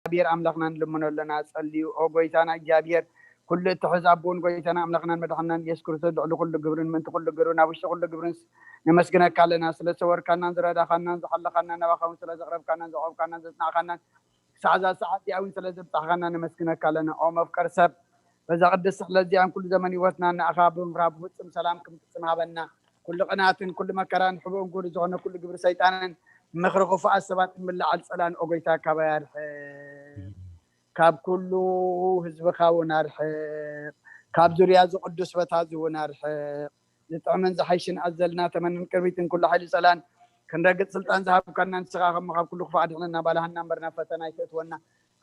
እግዚኣብሔር ኣምላኽና ንልምኖ ኣለና። ጸልዩ። ኦ ጎይታና እግዚኣብሔር፣ ኩሉ እትሕዝ ኣቦን ጎይታና ኣምላኽናን መድሓናን ኢየሱስ ክርስቶስ፣ ልዕሊ ኩሉ ግብርን ምእንቲ ኩሉ ግብርን ኣብ ውሽጢ ኩሉ ግብርን ነመስግነካ ኣለና። ስለ ዝሰወርካናን ዝረዳኻናን ዝሓለኻናን፣ ናባኻ እውን ስለ ዘቕረብካናን ዘቕረብካናን ዘጽናዕካናን፣ ክሳዕ እዛ ሰዓት እዚኣ እውን ስለ ዘብጻሕካና ነመስግነካ ኣለና። ኦ መፍቀር ሰብ፣ በዛ ቅድስቲ ዕለት እዚኣን ኩሉ ዘመን ህይወትና ንኣኻ ብምፍራህ ብፍጹም ሰላም ክንፍጽም ሃበና። ኩሉ ቅናትን ኩሉ መከራን ሕቡእን ጉድ ዝኾነ ኩሉ ግብሪ ሰይጣንን ምኽሪ ክፉኣት ሰባትን ምላዓል ጸላን ኦ ጎይታ ካባይ ኣርሕቕ። ካብ ኩሉ ህዝብኻ እውን ኣርሕቕ። ካብ ዙርያ እዚ ቅዱስ ቦታ እዚ እውን ኣርሕቕ። ዝጥዕምን ዝሓይሽን ኣዘልና ተመንን ቅርቢትን ኩሉ ሓይሊ ጸላን ክንረግጽ ስልጣን ዝሃብካና ንስኻ ከም ካብ ኩሉ ክፉእ ኣድሕነና፣ ባልሃና እምበር ናብ ፈተና ኣይተእትወና።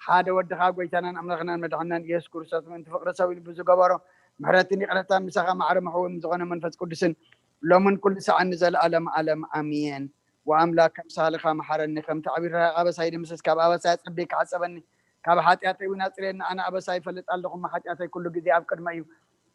ሓደ ወድኻ ጎይታናን ኣምላኽናን መድሓናን ኢየሱስ ክርስቶስ ምእንቲ ፍቕሪ ሰብ ኢሉ ብዝገበሮ ምሕረትን ይቕረታን ምሳኻ ማዕረ መሕወም ዝኾነ መንፈስ ቅዱስን ሎምን ኩሉ ሰዓን ንዘለኣለም ዓለም ኣሜን። ወኣምላክ ከም ሳህልኻ መሓረኒ፣ ከምቲ ዓቢይ ርህራሄ ኣበሳይ ደምስስ፣ ካብ ኣበሳይ ኣጸቢካ ሕጸበኒ፣ ካብ ሓጢኣተይ እውን ኣጽርየኒ። ኣነ ኣበሳይ ይፈልጥ ኣለኹ፣ እሞ ሓጢኣተይ ኩሉ ግዜ ኣብ ቅድመ እዩ።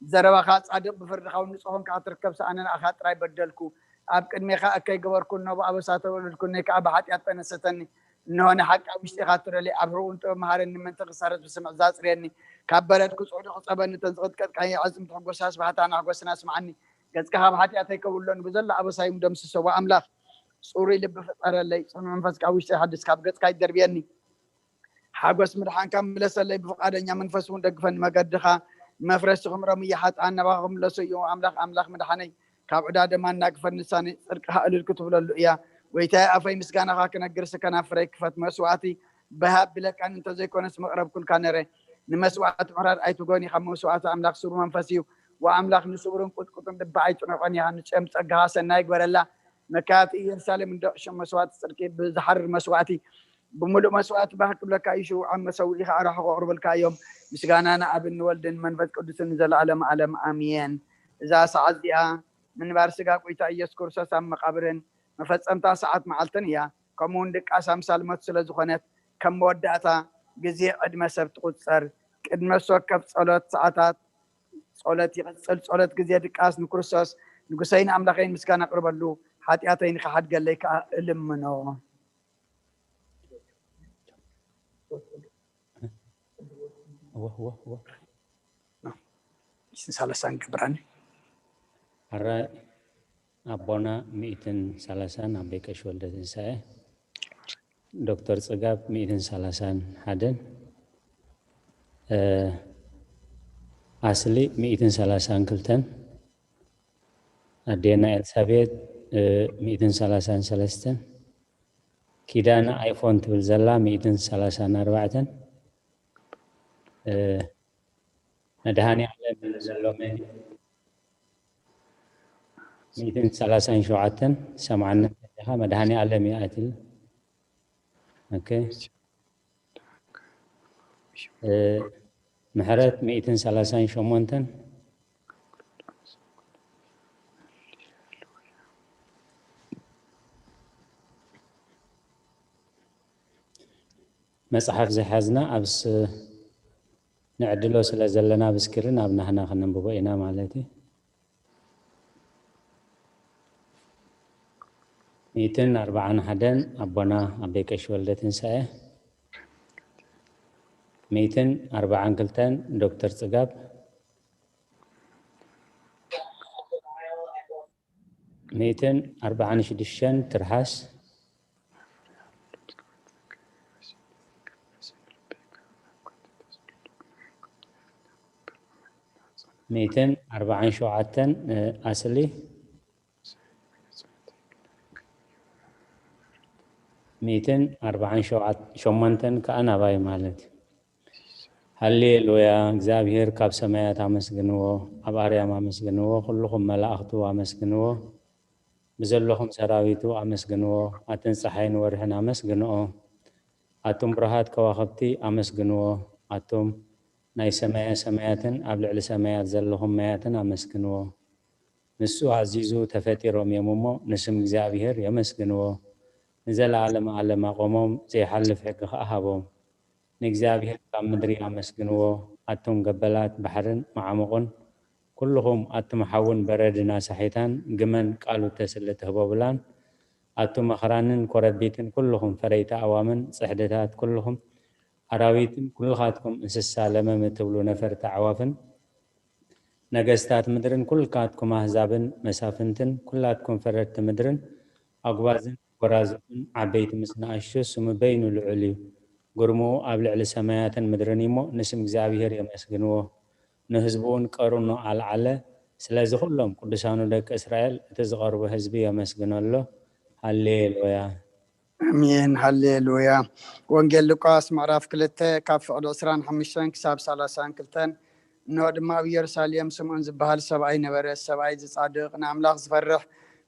ዘረባኻ ጻድቕ፣ ብፍርድኻ እውን ንጹህ ኮንካ ክትርከብ፣ ኣነ ንኣኻ ጥራይ በደልኩ፣ ኣብ ቅድሜኻ እከይ ገበርኩ፣ እነሆ ብኣበሳ ተወለድኩ፣ እነይ ከኣ ብሓጢኣት ተነሰተኒ። እንሆ ንሓቂ ኣብ ውሽጢ ኢኻ ትደሊ፣ ኣብ ሕቡእን ጥበብ መሃረኒ፣ ምእንቲ ክሳረስ ብስምዒት ዘጽርየኒ፣ ካብ በረድ ክጽዕዱ ክጸበኒ፣ እተን ዝቕጥቀጥካኒ ኣዕጽምቲ ሕጎሳ ስብሃታና ኣሕጎስና ስምዓኒ። ገጽካ ካብ ሓጢኣተይ ከብሎኒ፣ ብዘሎ ኣበሳይ እውን ደምስሶ። ወኣምላኽ ጽሩይ ልቢ ፍጠረለይ፣ ጽኑዕ መንፈስ ካብ ውሽጠይ ሓድስ፣ ካብ ገጽካ ኣይትደርብየኒ። ሓጎስ ምድሓንካ ምለሰለይ፣ ብፍቓደኛ መንፈስ እውን ደግፈኒ። መገድኻ መፍረሲ ክምሮም እየ፣ ሓጥኣን ናባኻ ክምለሱ እዮም። ኣምላኽ ኣምላኽ ምድሓነይ፣ ካብ ዕዳ ደም ኣናግፈኒ፣ ልሳነይ ጽድቅኻ እልል ክትብለሉ እያ። ጎይታየ፣ ኣፈይ ምስጋናኻ ክነግርሲ፣ ከናፍረይ ክፈት። መስዋእቲ ብሃብ ብለካኒ እንተዘይኮነስ፣ መቕረብኩልካ ነረ። ንመስዋእቲ ምሕራድ ኣይትጎኒ፣ ካብ መስዋእቲ ኣምላኽ ስሩ መንፈስ እዩ። ወኣምላኽ ንስውርን ቁጥቁጥን ልቢ ኣይትንዕቐን ኢኻ። ንጽዮን ጸጋኻ ሰናይ ግበረላ። መካያት ኢየሩሳሌም እንደ ሽም መስዋእቲ ጽድቂ ብዝሓርር መስዋእቲ ብምሉእ መስዋእቲ ባህ ክብለካ እዩ። ሽውዓን መሰውኢኻ ኣራሕቑ ኣቕርበልካ እዮም። ምስጋና ንኣብን ንወልድን መንፈስ ቅዱስን ንዘለኣለም ዓለም ኣሜን። እዛ ሰዓት እዚኣ ምንባር ስጋ ጐይታ ኢየሱስ ክርስቶስ ኣብ መቓብርን መፈጸምታ ሰዓት መዓልትን እያ። ከምኡ እውን ድቃስ ኣምሳል ሞት ስለ ዝኾነት፣ ከም መወዳእታ ግዜ ዕድመ ሰብ ትቑጸር። ቅድመ ነፍሲ ወከፍ ጸሎት ሰዓታት ጸሎት ይቕጽል። ጸሎት ግዜ ድቃስ ንክርስቶስ ንጉሰይን ኣምላኸይን ምስጋና ኣቕርበሉ፣ ሓጢኣተይ ንኽሓድገለይ ከኣ እልምኖ። ወህ፣ ወህ፣ ወህ። ሰላሳ ንገብራኒ። ኣረ ኣቦና ሚእትን ሰላሳን ኣቦይ ቀሺ ወልደ ትንሳኤ፣ ዶክተር ጽጋብ ሚእትን ሰላሳን ሓደን፣ እ፣ ኣስሊ ሚእትን ሰላሳን ክልተን፣ ኣዴና ኤልሳቤጥ፣ እ፣ ሚእትን ሰላሳን ሰለስተን፣ ኪዳነ ኣይፎን ትብል ዘላ ሚእትን ሰላሳን ኣርባዕተን፣ እ፣ መድሃኔ ዓለም ዘሎ መን ሚእትን ሰላሳን ሸውዓተን ሰምዓኒ እንተሊኻ መድሃኔ ዓለም እዩ ኣትል። ኦኬ። እ፣ ምሕረት ሚእትን ሰላሳን ሸሞንተን። መጽሓፍ ዝሓዝና ኣብ ስ-፣ ንዕድሎ ስለ ዘለና ኣብ ስክሪን ኣብ ናህና ክነንብቦ ኢና ማለት እዩ። ሚእትን ኣርባዓን ሓደን ኣቦና ኣቦይ ቀሺ ወልደ ትንሳኤ፣ ሚእትን ኣርባዓን ክልተን ዶክተር ጽጋብ፣ ሚእትን ኣርባዓን ሽዱሽተን ትርሓስ፣ ሚእትን ኣርባዓን ሸውዓተን፣ እ፣ ኣስሊ፣ ሚእትን ኣርባዓን ሸውዓት-፣ ሸሞንተን ከኣ ናባይ ማለት እዩ። ሃሌሉያ፣ እግዚኣብሔር ካብ ሰማያት ኣመስግንዎ፣ ኣብ ኣርያም ኣመስግንዎ፣ ኩልኹም መላእኽቱ ኣመስግንዎ፣ ብዘለኹም ሰራዊቱ ኣመስግንዎ፣ ኣትን ጸሓይን ወርሕን ኣመስግንኦ፣ ኣቱም ብሩሃት ከዋኽብቲ ኣመስግንዎ፣ ኣቱም ናይ ሰማየ ሰማያትን ኣብ ልዕሊ ሰማያት ዘለኹም ማያትን ኣመስግንዎ። ንሱ ኣዚዙ ተፈጢሮም እዮም እሞ፣ ንስም እግዚኣብሔር የመስግንዎ። ንዘለዓለመ ዓለም ኣቖሞም፣ ዘይሓልፍ ሕጊ ኸኣ ሃቦም። ንእግዚኣብሔር ካብ ምድሪ ኣመስግንዎ። ኣቱም ገበላት ባሕርን መዓሙቕን፣ ኩልኹም ኣቱም ሓውን በረድን ኣሳሒታን፣ ግመን ቃሉ ተስሊ ትህቦ ብላን፣ ኣቱም ኣኽራንን ኮረቢትን፣ ኩልኹም ፈረይቲ ኣእዋምን ጽሕድታት፣ ኩልኹም ኣራዊትን ኩልኻትኩም እንስሳ ለመም እትብሉ ነፈርቲ ኣዕዋፍን ነገስታት ምድርን ኩልካትኩም ኣህዛብን መሳፍንትን ኩላትኩም ፈረድቲ ምድርን ኣጉባዝን ጎራዙትን ዓበይቲ ምስ ንኣሽቱ ስሙ በይኑ ልዑል እዩ። ግርምኡ ኣብ ልዕሊ ሰማያትን ምድርን እዩ እሞ ንስም እግዚኣብሔር የመስግንዎ። ንህዝቡ እውን ቀርኑ ኣልዓለ። ስለዚ ኩሎም ቅዱሳኑ ደቂ እስራኤል እቲ ዝቐርቡ ህዝቢ የመስግኖ ኣሎ። ሃሌሉያ። ኣሜን ሃሌሉያ። ወንጌል ሉቃስ ምዕራፍ ክልተ ካብ ፍቕዲ ዕስራን ሓሙሽተን ክሳብ ሰላሳን ክልተን። እንሆ ድማ ኣብ ኢየሩሳሌም ስምዖን ዝበሃል ሰብኣይ ነበረ። ሰብኣይ ዝጻድቕ ንኣምላኽ ዝፈርሕ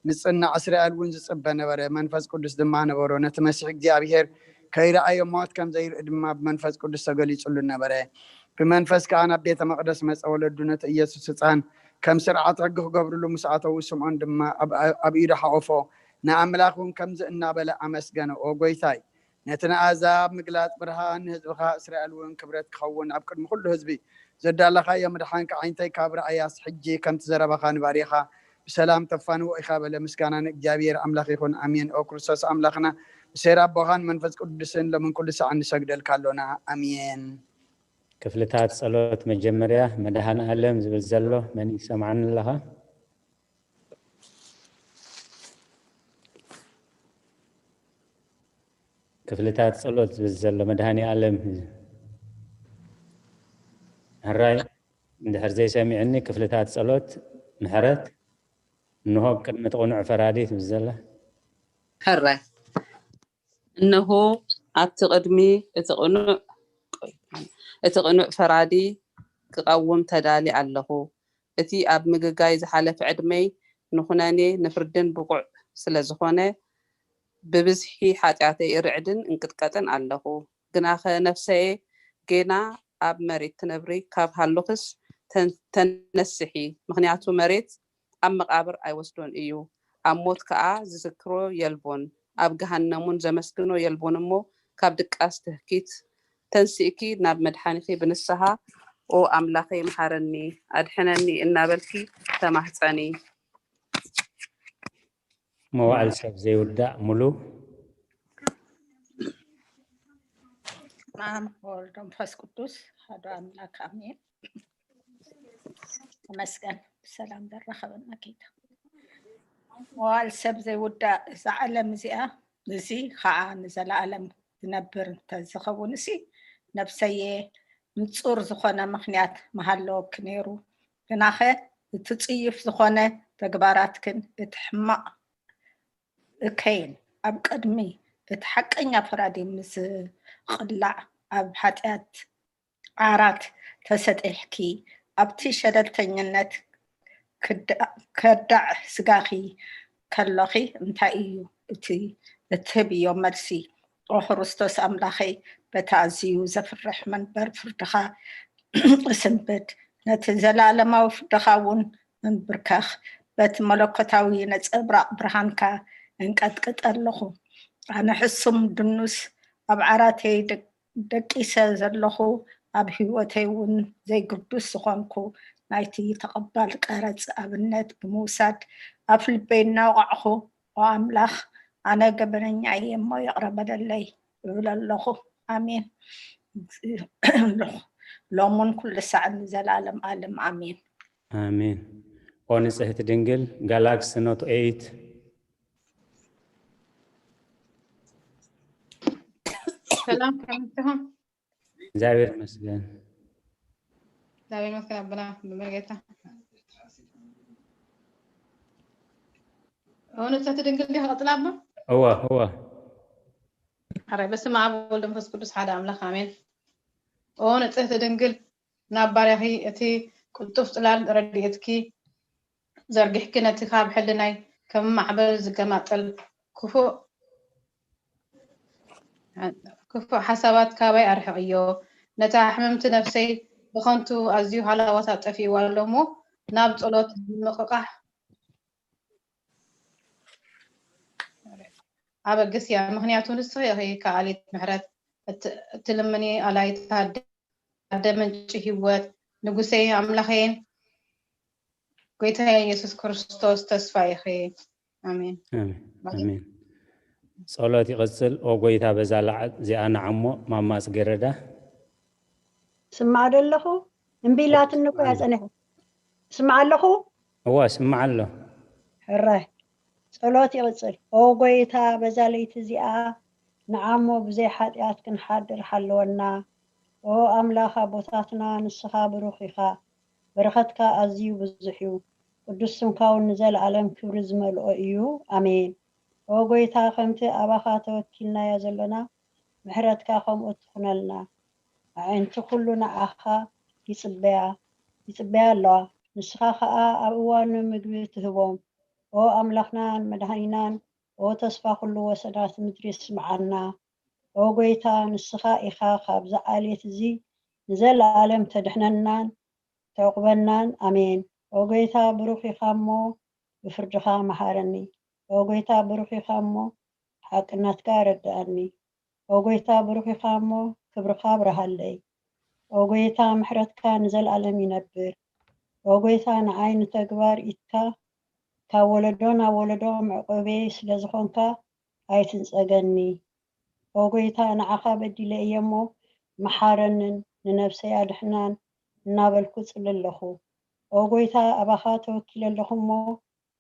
ንጽናዕ እስራኤል እውን ዝጽበ ነበረ። መንፈስ ቅዱስ ድማ ነበሮ። ነቲ መሲሕ እግዚኣብሔር ከይረኣዮ ሞት ከም ዘይርኢ ድማ ብመንፈስ ቅዱስ ተገሊጹሉ ነበረ። ብመንፈስ ከኣ ናብ ቤተ መቕደስ መጸ። ወለዱ ነቲ ኢየሱስ ህፃን ከም ስርዓት ሕጊ ክገብርሉ ምስ ኣተዉ ስምዖን ድማ ኣብ ኢዱ ሓቆፎ። ንኣምላኽ እውን ከምዚ እናበለ ኣመስገነ፣ ኦ ጎይታይ፣ ነቲ ንኣሕዛብ ምግላጽ ብርሃን፣ ንህዝብኻ እስራኤል እውን ክብረት ክኸውን፣ ኣብ ቅድሚ ኩሉ ህዝቢ ዘዳለኻዮ ምድሓን ከዓይንተይ ካብ ረኣያስ፣ ሕጂ ከምቲ ዘረባኻ ንባሪኻ ብሰላም ተፋንዎ ኢኻ በለ። ምስጋና ንእግዚኣብሔር ኣምላኽ ይኹን። ኣሜን። ኦ ክርስቶስ ኣምላኽና፣ ብሴር ኣቦኻን መንፈስ ቅዱስን ሎምን ኩሉ ሰዓት ንሰግደልካ ኣሎና። ኣሜን። ክፍልታት ጸሎት መጀመርያ መድሃን ኣለም ዝብል ዘሎ መን ይሰምዓኒ ኣለኻ? ክፍልታት ጸሎት ዝብል ዘሎ መድሃኒ ኣለም ሕራይ እንድሕር ዘይሰሚዕኒ ክፍልታት ጸሎት ምሕረት እንሆ ቅድሚ እቲ ቅኑዕ ፈራዲ ትብል ዘላ ሕራይ እንሆ ኣብቲ ቅድሚ እቲ ቅኑዕ እቲ ቅኑዕ ፈራዲ ክቐውም ተዳሊ ኣለኹ። እቲ ኣብ ምግጋይ ዝሓለፈ ዕድመይ ንኹነኔ ንፍርድን ብቑዕ ስለ ዝኾነ ብብዝሒ ሓጢኣተይ እርዕድን እንቅጥቀጥን ኣለኹ። ግናኸ ነፍሰየ ጌና ኣብ መሬት ትነብሪ ካብ ሃሉኽስ ተነስሒ፣ ምኽንያቱ መሬት ኣብ መቓብር ኣይወስዶን እዩ፣ ኣብ ሞት ከኣ ዝዝክሮ የልቦን፣ ኣብ ገሃነሙን ዘመስግኖ የልቦን እሞ ካብ ድቃስ ትህኪት ተንሲእኪ ናብ መድሓኒኺ ብንስሃ ኦ ኣምላኸይ ምሃረኒ ኣድሕነኒ እናበልኪ ተማህፀኒ። መዋዕል ሰብ ዘይውዳእ ሙሉ። በስመ አብ ወወልድ ወመንፈስ ቅዱስ አሐዱ አምላክ አሜን። ተመስገን ብሰላም ዘራኸበና ጌታ። መዋዕል ሰብ ዘይውዳእ እዛ ዓለም እዚኣ፣ እዚ ኸዓ ንዘለኣለም ዝነብር እንተዝኸውን እሲ ነብሰየ ንጹር ዝኾነ ምኽንያት ምሃለወኪ ነይሩ። ግናኸ እቲ ጽዩፍ ዝኾነ ተግባራትክን እቲ ሕማቕ እከይን ኣብ ቅድሚ እቲ ሓቀኛ ፈራዲ ምስ ዝቕላዕ ኣብ ሓጢኣት ዓራት ተሰጢሕኪ ኣብቲ ሸለልተኝነት ከዳዕ ስጋኺ ከሎኺ እንታይ እዩ እቲ እትህብዮ መልሲ? ኦ ክርስቶስ ኣምላኸይ፣ በቲ ኣዝዩ ዘፍርሕ መንበር ፍርድኻ እስንብድ፣ ነቲ ዘለኣለማዊ ፍርድኻ እውን እንብርከኽ፣ በቲ መለኮታዊ ነጸብራቕ ብርሃንካ እንቀጥቅጥ ኣለኹ። ኣነ ሕሱም ድኑስ ኣብ ዓራተይ ደቂሰ ዘለኹ፣ ኣብ ህይወተይ እውን ዘይግዱስ ዝኾንኩ ናይቲ ተቐባል ቀረጽ ኣብነት ብምውሳድ ኣፍልበይ እናወቓዕኹ፣ ኦ ኣምላኽ፣ ኣነ ገበነኛ እየ እሞ ይቕረ በለለይ እብል ኣለኹ። ኣሜን። ሎምን ኩሉ ሳዕ ንዘለኣለም ኣለም ኣሜን። ኣሜን። ኦ ንጽህቲ ድንግል ጋላክሲ ኖት ኤይት ሰላም ከመይ ኢኹም? እግዚኣብሔር ይመስገን። እግዚኣብሔር ይመስገን ኣቦና ብመርጌታ። ኦ ንጽህቲ ድንግል ዲኻ ቀጽላ ኣቦ? እወ እወ። ኣረ በስመ ኣብ ወወልድ ወመንፈስ ቅዱስ ሓደ ኣምላኽ ኣሜን። ኦ ንጽህቲ ድንግል ናብ ባርያኺ እቲ ቅልጡፍ ጽላል ረድኤትኪ ዘርጊሕኪ ነቲ ካብ ሕልናይ ከም ማዕበል ዝገማጠል ክፉእ ክፉእ ሓሳባት ካባይ ኣርሕቕዮ። ነታ ሕምምቲ ነፍሰይ ብኸንቱ ኣዝዩ ሃላዋታ ጠፊእዋ ኣሎ እሞ ናብ ጸሎት ምንቕቓሕ ኣበግስያ፣ ምኽንያቱ ንስኺ ኢኺ ከኣሊት ምሕረት፣ እትልምኒ ኣላይት ኣደ፣ ኣደ ምንጪ ህይወት፣ ንጉሰይን ኣምላኸይን ጎይታየን የሱስ ክርስቶስ ተስፋ ኢኺ። ኣሜን። ኣሜን። ጸሎት ይቕጽል። ኦ ጎይታ በዛ ላዕል እዚኣ ንዓሞ ማማ ጽጌረዳ ስማዕ ዶ ኣለኹ? እምቢ ኢላትኒ እኮ እያ ጸኒሐ። ስማዕ ኣለኹ? እዋ፣ ስማዕ ኣሎ። ሕራይ። ጸሎት ይቕጽል። ኦ ጎይታ፣ በዛ ለይቲ እዚኣ ንዓሞ ብዘይ ሓጢኣት ክንሓድር ሓለወና። ኦ ኣምላኽ ኣቦታትና፣ ንስኻ ብሩኽ ኢኻ። በረኸትካ ኣዝዩ ብዙሕ እዩ። ቅዱስ ስምካ እውን ንዘለኣለም ክብሪ ዝመልኦ እዩ። ኣሜን። ኦ ጎይታ፣ ከምቲ ኣባኻ ተወኪልናዮ ዘሎና፣ ምሕረትካ ከምኡ ትኹነልና። ኣዒንቲ ኩሉ ንዓኻ ይጽበያ፣ ይጽበያ ኣለዋ። ንስኻ ኸኣ ኣብ እዋኑ ምግቢ ትህቦም። ኦ ኣምላኽናን መድሃኒናን፣ ኦ ተስፋ ኩሉ ወሰናት ምድሪ፣ ስምዓና። ኦ ጎይታ፣ ንስኻ ኢኻ ካብዚ ዓሌት እዚ ንዘለኣለም ተድሕነናን ተዕቁበናን። ኣሜን። ኦ ጎይታ፣ ብሩኽ ኢኻ እሞ ብፍርድኻ መሃረኒ። ኦ ጎይታ፣ ብሩኽ ኢኻ እሞ ሓቅነትካ ረድኣኒ። ኦ ጎይታ፣ ብሩኽ ኢኻ እሞ ክብርኻ ኣብርሃለይ። ኦ ጎይታ፣ ምሕረትካ ንዘለኣለም ይነብር። ኦ ጎይታ፣ ንዓይ ንተግባር ኢድካ ካብ ወለዶ ናብ ወለዶ መዕቆበይ ስለ ዝኾንካ ኣይትንጸገኒ። ኦ ጎይታ፣ ንዓኻ በዲለ እየ እሞ መሓረንን ንነብሰይ ኣድሕናን እናበልኩ ጽሊ ኣለኹ። ኦ ጎይታ፣ ኣባኻ ተወኪለ ኣለኹ እሞ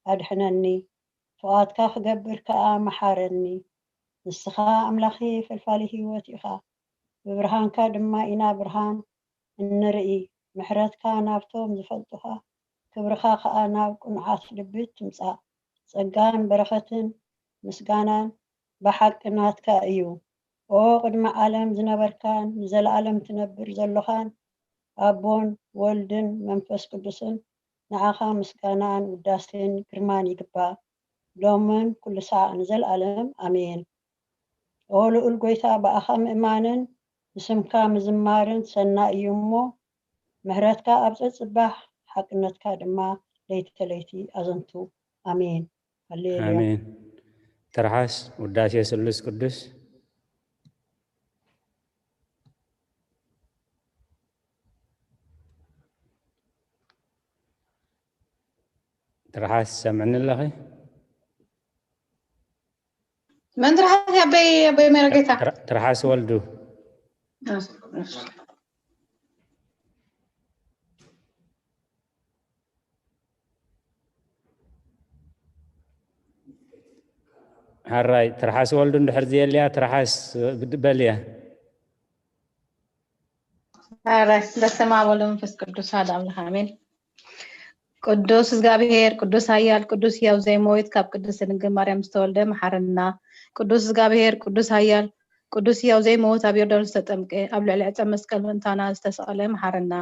ኣድሕነኒ። ፍቓድካ ክገብር ከኣ መሓረኒ። ንስኻ ኣምላኸይ ፈልፋሊ ህይወት ኢኻ። ብብርሃንካ ድማ ኢና ብርሃን እንርኢ። ምሕረትካ ናብቶም ዝፈልጡኻ፣ ክብርኻ ከኣ ናብ ቅኑዓት ልቢ ትምጻእ። ጸጋን በረኸትን ምስጋናን ብሓቂ ናትካ እዩ። ኦ ቅድሚ ዓለም ዝነበርካን ንዘለኣለም ትነብር ዘሎኻን ኣቦን ወልድን መንፈስ ቅዱስን፣ ንዓኻ ምስጋናን ውዳሴን ግርማን ይግባእ፣ ሎምን ኩሉ ሳዕ ንዘለኣለም ኣሜን። ኦ ልኡል ጎይታ፣ ብኣኻ ምእማንን ንስምካ ምዝማርን ሰናይ እዩ እሞ፣ ምሕረትካ ኣብ ጸጽባሕ፣ ሓቅነትካ ድማ ለይቲ ለይቲ ኣዘንቱ። ኣሜን። ሃሌሉያ። ኣሜን። ትርሓስ ውዳሴ ስሉስ ቅዱስ። ትርሓስ ሰምዕኒ ኣለኺ? መን ትርሓስ? ኣበይ፣ ኣበይ መረጌታ? ትር-፣ ትርሓስ ወልዱ። እሺ፣ እሺ። ሕራይ፣ ትርሓስ ወልዱ እንድሕር ዘየልያ፣ ትርሓስ በልያ። ሕራይ፣ በስመ አብ ወወልድ ወመንፈስ ቅዱስ አሐዱ አምላክ አሜን። ቅዱስ እግዚኣብሔር፣ ቅዱስ ኃያል፣ ቅዱስ ሕያው ዘይመውት፣ ካብ ቅድስት ድንግል ማርያም ዝተወልደ መሓረና። ቅዱስ እግዚኣብሔር፣ ቅዱስ ኃያል፣ ቅዱስ ሕያው ዘይመውት፣ ኣብ ዮርዳኖስ ዝተጠምቀ፣ ኣብ ልዕሊ ዕፀ መስቀል ምእንታና ዝተሰቐለ መሓረና።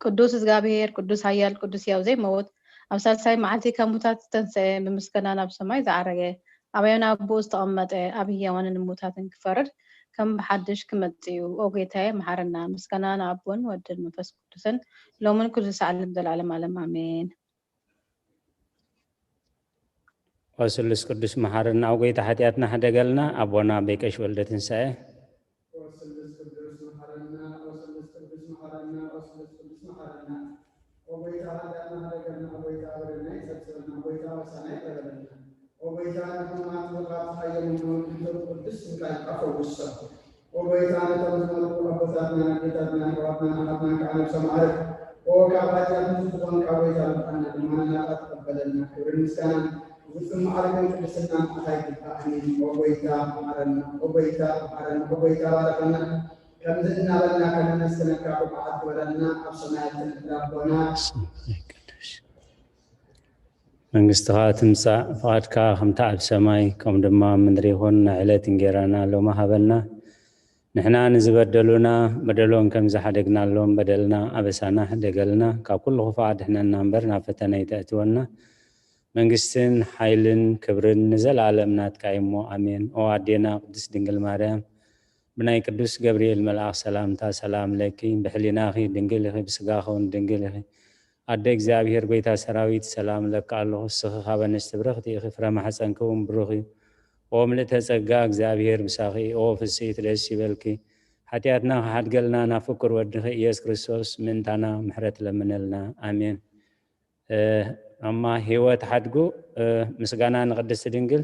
ቅዱስ እግዚኣብሔር፣ ቅዱስ ኃያል፣ ቅዱስ ሕያው ዘይመውት፣ ኣብ ሳልሳይ መዓልቲ ካብ ሙታት ዝተንሰአ፣ ብምስጋና ናብ ሰማይ ዝዓረገ፣ ኣብ የማን ኣቦኡ ዝተቐመጠ፣ ኣብ ህያዋንን ሙታትን ክፈርድ ከም ብሓድሽ ክመጽእ እዩ። ኦ ጌታዬ፣ መሓረና። ምስጋና ንኣቦን ወድን መንፈስ ቅዱስን፣ ሎምን ኩሉ ሳዕ፣ ለዘለዓለም ዓለም። ኣሜን። ኦ ስሉስ ቅዱስ መሓረና፣ ኦ ጎይታ ሓጢኣትና ሕደገልና፣ ኣቦና ኣበይ ቀሺ ወልደ ትንሳኤ። ኦ ስሉስ ቅዱስ መሓረና፣ ኦ ስሉስ ቅዱስ መሓረና፣ ኦ ስሉስ ቅዱስ መሓረና። ኦ ጎይታ ሓጢኣትና ሕደገልና፣ ኦ ጎይታ በደልና ይጸብጸበልና፣ ኦ ጎይታ ኣበሳና ይጠበለልና። ኦ ጎይታ ንሕሙማት ምርኻብ ዝሓየሉ ምእንተ ቅዱስ ስምካ ኢልካ ፈውሶም። ኦ ጎይታ ነቶም ዝመርቁ ኣቦታትና፣ ኣዴታትና፣ ኣሕዋትና፣ ኣሓትና ከዓ ነብሶም ኣዕርፍ። ኦ ካብ ሓጢኣት ንጹህ ዝኾንካ ጎይታ ልብዓና ድማ ንናታ ተቐበለልና። ክብርን ምስጋናን ፍጹም ማዕረግን ቅድስናን ንዓኻ ይግባእ። ኣሜን። ኦ ጎይታ መሓረና፣ ኦ ጎይታ መሓረና፣ ኦ ጎይታ ባርኸና። ከምዚ እናበልና ከነመስግነካ ብቑዓት ግበረና። ኣብ ሰማያት እትነብር ኣቦና። መንግስትኻ ትምጻእ፣ ፍቓድካ ከምታ ኣብ ሰማይ ከምኡ ድማ ኣብ ምድሪ ይኹን። ናይ ዕለት እንጌራና ሎሚ ሃበና። ንሕና ንዝበደሉና በደሎም ከም ዝሓደግናሎም በደልና ኣበሳና ሕደገልና። ካብ ኩሉ ክፉእ ኣድሕነና እምበር ናብ ፈተነ ኣይተእትወና። መንግስትን ሓይልን ክብርን ንዘለኣለም ናትካ እዩ እሞ፣ ኣሜን። ኦ ኣዴና ቅድስት ድንግል ማርያም፣ ብናይ ቅዱስ ገብርኤል መልኣኽ ሰላምታ ሰላም ለኪ፣ ብሕሊናኺ ድንግል ኢኺ፣ ብስጋኺ እውን ድንግል ኢኺ። ኣደ እግዚኣብሔር፣ ጎይታ ሰራዊት፣ ሰላም እለኪ ኣለኹ። እስኺ ካብ ኣንስቲ ብርኽቲ ኢኺ፣ ፍረ ማሕፀንኪ እውን ብሩኽ እዩ። ኦ ምልእተ ጸጋ፣ እግዚኣብሔር ምሳኺ፣ ኦ ፍስሕቲ ደስ ይበልኪ። ሓጢኣትና ክሓድገልና ናብ ፍቁር ወድኺ ኢየሱስ ክርስቶስ ምእንታና ምሕረት ለምነልና። ኣሜን። እ፣ ማማ ህይወት ሓድጉ፣ እ፣ ምስጋና ንቅድስቲ ድንግል።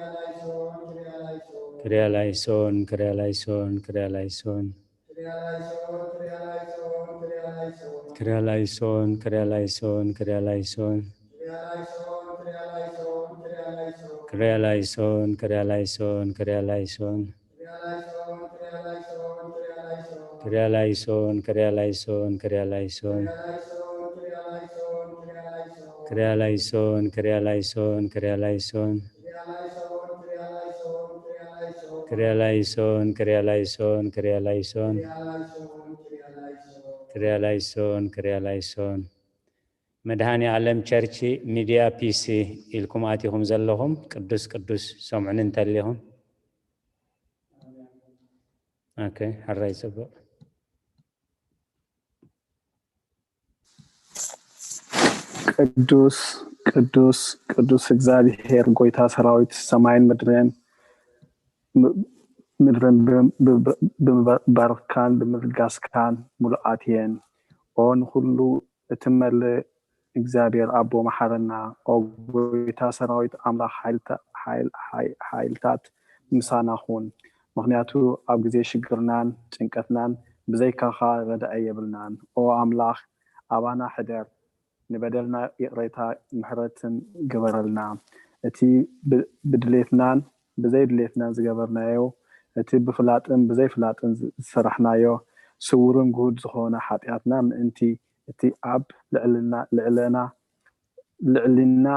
ክሪያ ላይሶን፣ ክሪያ ላይሶን፣ ክሪያ ላይሶን። ክሪያ ላይሶን፣ ክሪያ ላይሶን፣ ክሪያ ላይሶን። ክሪያ ላይሶን፣ ክሪያ ላይሶን፣ ክሪያ ላይሶን። ክሪያ ላይሶን፣ ክሪያ ላይሶን፣ ክሪያ ላይሶን። ክሪያ ላይሶን፣ ክሪያ ላይሶን፣ ክሪያ ላይሶን። ክሪያ ላይሶን፣ ክሪያ ላይሶን፣ ክሪያ ላይሶን። ክሪያ ላይሶን፣ ክሪያ ላይሶን፣ ክሪያ ላይሶን። መድሃኒ ዓለም ቸርች ሚድያ ፒሲ ኢልኩም ኣቲኹም ዘለኹም ቅዱስ ቅዱስ ሰምዑኒ እንተሊኹም። ኦኬ፣ ሕራይ ጽቡቕ። ቅዱስ ቅዱስ ቅዱስ እግዚኣብሔር ጎይታ ሰራዊት፣ ሰማይን ምድርን ም- ምድርን ብ- ብ- ብምባርካን ብምልጋስካን ምሉኣት እየን። ኦ ንኩሉ እትመልእ እግዚኣብሔር ኣቦ መሓረና። ኦ ጎይታ ሰራዊት ኣምላኽ ሓይልታ- ሓይል- ሓይ- ሓይልታት ምሳና ኩን። ምክንያቱ ኣብ ግዜ ሽግርናን ጭንቀትናን ብዘይካኻ ረዳኢ የብልናን። ኦ ኣምላኽ ኣባና ሕደር፣ ንበደልና ይቕሬታ ምሕረትን ግበረልና። እቲ ብ- ብድሌትናን ብዘይድሌትናን ዝገበርናዮ፣ እቲ ብፍላጥን ብዘይፍላጥን ዝሰራሕናዮ ስውርን ግሁድ ዝኾነ ሓጢኣትና ምእንቲ እቲ ኣብ ልዕልና ልዕልና ልዕልና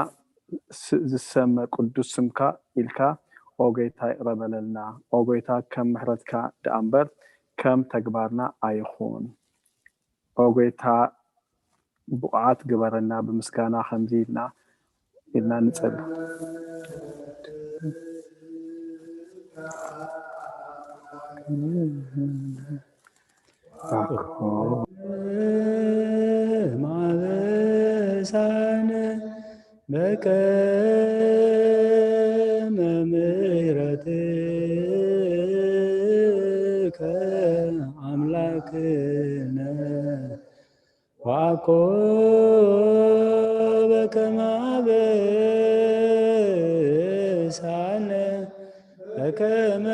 ስ- ዝሰመ ቅዱስ ስምካ ኢልካ ኦ ጎይታ ይቕረ በለልና። ኦ ጎይታ ከም ምሕረትካ ደኣ እምበር ከም ተግባርና ኣይኹን። ኦ ጎይታ ብቑዓት ግበረና። ብምስጋና ከምዚ ኢልና ኢልና ንጸሊ። ማበሳነ በከመ ምሕረትከ ኣምላክነ ወአኮ በከመ አበሳነ በከመ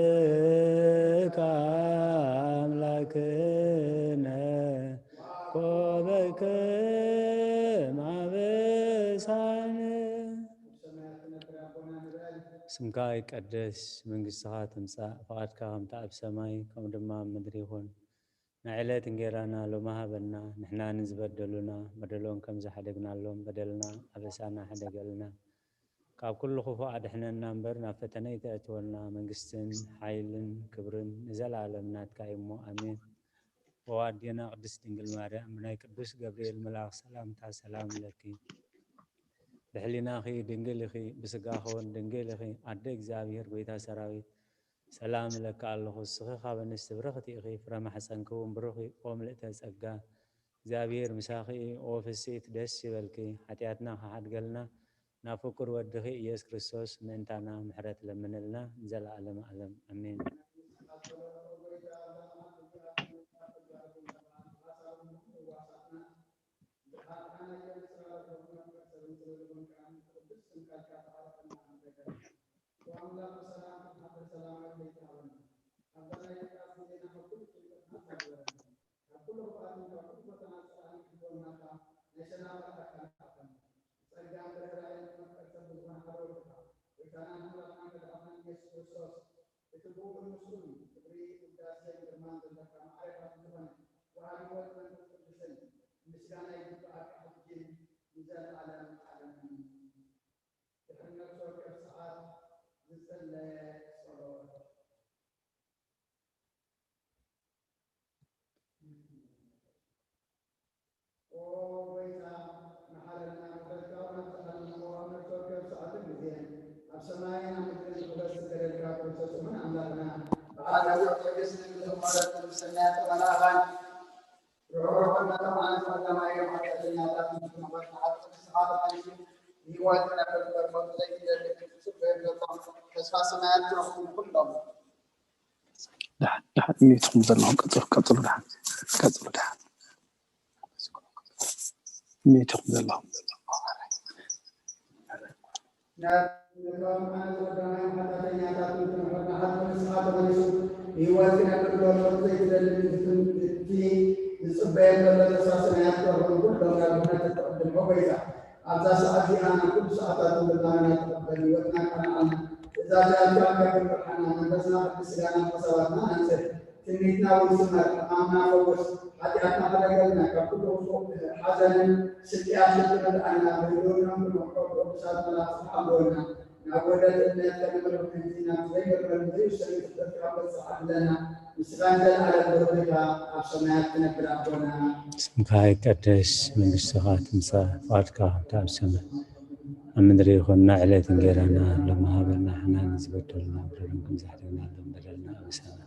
ምሕረትከ አምላክነ ወአኮ በከመ አበሳነ። ስምካ ይቀደስ፣ መንግስትኻ ትምጻእ፣ ፍቓድካ ከምቲ ኣብ ሰማይ ከምኡ ድማ ኣብ ምድሪ ይኹን። ናይ ዕለት እንጌራና ሎሚ ሃበና፣ ንሕና ንዝበደሉና በደሎም ከም ዝሓደግናሎም በደልና ኣበሳና ሕደገልና። ካብ ኩሉ ክፉእ ኣድሕነና እምበር ናብ ፈተነ ኣይተእትወና። መንግስትን ሓይልን ክብርን ንዘለኣለም ናትካ እዩ እሞ ኣሜን። ኦ ኣዴና ቅድስት ድንግል ማርያም ብናይ ቅዱስ ገብርኤል መልኣኽ ሰላምታ ሰላም እለኪ። ብሕሊናኺ ድንግል ኢኺ፣ ብስጋኺ እውን ድንግል ኢኺ። ኣደ እግዚኣብሔር ጎይታ ሰራዊት ሰላም እለኪ ኣለኹ። እስኺ ካብ ኣንስቲ ብርኽቲ ኢኺ፣ ፍረ ማሕፀንኪ እውን ብሩኽ እዩ። ኦ ምልእተ ጸጋ እግዚኣብሔር ምሳኺ እዩ። ኦ ፍስኢት ደስ ይበልኪ፣ ሓጢኣትና ክሓድገልና ናብ ፍቁር ወድኺ ኢየሱስ ክርስቶስ ምእንታና ምሕረት ለምንልና ንዘለዓለመ ዓለም ኣሜን። ካብ ኩሉ ክፍኣትን ካብ ኩሉ ፈተና ጸላኢ ክሕልወና ከኣ ናይ ሰላም መልኣክ ኣላኣኸና። ብጸጋን ርህራሄን መፍቀር ሰብ ዝኾነ ሓደ ወድኻ፣ ጎይታናን ኣምላኽናን መድሓኒናን ኢየሱስ ክርስቶስ፣ እቲ ብኡን ምስኡን ክብሪ፣ ውዳሴን ግርማን ዘለካ ማዕረ ካብ ዝኾነ ወሃቢ ሕይወት መንፈስ ቅዱስን ምስጋና ይግብኣካ ሕጂን ንዘለኣለም ዓለምን። ድሕሪ ነፍሲ ወከፍ ሰዓት ዝጽለ ጸሎት። ኦ ጎይታ፣ መሓረና፣ ምሕረትካ እውን ኣብዝሓልና። ኦ ኣብ ነፍሲ ወከፍ ሰዓትን ግዜን፣ ኣብ ሰማይን ኣብ ምድርን ንኽፈስ ዝገደልካ ኩሉ ፍጹምን ኣምላኽና፣ በዓል ነዊሕ ትዕግስትን ብዝኾነ ቅዱስና መላእኻን፣ ርሑቕ መጠን ማለት ቀዳማይ እዮም ሓጢኣተኛታት ንዝኾኑ ንዓብ ቅዱስ ተሓተታይቱ ንህይወት ነበር በር ሞት ዘይትደሊ ጽቡቕ የብለቶም። ተስፋ ሰማያት ትረኽቡ ንኹሎም። ደሓን፣ ደሓን፣ እኒትኩም ዘለኹም ቀጽሉ፣ ቀጽሉ፣ ደሓን፣ ቀጽሉ፣ ደሓን። ሚእቲ ዘለኹም ናብ ነቶም ኣነ ዝወደናዮም ሓጢኣተኛታት ንክንሕር ንሓልፍ ንስኻ ተመሊሱ ብህይወት ክነብር ዘሎ እቲ ዘይትደሊ ምድፍን እቲ ዝጽበየን ዘሎ ተስፋ ሰማያት ክረኽቦም ኩሎም ናብ ድሕነት እትቕድም ሆ ጎይታ ኣብዛ ሰዓት እዚኣ ናብ ኩሉ ሰዓታት ንልባና ተቐበል ህይወትና ቃናዓልና ትእዛዛትካ ከብር ብርሃና መንፈስና ቅድስ ስጋና ሓሳባትና ኣንጽር ትምኒትና እውን ስመር፣ ሕማምና ፈውስ፣ ሓጢኣትና ሕደገልና፣ ካብ ኩሉ ክፉእ ሓዘንን ስቅያትን ክመልኣና፣ ብህልውናን ብምሕረት ቅዱሳት መላእኽትኻ ኣንብበና፣ ናብ ወደት እምነት ከነምርሕ ምእንቲ ናብቲ ዘይምርመር ዘይውሰን ፍልጠትካ ክንበጽሕ ዓድለና፣ ንስኻ ንዘለኣለም ብሩኽ ኢኻ፣ ኣብ ሰማያት ትነብር ኣቦና። ስምካ ይቀደስ፣ መንግስትኻ ትምጻእ፣ ፍቓድካ ከምቲ ኣብ ሰማይ ኣብ ምድሪ ይኹን። ዕለት እንጌራና ሎሚ ሃበና፣ ንሕና ንዝበደሉና በደሎም ከም ዝሓደግና ንበደልና ኣበሳና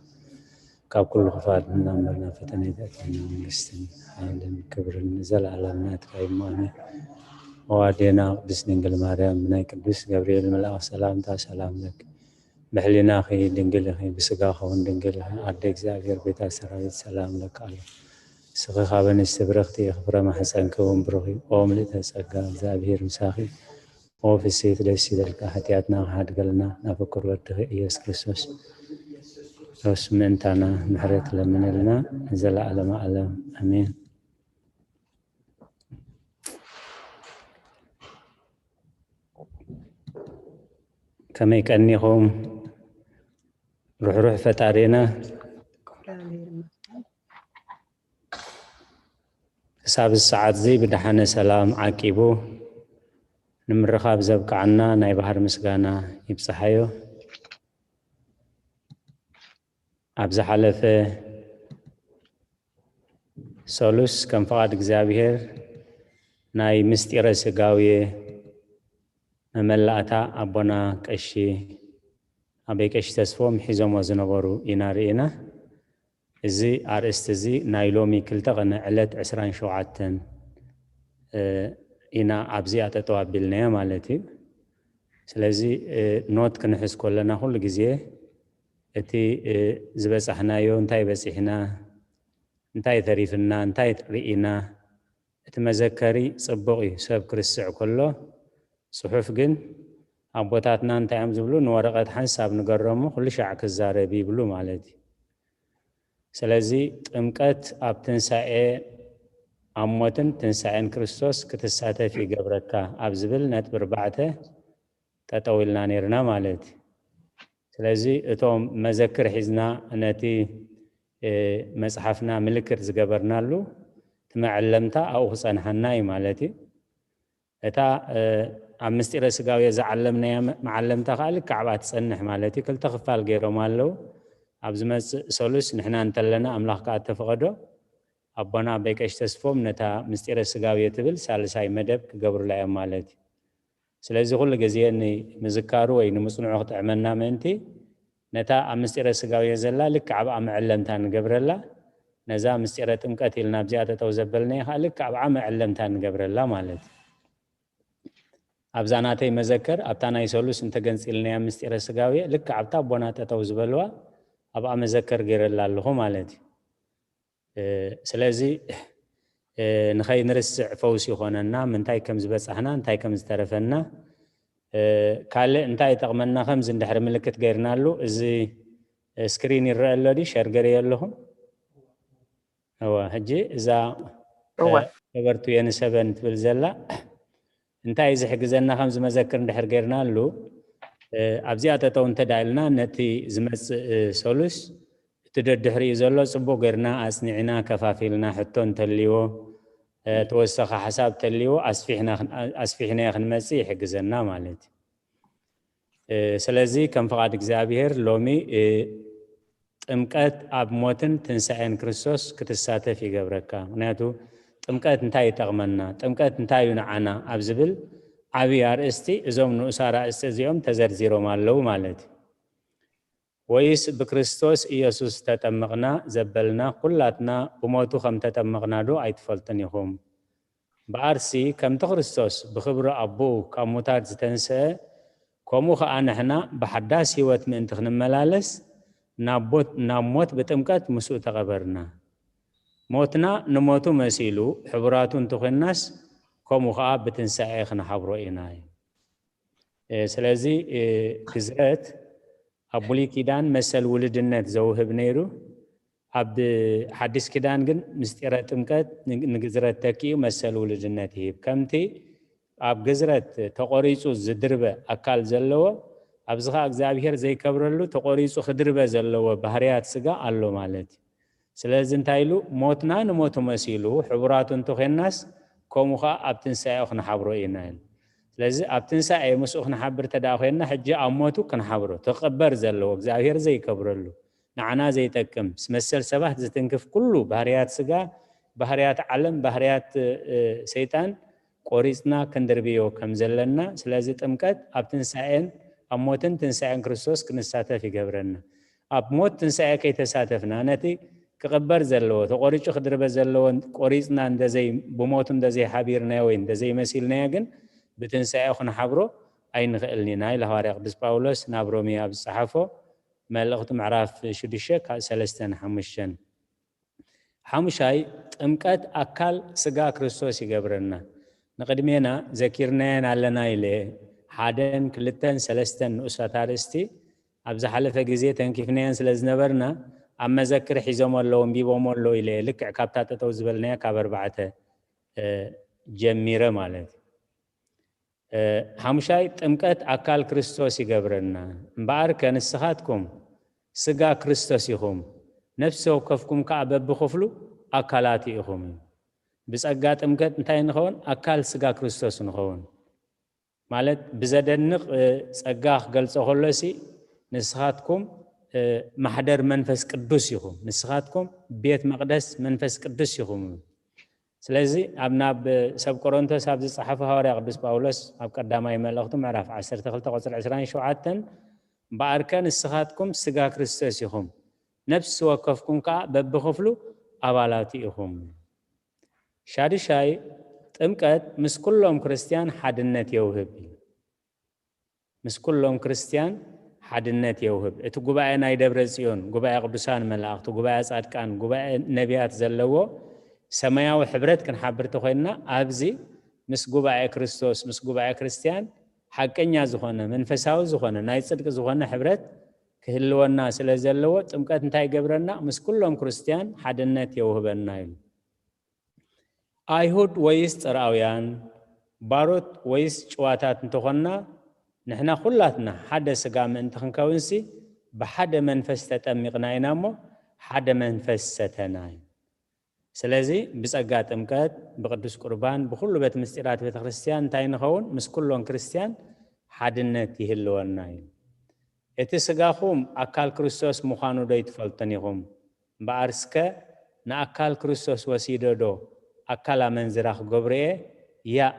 ካብ ኩሉ ክፋት ንናምበርና ፈተነ ይተእተና መንግስትን ሓይልን ክብርን ንዘለኣለም ናትካ እዩ እሞ ኣሜን። ኦ ኣዴና ቅድስት ድንግል ማርያም ብናይ ቅዱስ ገብርኤል መልኣኽ ሰላምታ ሰላም ለኪ ብሕሊናኺ ድንግል ኢኺ ብስጋኺ እውን ድንግል ኢኺ ኣደ እግዚኣብሔር ቤታ ሰራዊት ሰላም ለኪ ኣሎ ንስኺ ካብ ኣንስቲ ብርኽቲ ኢኺ ፍረ ማሕፀንኪ እውን ብሩኽ እዩ ኦ ምልእተ ጸጋ እግዚኣብሔር ምሳኺ ኦ ፍስሕቲ ደስ ይበልካ ሓጢኣትና ክሓድገልና ናብ ፍቁር ወድኺ ኢየሱስ ክርስቶስ ሮስ ምእንታና ምሕረት ለምነልና ንዘለዓለመ ዓለም ኣሜን። ከመይ ቀኒኹም? ርሕሩሕ ፈጣሪና ክሳብ እዚ ሰዓት እዚ ብደሓነ ሰላም ዓቂቡ ንምርኻብ ዘብቅዓና ናይ ባህር ምስጋና ይብጽሓዮ። ኣብ ዝሓለፈ ሰሉስ ከም ፍቓድ እግዚኣብሔር ናይ ምስጢረ ስጋዌ መመላእታ ኣቦና ቀሺ ኣበይ ቀሺ ተስፎም ሒዞሞ ዝነበሩ ኢና ርኢና። እዚ ኣርእስቲ እዚ ናይ ሎሚ ክልተ ቐነ ዕለት ዕስራን ሸውዓተን ኢና ኣብዚኣ ጠጠው ኣቢልናዮ ማለት እዩ። ስለዚ ኖት ክንሕዝ ከለና ኩሉ ግዜ እቲ ዝበፃሕናዮ እንታይ በፂሕና እንታይ ተሪፍና እንታይ ርኢና እቲ መዘከሪ ፅቡቕ እዩ ሰብ ክርስዕ ከሎ ፅሑፍ ግን ኣቦታትና እንታይ እዮም ዝብሉ ንወረቐት ሓንሳብ ንገረሞ ኩሉ ሻዕ ክዛረብ ይብሉ ማለት እዩ። ስለዚ ጥምቀት ኣብ ትንሳኤ ኣብ ሞትን ትንሳኤን ክርስቶስ ክትሳተፍ ይገብረካ ኣብ ዝብል ነጥቢ ኣርባዕተ ጠጠው ኢልና ነይርና ማለት እዩ። ስለዚ እቶም መዘክር ሒዝና ነቲ መፅሓፍና ምልክት ዝገበርናሉ እቲ መዐለምታ ኣብኡ ክፀንሓና እዩ ማለት እዩ። እታ ኣብ ምስጢረ ስጋዊ ዝዓለምናያ መዓለምታ ከዓ ልክዕ ኣብኣ ትፀንሕ ማለት እዩ። ክልተ ክፋል ገይሮም ኣለዉ። ኣብ ዝመፅእ ሰሉስ ንሕና እንተለና ኣምላኽ ከዓ እተፈቐዶ ኣቦና ኣቦይ ቀሺ ተስፎም ነታ ምስጢረ ስጋዊ ትብል ሳልሳይ መደብ ክገብሩላ እዮም ማለት እዩ። ስለዚ ኩሉ ግዜ ንምዝካሩ ወይ ንምፅንዑ ክጥዕመና ምእንቲ ነታ ኣብ ምስጢረ ስጋዊ ዘላ ልክዕ ኣብኣ መዐለምታ ንገብረላ። ነዛ ምስጢረ ጥምቀት ኢልና ኣብዚኣ ጠጠው ዘበልናዮ ከዓ ልክዕ ኣብኣ መዐለምታ ንገብረላ ማለት እዩ። ኣብዛ ናተይ መዘከር ኣብታ ናይ ሰሉስ እንተገንፂልናያ ምስጢረ ስጋዊ ልክዕ ኣብታ ኣቦና ጠጠው ዝበልዋ ኣብኣ መዘከር ገይረላ ኣለኹ ማለት እዩ። ስለዚ ንኸይንርስዕ ፈውስ ይኾነና ምንታይ ከም ዝበፃሕና እንታይ ከም ዝተረፈና ካልእ እንታይ ይጠቕመና ከምዚ እንድሕሪ ምልክት ገይርናሉ እዚ ስክሪን ይረአ ኣሎ ዲ ሸር ገይረዮ ኣለኹም እወ ሕጂ እዛ ተበርቱ የንሰበን ትብል ዘላ እንታይ ዝሕግዘና ከም ዝመዘክር እንድሕር ገይርናሉ ኣብዚኣ ጠጠው እንተዳ ኢልና ነቲ ዝመፅእ ሰሉስ እቲ ደድሕሪኡ ዘሎ ፅቡቅ ገይርና ኣፅኒዕና ከፋፊልና ሕቶ እንተልዎ ተወሰኸ ሓሳብ ተልዎ ኣስፊሕናዮ ክንመፅእ ይሕግዘና ማለት እዩ። ስለዚ ከም ፍቓድ እግዚኣብሄር ሎሚ ጥምቀት ኣብ ሞትን ትንሳኤን ክርስቶስ ክትሳተፍ ይገብረካ። ምክንያቱ ጥምቀት እንታይ ይጠቕመና? ጥምቀት እንታይ እዩ ንዓና? ኣብ ዝብል ዓብዪ ኣርእስቲ እዞም ንኡስ ኣራእስቲ እዚኦም ተዘርዚሮም ኣለዉ ማለት እዩ። ወይስ ብክርስቶስ ኢየሱስ ተጠምቕና ዘበልና ኩላትና ብሞቱ ከም ተጠምቕና ዶ ኣይትፈልጡን ኢኹም? እምበኣርሲ ከምቲ ክርስቶስ ብኽብሪ ኣቦኡ ካብ ሙታት ዝተንስአ፣ ከምኡ ኸኣ ንሕና ብሓዳስ ህይወት ምእንቲ ክንመላለስ ናብ ሞት ብጥምቀት ምስኡ ተቐበርና። ሞትና ንሞቱ መሲሉ ሕቡራቱ እንተኾንናስ፣ ከምኡ ኸዓ ብትንሳኤ ክንሓብሮ ኢና። እ፣ ስለዚ፣ እ፣ ግዝረት ኣብ ብሉይ ኪዳን መሰል ውልድነት ዘውህብ ነይሩ። ኣብ ሓዲስ ኪዳን ግን ምስጢረ ጥምቀት ን-፣ ንግዝረት ተኪኡ መሰል ውልድነት ይህብ። ከምቲ ኣብ ግዝረት ተቖሪጹ ዝድርበ ኣካል ዘለዎ፣ ኣብዚ ኸዓ እግዚኣብሔር ዘይከብረሉ ተቖሪጹ ክድርበ ዘለዎ ባህርያት ስጋ ኣሎ ማለት እዩ። ስለዚ እንታይ ኢሉ? ሞትና ንሞቱ መሲሉ ሕቡራቱ እንተኾይንናስ፣ ከምኡ ኸዓ ኣብ ትንሳኤኡ ክንሓብሮ ኢና ኢሉ። ስለዚ ኣብ ትንሳኤ ምስኡ ክንሓብር እንተ ደኣ ኮይንና፣ ሕጂ ኣብ ሞቱ ክንሓብሮ፣ ተቐበር ዘለዎ፣ እግዚኣብሔር ዘይከብረሉ፣ ንዓና ዘይጠቅም፣ ምስ መሰል ሰባት ዝትንክፍ ኩሉ ባህርያት ስጋ፣ ባህርያት ዓለም፣ ባህርያት፣ እ፣ ሰይጣን ቆሪጽና ክንድርብዮ ከም ዘለና፣ ስለዚ ጥምቀት ኣብ ትንሳኤን ኣብ ሞትን ትንሳኤን ክርስቶስ ክንሳተፍ ይገብረና። ኣብ ሞት ትንሳኤ ከይተሳተፍና፣ ነቲ ክቕበር ዘለዎ፣ ተቖሪጹ ክድርበ ዘለዎን ቆሪጽና እንደዘይ-፣ ብሞቱ እንደዘይ ሓቢርናዮ ወይ እንደዘይ መሲልናዮ ግን ብትንሳኤ ክንሓብሮ ኣይንኽእልን ኢና ኢሉ ሃዋርያ ቅዱስ ጳውሎስ ናብ ሮሜ ኣብ ዝጸሓፎ መልእኽቱ ምዕራፍ ሽዱሽተ ካብ ሰለስተን ሓሙሽተን። ሓሙሻይ፣ ጥምቀት ኣካል ስጋ ክርስቶስ ይገብረና። ንቕድሜና ዘኪርናየን ኣለና ኢለ፣ ሓደን ክልተን ሰለስተን ንኡሳት ኣርእስቲ ኣብ ዝሓለፈ ግዜ ተንኪፍናየን ስለ ዝነበርና፣ ኣብ መዘክር ሒዞም ኣለዉ፣ ኣንቢቦም ኣለዉ ኢለ፣ ልክዕ ካብታ ጠጠው ዝበልናያ ካብ ኣርባዕተ፣ እ፣ ጀሚረ ማለት እዩ። እ፣ ሓሙሻይ፣ ጥምቀት ኣካል ክርስቶስ ይገብረና። እምበኣርከ ንስኻትኩም ስጋ ክርስቶስ ኢኹም፣ ነፍሲ ወከፍኩም ከኣ በብኽፍሉ ኣካላቱ ኢኹም። ብጸጋ ጥምቀት እንታይ ንኸውን? ኣካል ስጋ ክርስቶስ ንኸውን። ማለት ብዘደንቕ፣ እ፣ ጸጋ ክገልጾ ከሎሲ፣ ንስኻትኩም፣ እ፣ ማሕደር መንፈስ ቅዱስ ኢኹም፣ ንስኻትኩም ቤት መቕደስ መንፈስ ቅዱስ ኢኹም። ስለዚ ኣብ ናብ ሰብ ቆሮንቶስ ኣብ ዝጸሓፈ ሃዋርያ ቅዱስ ጳውሎስ ኣብ ቀዳማይ መልእኽቱ ምዕራፍ ዓሰርተ ክልተ ቁጽሪ ዕስራን ሸውዓተን፣ እምበኣርከ ንስኻትኩም ስጋ ክርስቶስ ኢኹም፣ ነፍሲ ወከፍኩም ከኣ በብኽፍሉ ኣባላቱ ኢኹም። ሻድሻይ፣ ጥምቀት ምስ ኩሎም ክርስትያን ሓድነት የውህብ እዩ። ምስ ኩሎም ክርስትያን ሓድነት የውህብ። እቲ ጉባኤ ናይ ደብረ ጽዮን፣ ጉባኤ ቅዱሳን መላእኽቲ፣ ጉባኤ ጻድቃን፣ ጉባኤ ነቢያት ዘለዎ ሰማያዊ ሕብረት ክንሓብር ተኾይንና፣ ኣብዚ ምስ ጉባኤ ክርስቶስ፣ ምስ ጉባኤ ክርስትያን ሓቀኛ ዝኾነ፣ መንፈሳዊ ዝኾነ፣ ናይ ጽድቂ ዝኾነ ሕብረት ክህልወና ስለ ዘለዎ፣ ጥምቀት እንታይ ይገብረና? ምስ ኩሎም ክርስትያን ሓድነት የውህበና ኢሉ። ኣይሁድ ወይስ ጽርኣውያን፣ ባሮት ወይስ ጭዋታት እንተኾንና፣ ንሕና ኩላትና ሓደ ስጋ ምእንቲ ክንከውንሲ፣ ብሓደ መንፈስ ተጠሚቕና ኢና እሞ፣ ሓደ መንፈስ ሰተና እዩ። ስለዚ ብጸጋ ጥምቀት፣ ብቅዱስ ቁርባን፣ ብኹሉ ቤት ምስጢራት ቤተ ክርስትያን እንታይ ንኸውን? ምስ ኩሎን ክርስትያን ሓድነት ይህልወና እዩ። እቲ ስጋኹም ኣካል ክርስቶስ ምዃኑ ዶ ኣይትፈልጡን ኢኹም? እምበኣር እስከ ንኣካል ክርስቶስ ወሲደ ዶ ኣካል ኣመንዝራ ክገብሮ እየ? ያእ፣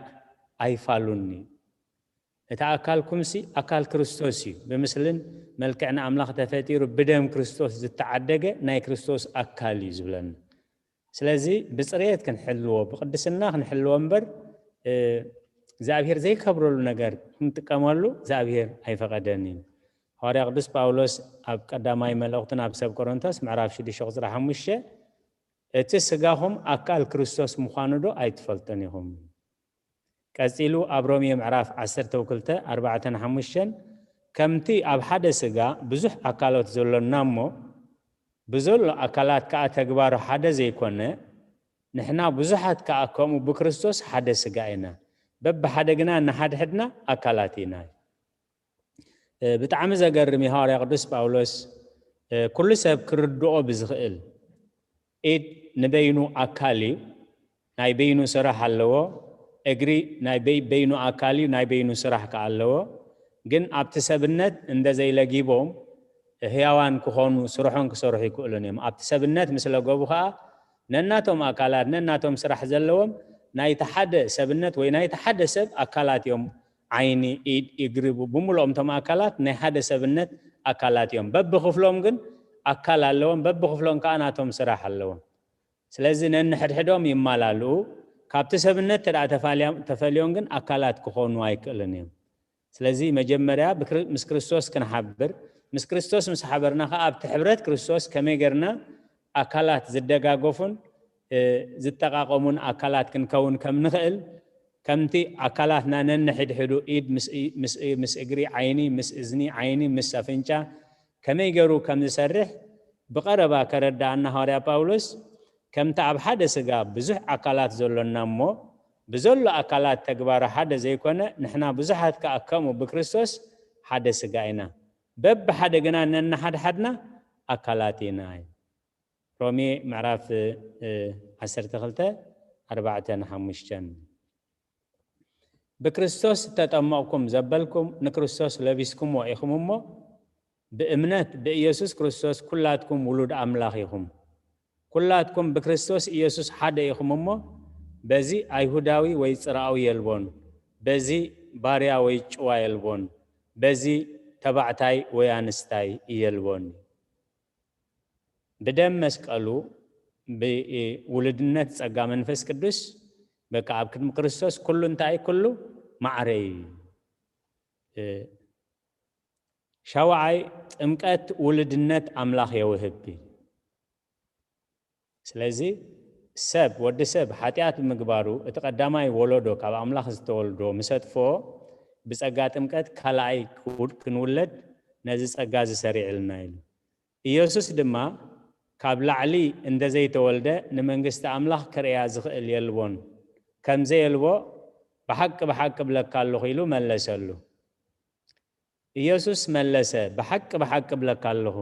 ኣይፋሉኒ። እቲ ኣካልኩምሲ ኣካል ክርስቶስ እዩ። ብምስልን መልክዕን ኣምላኽ ተፈጢሩ ብደም ክርስቶስ ዝተዓደገ ናይ ክርስቶስ ኣካል እዩ ዝብለና። ስለዚ ብጽሬት ክንሕልዎ፣ ብቅድስና ክንሕልዎ እምበር፣ እ፣ እግዚኣብሔር ዘይከብረሉ ነገር ክንጥቀመሉ እግዚኣብሔር ኣይፈቐደን እዩ። ሃዋርያ ቅዱስ ጳውሎስ ኣብ ቀዳማይ መልእኽቱ ናብ ሰብ ቆሮንቶስ ምዕራፍ ሽዱሽተ ቁጽሪ ሓሙሽተ፣ "እቲ ስጋኹም ኣካል ክርስቶስ ምዃኑ ዶ ኣይትፈልጡን ኢኹም?" ቀጺሉ ኣብ ሮሜ ምዕራፍ ዓሰርተ ክልተ ኣርባዕተን ሓሙሽተን፣ "ከምቲ ኣብ ሓደ ስጋ ብዙሕ ኣካላት ዘሎና እሞ፣ ብዘሎ ኣካላት ከኣ ተግባሩ ሓደ ዘይኮነ፣ ንሕና ብዙሓት ከኣ ከምኡ ብክርስቶስ ሓደ ስጋ ኢና፣ በብሓደ ግና ንሓድሕድና ኣካላት ኢና።" እ፣ ብጣዕሚ ዘገርም እዩ። ሃዋርያ ቅዱስ ጳውሎስ፣ እ፣ ኩሉ ሰብ ክርድኦ ብዝኽእል፣ ኢድ ንበይኑ ኣካል እዩ፣ ናይ በይኑ ስራሕ ኣለዎ። እግሪ ናይ በይ-፣ በይኑ ኣካል እዩ፣ ናይ በይኑ ስራሕ ከኣ ኣለዎ። ግን ኣብቲ ሰብነት እንደ ዘይለጊቦም ህያዋን ክኾኑ ስርሖም ክሰርሑ ይክእሉን እዮም። ኣብቲ ሰብነት ምስ ለገቡ ከኣ ነናቶም ኣካላት፣ ነናቶም ስራሕ ዘለዎም ናይቲ ሓደ ሰብነት ወይ ናይቲ ሓደ ሰብ ኣካላት እዮም። ዓይኒ፣ ኢድ፣ እግሪ፣ ብ-፣ ብምልኦም እቶም ኣካላት ናይ ሓደ ሰብነት ኣካላት እዮም። በብኽፍሎም ግን ኣካል ኣለዎም፣ በብኽፍሎም ከኣ ናቶም ስራሕ ኣለዎም። ስለዚ ነንሕድሕዶም ይማላልኡ። ካብቲ ሰብነት እንተ ደኣ ተፋልያ-፣ ተፈልዮም ግን ኣካላት ክኾኑ ኣይክእልን እዮም። ስለዚ መጀመርያ ብክር-፣ ምስ ክርስቶስ ክንሓብር፣ ምስ ክርስቶስ ምስ ሓበርና ከኣ ኣብቲ ሕብረት ክርስቶስ ከመይ ጌርና ኣካላት ዝደጋገፉን፣ እ፣ ዝጠቓቐሙን ኣካላት ክንከውን ከም ንኽእል ከምቲ ኣካላትና ነንሕድሕዱ፣ ኢድ ምስ እ-፣ ምስ እ-፣ ምስ እግሪ፣ ዓይኒ ምስ እዝኒ፣ ዓይኒ ምስ ኣፍንጫ ከመይ ገይሩ ከም ዝሰርሕ ብቐረባ ከረድኣና ሃዋርያ ጳውሎስ፣ ከምቲ ኣብ ሓደ ስጋ ብዙሕ ኣካላት ዘሎና እሞ፣ ብዘሎ ኣካላት ተግባሩ ሓደ ዘይኮነ፣ ንሕና ብዙሓት ከኣ ከምኡ ብክርስቶስ ሓደ ስጋ ኢና። በብሓደ ግና ነንሓድሓድና ኣካላት ኢና። ሮሜ ምዕራፍ፣ እ፣ ዓሰርተ ክልተ፣ ኣርባዕተን ሓሙሽተን። ብክርስቶስ እተጠመቕኩም ዘበልኩም ንክርስቶስ ለቢስኩምዎ ኢኹም እሞ፣ ብእምነት ብኢየሱስ ክርስቶስ ኩላትኩም ውሉድ ኣምላኽ ኢኹም። ኩላትኩም ብክርስቶስ ኢየሱስ ሓደ ኢኹም እሞ፣ በዚ ኣይሁዳዊ ወይ ጽርኣዊ የልቦን፣ በዚ ባርያ ወይ ጭዋ የልቦን፣ በዚ ተባዕታይ ወይ ኣንስታይ የልቦን። ብደም መስቀሉ፣ ብውሉድነት ጸጋ መንፈስ ቅዱስ፣ በቃ ኣብ ቅድሚ ክርስቶስ ኩሉ እንታይ ኩሉ ማዕረ እዩ። እ፣ ሻውዓይ፣ ጥምቀት ውሉድነት ኣምላኽ የውህብ። ስለዚ ሰብ፣ ወዲ ሰብ ሓጢኣት ብምግባሩ እቲ ቀዳማይ ወለዶ ካብ ኣምላኽ ዝተወልዶ ምስ ኣጥፍኦ፣ ብጸጋ ጥምቀት ካልኣይ ክውድ-፣ ክንውለድ ነዚ ጸጋ እዚ ሰሪዕልና ኢሉ። ኢየሱስ ድማ ካብ ላዕሊ እንተ ዘይተወልደ ንመንግስቲ ኣምላኽ ክርእያ ዝኽእል የልቦን፣ ከም ዘየልቦ ብሓቂ ብሓቂ እብለካ ኣለኹ ኢሉ መለሰሉ። ኢየሱስ መለሰ፣ ብሓቂ ብሓቂ እብለካ ኣለኹ፣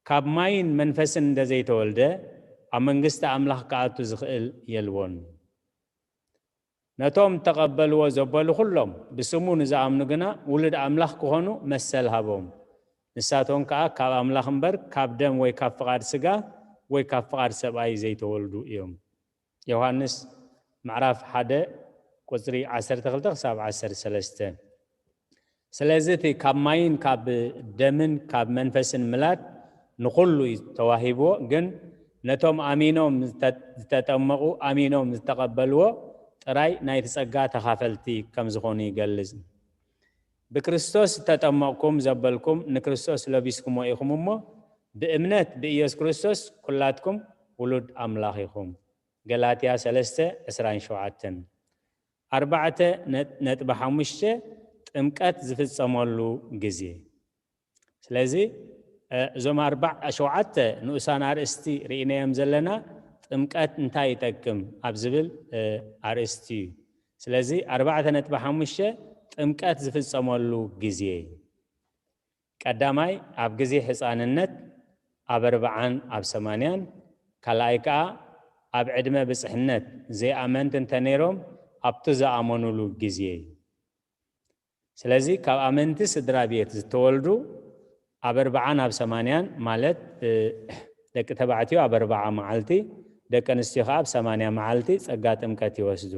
ካብ ማይን መንፈስን እንተ ዘይተወልደ ኣብ መንግስቲ ኣምላኽ ክኣቱ ዝኽእል የልቦን። ነቶም እተቐበልዎ ዘበሉ ኩሎም፣ ብስሙ ንዝኣምኑ ግና ውሉድ ኣምላኽ ክኾኑ መሰል ሃቦም። ንሳቶም ከኣ ካብ ኣምላኽ እምበር ካብ ደም ወይ ካብ ፍቓድ ስጋ ወይ ካብ ፍቓድ ሰብኣይ ዘይተወልዱ እዮም። ዮሃንስ ምዕራፍ ሓደ ቁጽሪ ዓሰርተ ክልተ ክሳብ ዓሰርተ ሰለስተ። ስለዚ እቲ ካብ ማይን ካብ ደምን ካብ መንፈስን ምላድ ንኹሉ እዩ ተዋሂብዎ፣ ግን ነቶም ኣሚኖም ዝተ-፣ ዝተጠመቑ፣ ኣሚኖም ዝተቐበልዎ ጥራይ ናይቲ ጸጋ ተኻፈልቲ ከም ዝኾኑ ይገልጽ። ብክርስቶስ እተጠመቕኩም ዘበልኩም ንክርስቶስ ለቢስኩሞ ኢኹም እሞ፣ ብእምነት ብኢየሱስ ክርስቶስ ኩላትኩም ውሉድ ኣምላኽ ኢኹም። ገላትያ ሰለስተ ዕስራን ሸውዓተን። ኣርባዕተ ነጥቢ ሓሙሽተ፣ ጥምቀት ዝፍጸመሉ ግዜ። ስለዚ፣ እ፣ እዞም ኣርባዕ-፣ ሸውዓተ ንኡሳን ኣርእስቲ ርኢናዮም ዘለና፣ ጥምቀት እንታይ ይጠቅም ኣብ ዝብል፣ እ፣ ኣርእስቲ እዩ። ስለዚ ኣርባዕተ ነጥቢ ሓሙሽተ፣ ጥምቀት ዝፍጸመሉ ግዜ። ቀዳማይ ኣብ ግዜ ሕፃንነት፣ ኣብ ኣርብዓን ኣብ ሰማንያን፣ ካልኣይ ከኣ ኣብ ዕድመ ብጽሕነት፣ ዘይኣመንቲ እንተ ነይሮም ኣብቲ ዝኣመኑሉ ግዜ እዩ። ስለዚ ካብ ኣመንቲ ስድራ ቤት ዝተወልዱ ኣብ ኣርብዓን ኣብ ሰማንያን፣ ማለት፣ እ፣ ደቂ ተባዕትዮ ኣብ ኣርብዓ መዓልቲ፣ ደቂ ኣንስትዮ ከኣ ኣብ ሰማንያ መዓልቲ ጸጋ ጥምቀት ይወስዱ።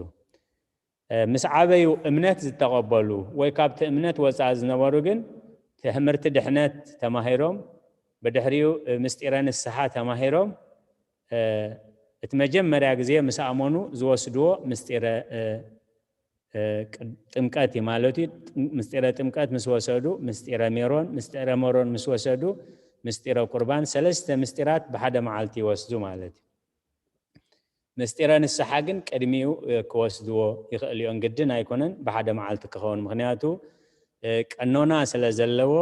እ፣ ምስ ዓበዩ እምነት ዝተቐበሉ ወይ ካብቲ እምነት ወጻኢ ዝነበሩ ግን ትምህርቲ ድሕነት ተማሂሮም፣ ብድሕሪኡ፣ እ፣ ምስጢረ ንስሓ ተማሂሮም፣ እ፣ እቲ መጀመርያ ግዜ ምስ ኣመኑ ዝወስድዎ ምስጢረ፣ እ፣ እ፣ ቅ-፣ ጥምቀት እዩ ማለት እዩ። ጥም-፣ ምስጢረ ጥምቀት ምስ ወሰዱ፣ ምስጢረ ሜሮን፣ ምስጢረ ሜሮን ምስ ወሰዱ፣ ምስጢረ ቁርባን፣ ሰለስተ ምስጢራት ብሓደ መዓልቲ ይወስዱ ማለት እዩ። ምስጢረ ንስሓ ግን ቅድሚኡ፣ እ፣ ክወስድዎ ይኽእሉ እዮም። ግድን ኣይኮነን ብሓደ መዓልቲ ክኸውን። ምኽንያቱ፣ እ፣ ቀኖና ስለ ዘለዎ፣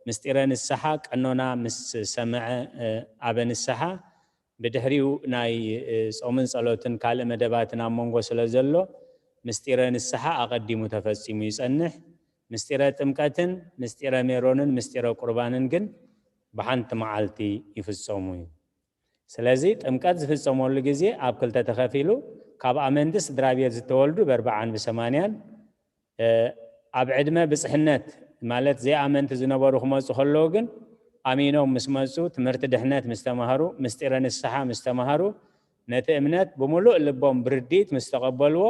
ምስጢረ ንስሓ ቀኖና ምስ ሰምዐ፣ እ፣ ኣበ ንስሓ፣ ብድሕሪኡ ናይ፣ እ፣ ጾምን ጸሎትን ካልእ መደባትን ኣብ መንጎ ስለ ዘሎ፣ ምስጢረ ንስሓ ኣቐዲሙ ተፈጺሙ ይጸንሕ። ምስጢረ ጥምቀትን ምስጢረ ሜሮንን ምስጢረ ቁርባንን ግን ብሓንቲ መዓልቲ ይፍጸሙ እዩ። ስለዚ ጥምቀት ዝፍጸመሉ ግዜ ኣብ ክልተ ተኸፊሉ፣ ካብ ኣመንቲ ስድራ ቤት ዝተወልዱ ብኣርብዓን ብሰማንያን፣ እ፣ ኣብ ዕድመ ብጽሕነት፣ ማለት ዘይኣመንቲ ዝነበሩ ክመጹ ከለዉ ግን፣ ኣሚኖም ምስ መጹ፣ ትምህርቲ ድሕነት ምስ ተማሃሩ፣ ምስጢረ ንስሓ ምስ ተማሃሩ፣ ነቲ እምነት ብምሉእ ልቦም ብርድኢት ምስ ተቐበልዎ፣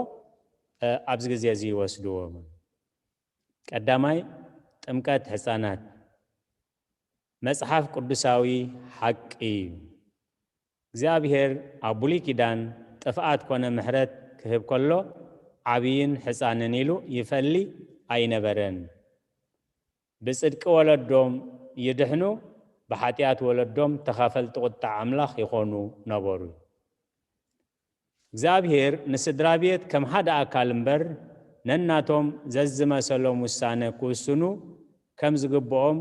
እ፣ ኣብዚ ግዜ እዚ ይወስድዎ። ቀዳማይ፣ ጥምቀት ሕፃናት መጽሓፍ ቅዱሳዊ ሓቂ እዩ። እግዚኣብሔር ኣብ ብሉይ ኪዳን ጥፍኣት ኮነ ምሕረት ክህብ ከሎ፣ ዓብይን ሕፃንን ኢሉ ይፈሊ ኣይነበረን። ብጽድቂ ወለዶም ይድሕኑ፣ ብሓጢኣት ወለዶም ተኻፈልቲ ቁጣ ኣምላኽ ይኾኑ ነበሩ። እግዚኣብሔር ንስድራ ቤት ከም ሓደ ኣካል እምበር፣ ነናቶም ዘዝመሰሎም ውሳነ ክውስኑ ከም ዝግብኦም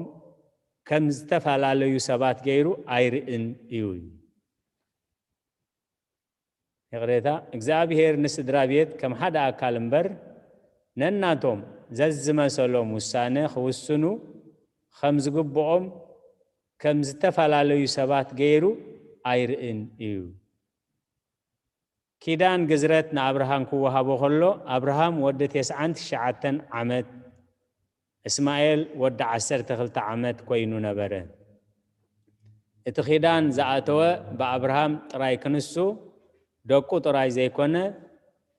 ከም ዝተፈላለዩ ሰባት ገይሩ ኣይርእን እዩ። ይቕሬታ፣ እግዚኣብሔር ንስድራ ቤት ከም ሓደ ኣካል እምበር፣ ነናቶም ዘዝመሰሎም ውሳነ ክውስኑ ከም ዝግብኦም ከም ዝተፈላለዩ ሰባት ገይሩ ኣይርእን እዩ። ኪዳን ግዝረት ንኣብርሃም ክወሃቦ ከሎ፣ ኣብርሃም ወዲ ተስዓን ትሽዓተን ዓመት፣ እስማኤል ወዲ ዓሰርተ ክልተ ዓመት ኮይኑ ነበረ። እቲ ኪዳን ዝኣተወ ብኣብርሃም ጥራይ ክንሱ፣ ደቁ ጥራይ ዘይኮነ፣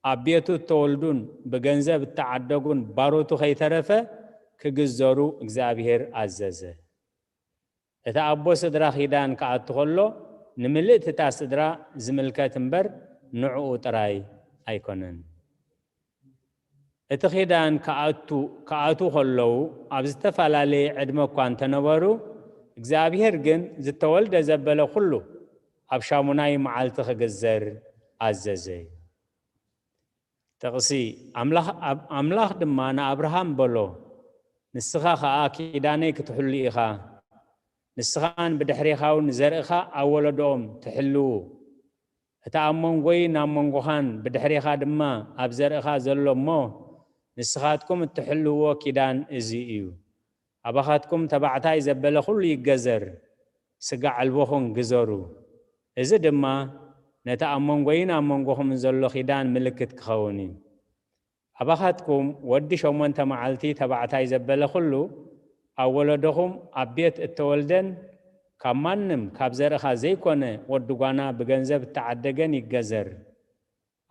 ኣብ ቤቱ እተወልዱን ብገንዘብ እተዓደጉን ባሮቱ ከይተረፈ ክግዘሩ እግዚኣብሔር ኣዘዘ። እቲ ኣቦ ስድራ ኪዳን ክኣቱ ከሎ፣ ንምልእቲ እታ ስድራ ዝምልከት እምበር፣ ንዕኡ ጥራይ ኣይኮነን። እቲ ኪዳን ክኣቱ፣ ክኣትዉ ከለዉ፣ ኣብ ዝተፈላለየ ዕድመ እኳ እንተነበሩ፣ እግዚኣብሔር ግን ዝተወልደ ዘበለ ኩሉ ኣብ ሻሙናይ መዓልቲ ክግዘር ኣዘዘ። ጥቕሲ፣ ኣምላኽ፣ ኣብ-፣ ኣምላኽ ድማ ንኣብርሃም በሎ፣ "ንስኻ ኸኣ ኪዳነይ ክትሕሉ ኢኻ፣ ንስኻን ብድሕሬኻውን ዘርእኻ ኣብ ወለዶኦም ትሕልዉ። እቲ ኣብ መንጎይን ኣብ መንጎኻን ብድሕሬኻ ድማ ኣብ ዘርእኻ ዘሎ እሞ፣ ንስኻትኩም እትሕልውዎ ኪዳን እዚ እዩ። ኣባኻትኩም ተባዕታይ ዘበለ ኩሉ ይገዘር፣ ስጋ ዕልቦኹም ግዘሩ። እዚ ድማ ነቲ ኣብ መንጎይን ኣብ መንጎኹምን ዘሎ ኪዳን ምልክት ክኸውን እዩ። ኣባኻትኩም ወዲ ሸሞንተ መዓልቲ ተባዕታይ ዘበለ ኩሉ ኣብ ወለዶኹም ኣብ ቤት እተወልደን ካብ ማንም ካብ ዘርእኻ ዘይኮነ ወዲ ጓና ብገንዘብ እተዓደገን ይገዘር።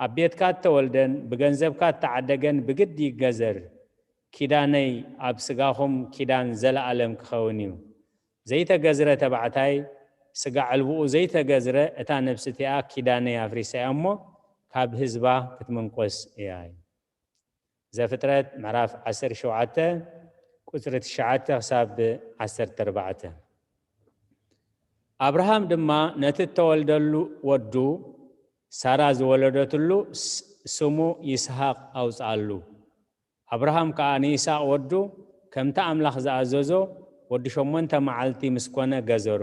ኣብ ቤትካ እተወልደን ብገንዘብካ እተዓደገን ብግዲ ይገዘር። ኪዳነይ ኣብ ስጋኹም ኪዳን ዘለኣለም ክኸውን እዩ። ዘይተገዝረ ተባዕታይ፣ ስጋ ዕልብኡ ዘይተገዝረ፣ እታ ነብሲ እቲኣ ኪዳነይ ኣፍሪሰ እያ እሞ ካብ ህዝባ ክትምንቆስ እያ" እዩ። ዘፍጥረት ምዕራፍ ዓሰርተ ሸውዓተ ቁጽሪ ትሽዓተ ክሳብ ዓሰርተ ኣርባዕተ። ኣብርሃም ድማ ነቲ እተወልደሉ ወዱ፣ ሳራ ዝወለደትሉ ስ-፣ ስሙ ይስሃቅ ኣውጽኣሉ። ኣብርሃም ከኣ ንይስሃቅ ወዱ፣ ከምቲ ኣምላኽ ዝኣዘዞ፣ ወዲ ሸሞንተ መዓልቲ ምስ ኮነ ገዘሮ።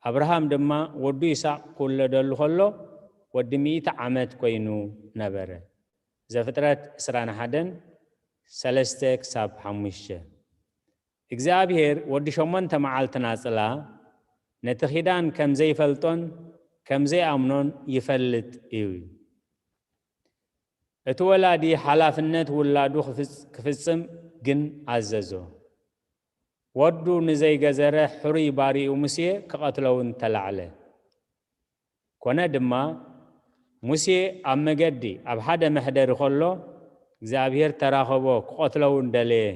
ኣብርሃም ድማ ወዱ ይስሃቅ ክውለደሉ ከሎ፣ ወዲ ሚእቲ ዓመት ኮይኑ ነበረ። ዘፍጥረት ዕስራን ሓደን፣ ሰለስተ ክሳብ ሓሙሽተ። እግዚኣብሔር ወዲ ሸሞንተ መዓልቲ ናጽላ፣ ነቲ ኪዳን ከም ዘይፈልጦን ከም ዘይኣምኖን ይፈልጥ እዩ። እቲ ወላዲ ሓላፍነት ውላዱ ክፍጽ-፣ ክፍጽም ግን ኣዘዞ። ወዱ ንዘይገዘረ ሕሩይ ባሪኡ ሙሴ ክቐትሎ እውን ተላዕለ። ኮነ ድማ፣ ሙሴ ኣብ መገዲ ኣብ ሓደ መሕደሪ ከሎ፣ እግዚኣብሔር ተራኸቦ፣ ክቐትሎ እውን ደለየ።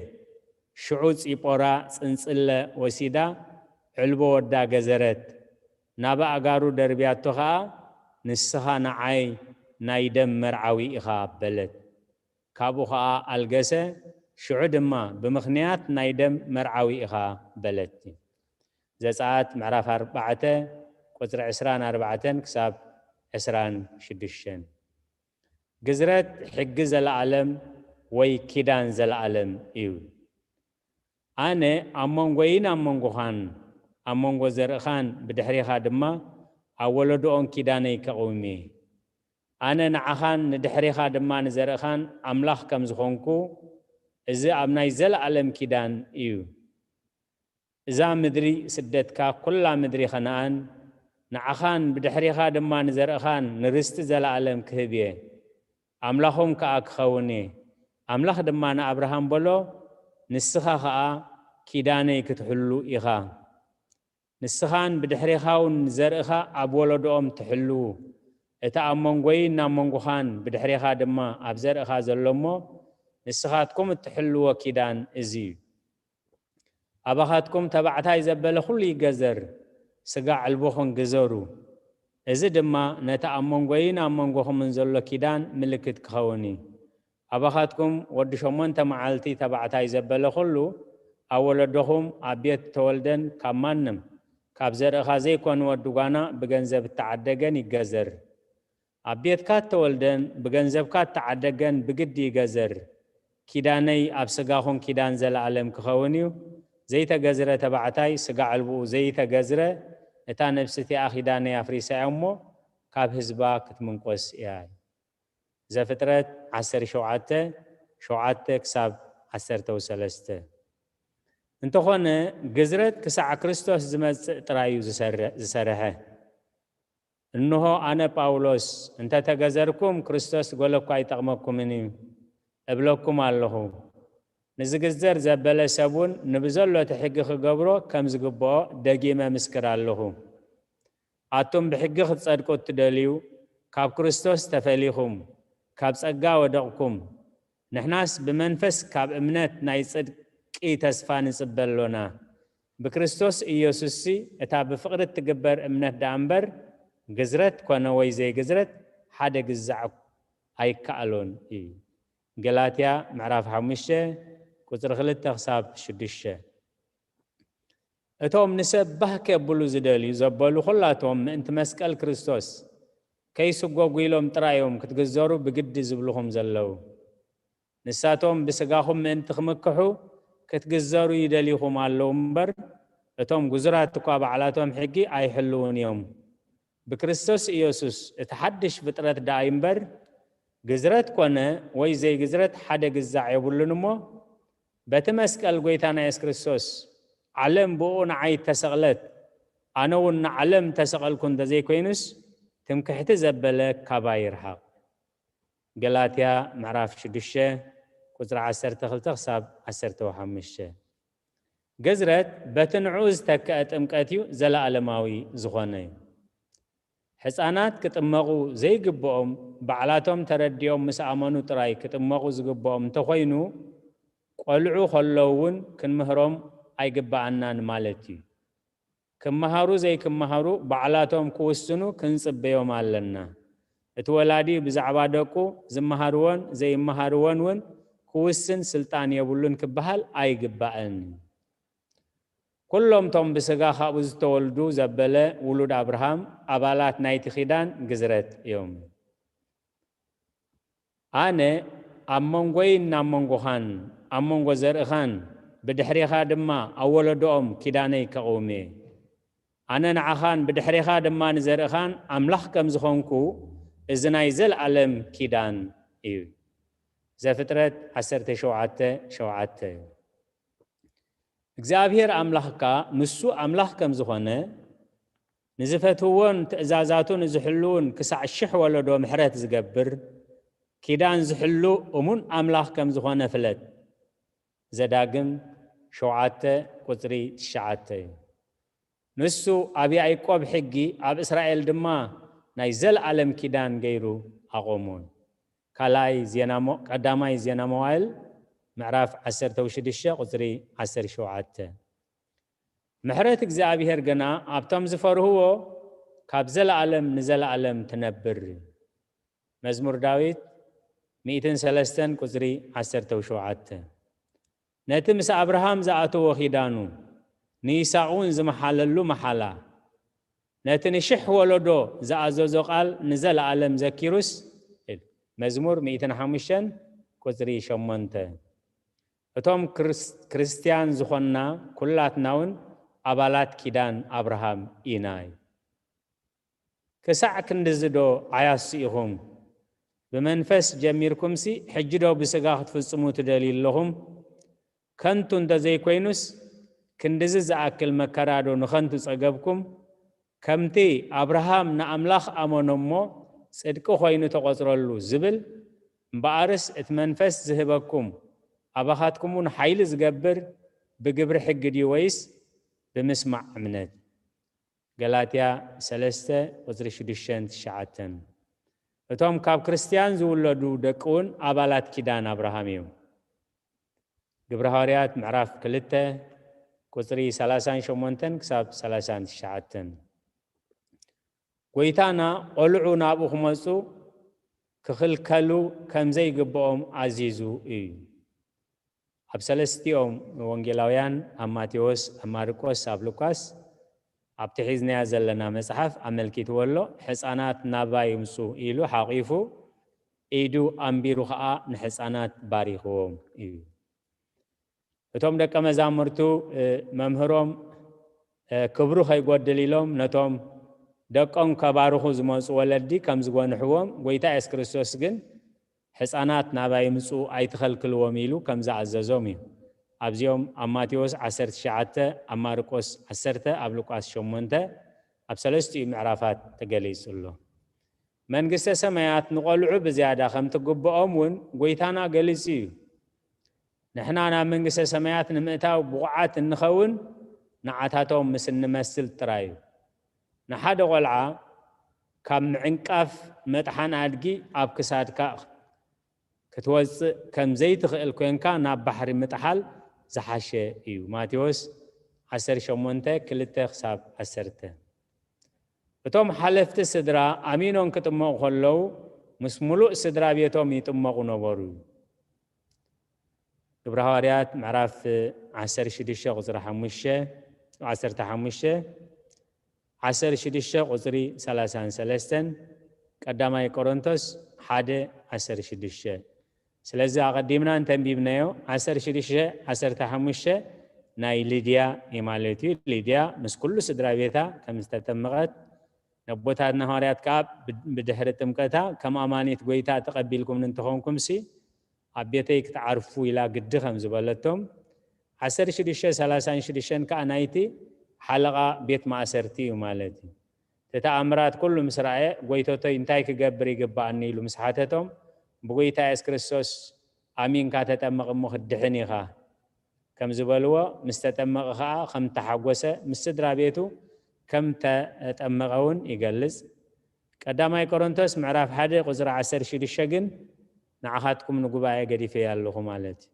ሽዑ ጺጶራ ጽንጽለ ወሲዳ፣ ዕልቦ ወዳ ገዘረት። ናብ ኣእጋሩ ደርብያቶ ኸኣ፣ "ንስኻ ንዓይ ናይ ደም መርዓዊ ኢኻ" በለት። ካብኡ ኸኣ ኣልገሰ፣ ሽዑ ድማ፣ "ብምኽንያት ናይ ደም መርዓዊ ኢኻ" በለት። ዘጸኣት ምዕራፍ ኣርባዕተ ቁጽሪ ዕስራን ኣርባዕተን ክሳብ ዕስራን ሽዱሽተን። ግዝረት ሕጊ ዘለኣለም ወይ ኪዳን ዘለኣለም እዩ። "ኣነ ኣብ መንጎይን ኣብ መንጎኻን፣ ኣብ መንጎ ዘርእኻን ብድሕሬኻ ድማ ኣብ ወለዶኦም ኪዳነይ ከቕውም እየ። ኣነ ንዓኻን ንድሕሬኻ ድማ ንዘርእኻን ኣምላኽ ከም ዝኾንኩ፣ እዚ ኣብ ናይ ዘለኣለም ኪዳን እዩ። እዛ ምድሪ ስደትካ፣ ኩላ ምድሪ ከነኣን፣ ንዓኻን ብድሕሬኻ ድማ ንዘርእኻን ንርስቲ ዘለኣለም ክህብ እየ። ኣምላኹም ከኣ ክኸውን እየ።" ኣምላኽ ድማ ንኣብርሃም በሎ፣ "ንስኻ ኸኣ ኪዳነይ ክትሕሉ ኢኻ። ንስኻን ብድሕሬኻውን ዘርእኻ ኣብ ወለዶኦም ትሕልዉ። እቲ ኣብ መንጎይን ኣብ መንጎኻን ብድሕሬኻ ድማ ኣብ ዘርእኻ ዘሎ እሞ፣ ንስኻትኩም እትሕልዎ ኪዳን እዚ እዩ። ኣባኻትኩም ተባዕታይ ዘበለ ኩሉ ይገዘር፣ ስጋ ዕልቡኹም ግዘሩ። እዚ ድማ ነቲ ኣብ መንጎይን ኣብ መንጎኹምን ዘሎ ኪዳን ምልክት ክኸውን እዩ። ኣባኻትኩም ወዲ ሸሞንተ መዓልቲ ተባዕታይ ዘበለ ኩሉ ኣብ ወለዶኹም ኣብ ቤት ተወልደን ካብ ማንም ካብ ዘርእኻ ዘይኮነ ወዲ ጓና ብገንዘብ እተዓደገን ይገዘር። ኣብ ቤትካ እተወልደን ብገንዘብካ እተዓደገን ብግዲ ይገዘር። ኪዳነይ ኣብ ስጋኹም ኪዳን ዘለኣለም ክኸውን እዩ። ዘይተገዝረ ተባዕታይ፣ ስጋ ዕልብኡ ዘይተገዝረ፣ እታ ነብሲ እቲኣ ኪዳነይ ኣፍሪሳ እያ እሞ፣ ካብ ህዝባ ክትምንቆስ እያ። ዘፍጥረት ዓሰርተ ሸውዓተ፣ ሸውዓተ ክሳብ ዓሰርተ ሰለስተ። እንተኾነ፣ ግዝረት ክሳዕ ክርስቶስ ዝመጽእ ጥራይ እዩ ዝሰርሕ፣ ዝሰርሐ። እንሆ፣ ኣነ ጳውሎስ፣ እንተ ተገዘርኩም፣ ክርስቶስ ገለ እኳ ኣይጠቕመኩምን እዩ እብለኩም ኣለኹ። ንዝግዘር ዘበለ ሰብ እውን ንብዘሎ እቲ ሕጊ ክገብሮ ከም ዝግብኦ ደጊመ ምስክር ኣለኹ። ኣቱም ብሕጊ ክትጸድቁ እትደልዩ፣ ካብ ክርስቶስ ተፈሊኹም፣ ካብ ጸጋ ወደቕኩም። ንሕናስ ብመንፈስ ካብ እምነት ናይ ጽድቂ ተስፋ ንጽበ ኣሎና። ብክርስቶስ ኢየሱስሲ እታ ብፍቕሪ እትግበር እምነት ደኣ እምበር፣ ግዝረት ኮነ ወይ ዘይግዝረት ሓደ ግዛዕ ኣይከኣሎን እዩ። ገላትያ ምዕራፍ ሓሙሽተ ቁጽሪ ክልተ ክሳብ ሽዱሽተ። እቶም ንሰብ ባህ ከብሉ ዝደልዩ ዘበሉ ኩላቶም ምእንቲ መስቀል ክርስቶስ ከይስጎጉ ኢሎም ጥራይ እዮም ክትግዘሩ ብግዲ ዝብልኹም ዘለዉ። ንሳቶም ብስጋኹም ምእንቲ ክምክሑ ክትግዘሩ ይደልዩኹም ኣለዉ እምበር፣ እቶም ግዙራት እኳ ባዕላቶም ሕጊ ኣይሕልዉን እዮም። ብክርስቶስ ኢየሱስ እቲ ሓድሽ ፍጥረት ደኣ እዩ እምበር፣ ግዝረት ኮነ ወይ ዘይግዝረት ሓደ ግዛዕ የብሉን እሞ፣ በቲ መስቀል ጐይታና የሱስ ክርስቶስ፣ ዓለም ብእኡ ንዓይ እተሰቕለት፣ ኣነ እውን ንዓለም እተሰቐልኩ እንተ ዘይኮይኑስ፣ ትምክሕቲ ዘበለ ካባይ ይርሓቕ። ገላትያ ምዕራፍ ሽዱሽተ ቁጽሪ ዓሰርተ ክልተ ክሳብ ዓሰርተ ሓሙሽተ። ግዝረት በቲ ንዕኡ ዝተክአ ጥምቀት እዩ ዘለኣለማዊ ዝኾነ እዩ። ሕፃናት ክጥመቑ ዘይግብኦም፣ ባዕላቶም ተረዲኦም ምስ ኣመኑ ጥራይ ክጥመቑ ዝግብኦም እንተኾይኑ፣ ቆልዑ ከለዉ እውን ክንምህሮም ኣይግብኣናን ማለት እዩ። ክመሃሩ ዘይክመሃሩ ባዕላቶም ክውስኑ ክንጽበዮም ኣለና። እቲ ወላዲ ብዛዕባ ደቁ ዝመሃርዎን ዘይመሃርዎን እውን ክውስን ስልጣን የብሉን ክበሃል ኣይግባእን። ኩሎም እቶም ብስጋ ካብኡ ዝተወልዱ ዘበለ ውሉድ ኣብርሃም ኣባላት ናይቲ ኪዳን ግዝረት እዮም። ኣነ ኣብ መንጎይን ኣብ መንጎኻን ኣብ መንጎ ዘርእኻን ብድሕሬኻ ድማ ኣብ ወለዶኦም ኪዳነይ ከቕውም እየ። ኣነ ንዓኻን ብድሕሬኻ ድማ ንዘርእኻን ኣምላኽ ከም ዝኾንኩ እዚ ናይ ዘለኣለም ኪዳን እዩ። ዘፍጥረት ዓሰርተ ሸውዓተ ሸውዓተ። እግዚኣብሔር ኣምላኽካ ንሱ ኣምላኽ ከም ዝኾነ፣ ንዝፈትውዎን ትእዛዛቱ ንዝሕልውን ክሳዕ ሽሕ ወለዶ ምሕረት ዝገብር፣ ኪዳን ዝሕሉ እሙን ኣምላኽ ከም ዝኾነ ፍለጥ። ዘዳግም ሸውዓተ ቁጽሪ ትሽዓተ እዩ። ንሱ ኣብ ያዕቆብ ሕጊ፣ ኣብ እስራኤል ድማ ናይ ዘለኣለም ኪዳን ገይሩ ኣቖሞን። ካልኣይ ዜና መ-፣ ቀዳማይ ዜና መዋዕል ምዕራፍ ዓሰርተ ሽዱሽተ ቁጽሪ ዓሰርተ ሸውዓተ። ምሕረት እግዚኣብሔር ግና ኣብቶም ዝፈርህዎ ካብ ዘለኣለም ንዘለኣለም ትነብር። መዝሙር ዳዊት ሚእትን ሰለስተን ቁጽሪ ዓሰርተ ሸውዓተ። ነቲ ምስ ኣብርሃም ዝኣተዎ ኪዳኑ፣ ንይስሐቅ እውን ዝመሓለሉ መሓላ፣ ነቲ ንሽሕ ወለዶ ዝኣዘዞ ቃል ንዘለኣለም ዘኪሩስ፣ መዝሙር ሚእትን ሓሙሽተን ቁጽሪ ሸሞንተ። እቶም ክርስ-፣ ክርስትያን ዝኾንና ኩላትና እውን ኣባላት ኪዳን ኣብርሃም ኢና። ክሳዕ ክንድዚ ዶ ዓያሱ ኢኹም? ብመንፈስ ጀሚርኩምሲ፣ ሕጂ ዶ ብስጋ ክትፍጽሙ ትደልዩ ኣለኹም? ከንቱ እንተ ዘይኮይኑስ፣ ክንድዚ ዝኣክል መከራ ዶ ንኸንቱ ጸገብኩም? ከምቲ ኣብርሃም ንኣምላኽ ኣመኖ እሞ፣ ጽድቂ ኾይኑ ተቖጽረሉ ዝብል፣ እምበኣርስ እቲ መንፈስ ዝህበኩም፣ ኣባኻትኩም እውን ሓይሊ ዝገብር፣ ብግብሪ ሕጊ ድዩ ወይስ ብምስማዕ እምነት? ገላትያ ሰለስተ ቁጽሪ ሽዱሽተን ትሽዓተን። እቶም ካብ ክርስትያን ዝውለዱ ደቂ እውን ኣባላት ኪዳን ኣብርሃም እዮም። ግብረ ሃዋርያት ምዕራፍ ክልተ ቁጽሪ ሰላሳን ሸሞንተን ክሳብ ሰላሳን ትሽዓተን። ጐይታና ቆልዑ ናብኡ ክመጹ ክኽልከሉ ከም ዘይግብኦም ኣዚዙ እዩ። ኣብ ሰለስቲኦም ወንጌላውያን፣ ኣብ ማቴዎስ፣ ኣብ ማርቆስ፣ ኣብ ሉቃስ፣ ኣብቲ ሒዝናያ ዘለና መጽሓፍ ኣመልኪትዎ ኣሎ። ሕፃናት ናባይ ይምጹ ኢሉ ሓቒፉ፣ ኢዱ ኣንቢሩ ኸኣ ንሕፃናት ባሪኽዎም እዩ። እቶም ደቀ መዛሙርቱ፣ እ፣ መምህሮም፣ እ፣ ክብሩ ከይጎድል ኢሎም ነቶም ደቆም ከባርኹ ዝመጹ ወለዲ ከም ዝጎንሕዎም፣ ጎይታ የሱስ ክርስቶስ ግን፣ "ሕፃናት ናባይ ይምጹ ኣይትኸልክልዎም" ኢሉ ከም ዝኣዘዞም እዩ። ኣብዚኦም ኣብ ማቴዎስ ዓሰርተ ትሽዓተ፣ ኣብ ማርቆስ ዓሰርተ፣ ኣብ ሉቃስ ሸሞንተ፣ ኣብ ሰለስቲኡ ምዕራፋት ተገሊጹ ኣሎ። መንግስተ ሰማያት ንቖልዑ ብዝያዳ ከም ትግብኦም እውን ጎይታና ገሊጹ እዩ። ንሕና ናብ መንግስተ ሰማያት ንምእታው ብቑዓት እንኸውን ንዓታቶም ምስ እንመስል ጥራይ እዩ። ንሓደ ቆልዓ ካብ ምዕንቃፍ መጥሓን ኣድጊ ኣብ ክሳድካ ክትወጽእ ከም ዘይትኽእል ኮንካ ናብ ባሕሪ ምጥሓል ዝሓሸ እዩ። ማቴዎስ ዓሰርተ ሸሞንተ፣ ክልተ ክሳብ ዓሰርተ። እቶም ሓለፍቲ ስድራ ኣሚኖም ክጥመቑ ከለዉ፣ ምስ ምሉእ ስድራ ቤቶም ይጥመቑ ነበሩ። ግብረ ሃዋርያት ምዕራፍ ዓሰርተ ሽዱሽተ ቁጽሪ ሓሙሽተ፣ ዓሰርተ ሓሙሽተ፣ ዓሰርተ ሽዱሽተ ቁጽሪ ሰላሳን ሰለስተን፣ ቀዳማይ ቆሮንቶስ ሓደ ዓሰርተ ሽዱሽተ። ስለዚ ኣቐዲምና እንተንቢብናዮ፣ ዓሰርተ ሽዱሽተ ዓሰርተ ሓሙሽተ ናይ ሊድያ እዩ ማለት እዩ። ሊድያ ምስ ኩሉ ስድራ ቤታ ከም ዝተጠመቐት፣ ነቦታትና ሃዋርያት ከኣ ብ-፣ ብድሕሪ ጥምቀታ ከም ኣማኒት ጎይታ ተቐቢልኩም እንተኾንኩምሲ፣ ኣብ ቤተይ ክትዓርፉ ኢላ ግዲ ከም ዝበለቶም፣ ዓሰርተ ሽዱሽተ ሰላሳን ሽዱሽተን ከኣ ናይቲ ሓለቓ ቤት ማእሰርቲ እዩ ማለት እዩ። እቲ ተኣምራት ኩሉ ምስ ረኣየ፣ "ጎይቶቶይ እንታይ ክገብር ይግብኣኒ?" ኢሉ ምስ ሓተቶም፣ "ብጎይታ የሱስ ክርስቶስ ኣሚንካ ተጠመቕ እሞ ክትድሕን ኢኻ" ከም ዝበልዎ፣ ምስ ተጠመቐ ኸኣ ከም ተሓጎሰ፣ ምስ ስድራ ቤቱ ከም ተጠመቐ እውን ይገልጽ። ቀዳማይ ቆሮንቶስ ምዕራፍ ሓደ ቁጽሪ ዓሰርተ ሽዱሽተ ግን፣ "ንዓኻትኩም ንጉባኤ ገዲፈያ ኣለኹ" ማለት እዩ።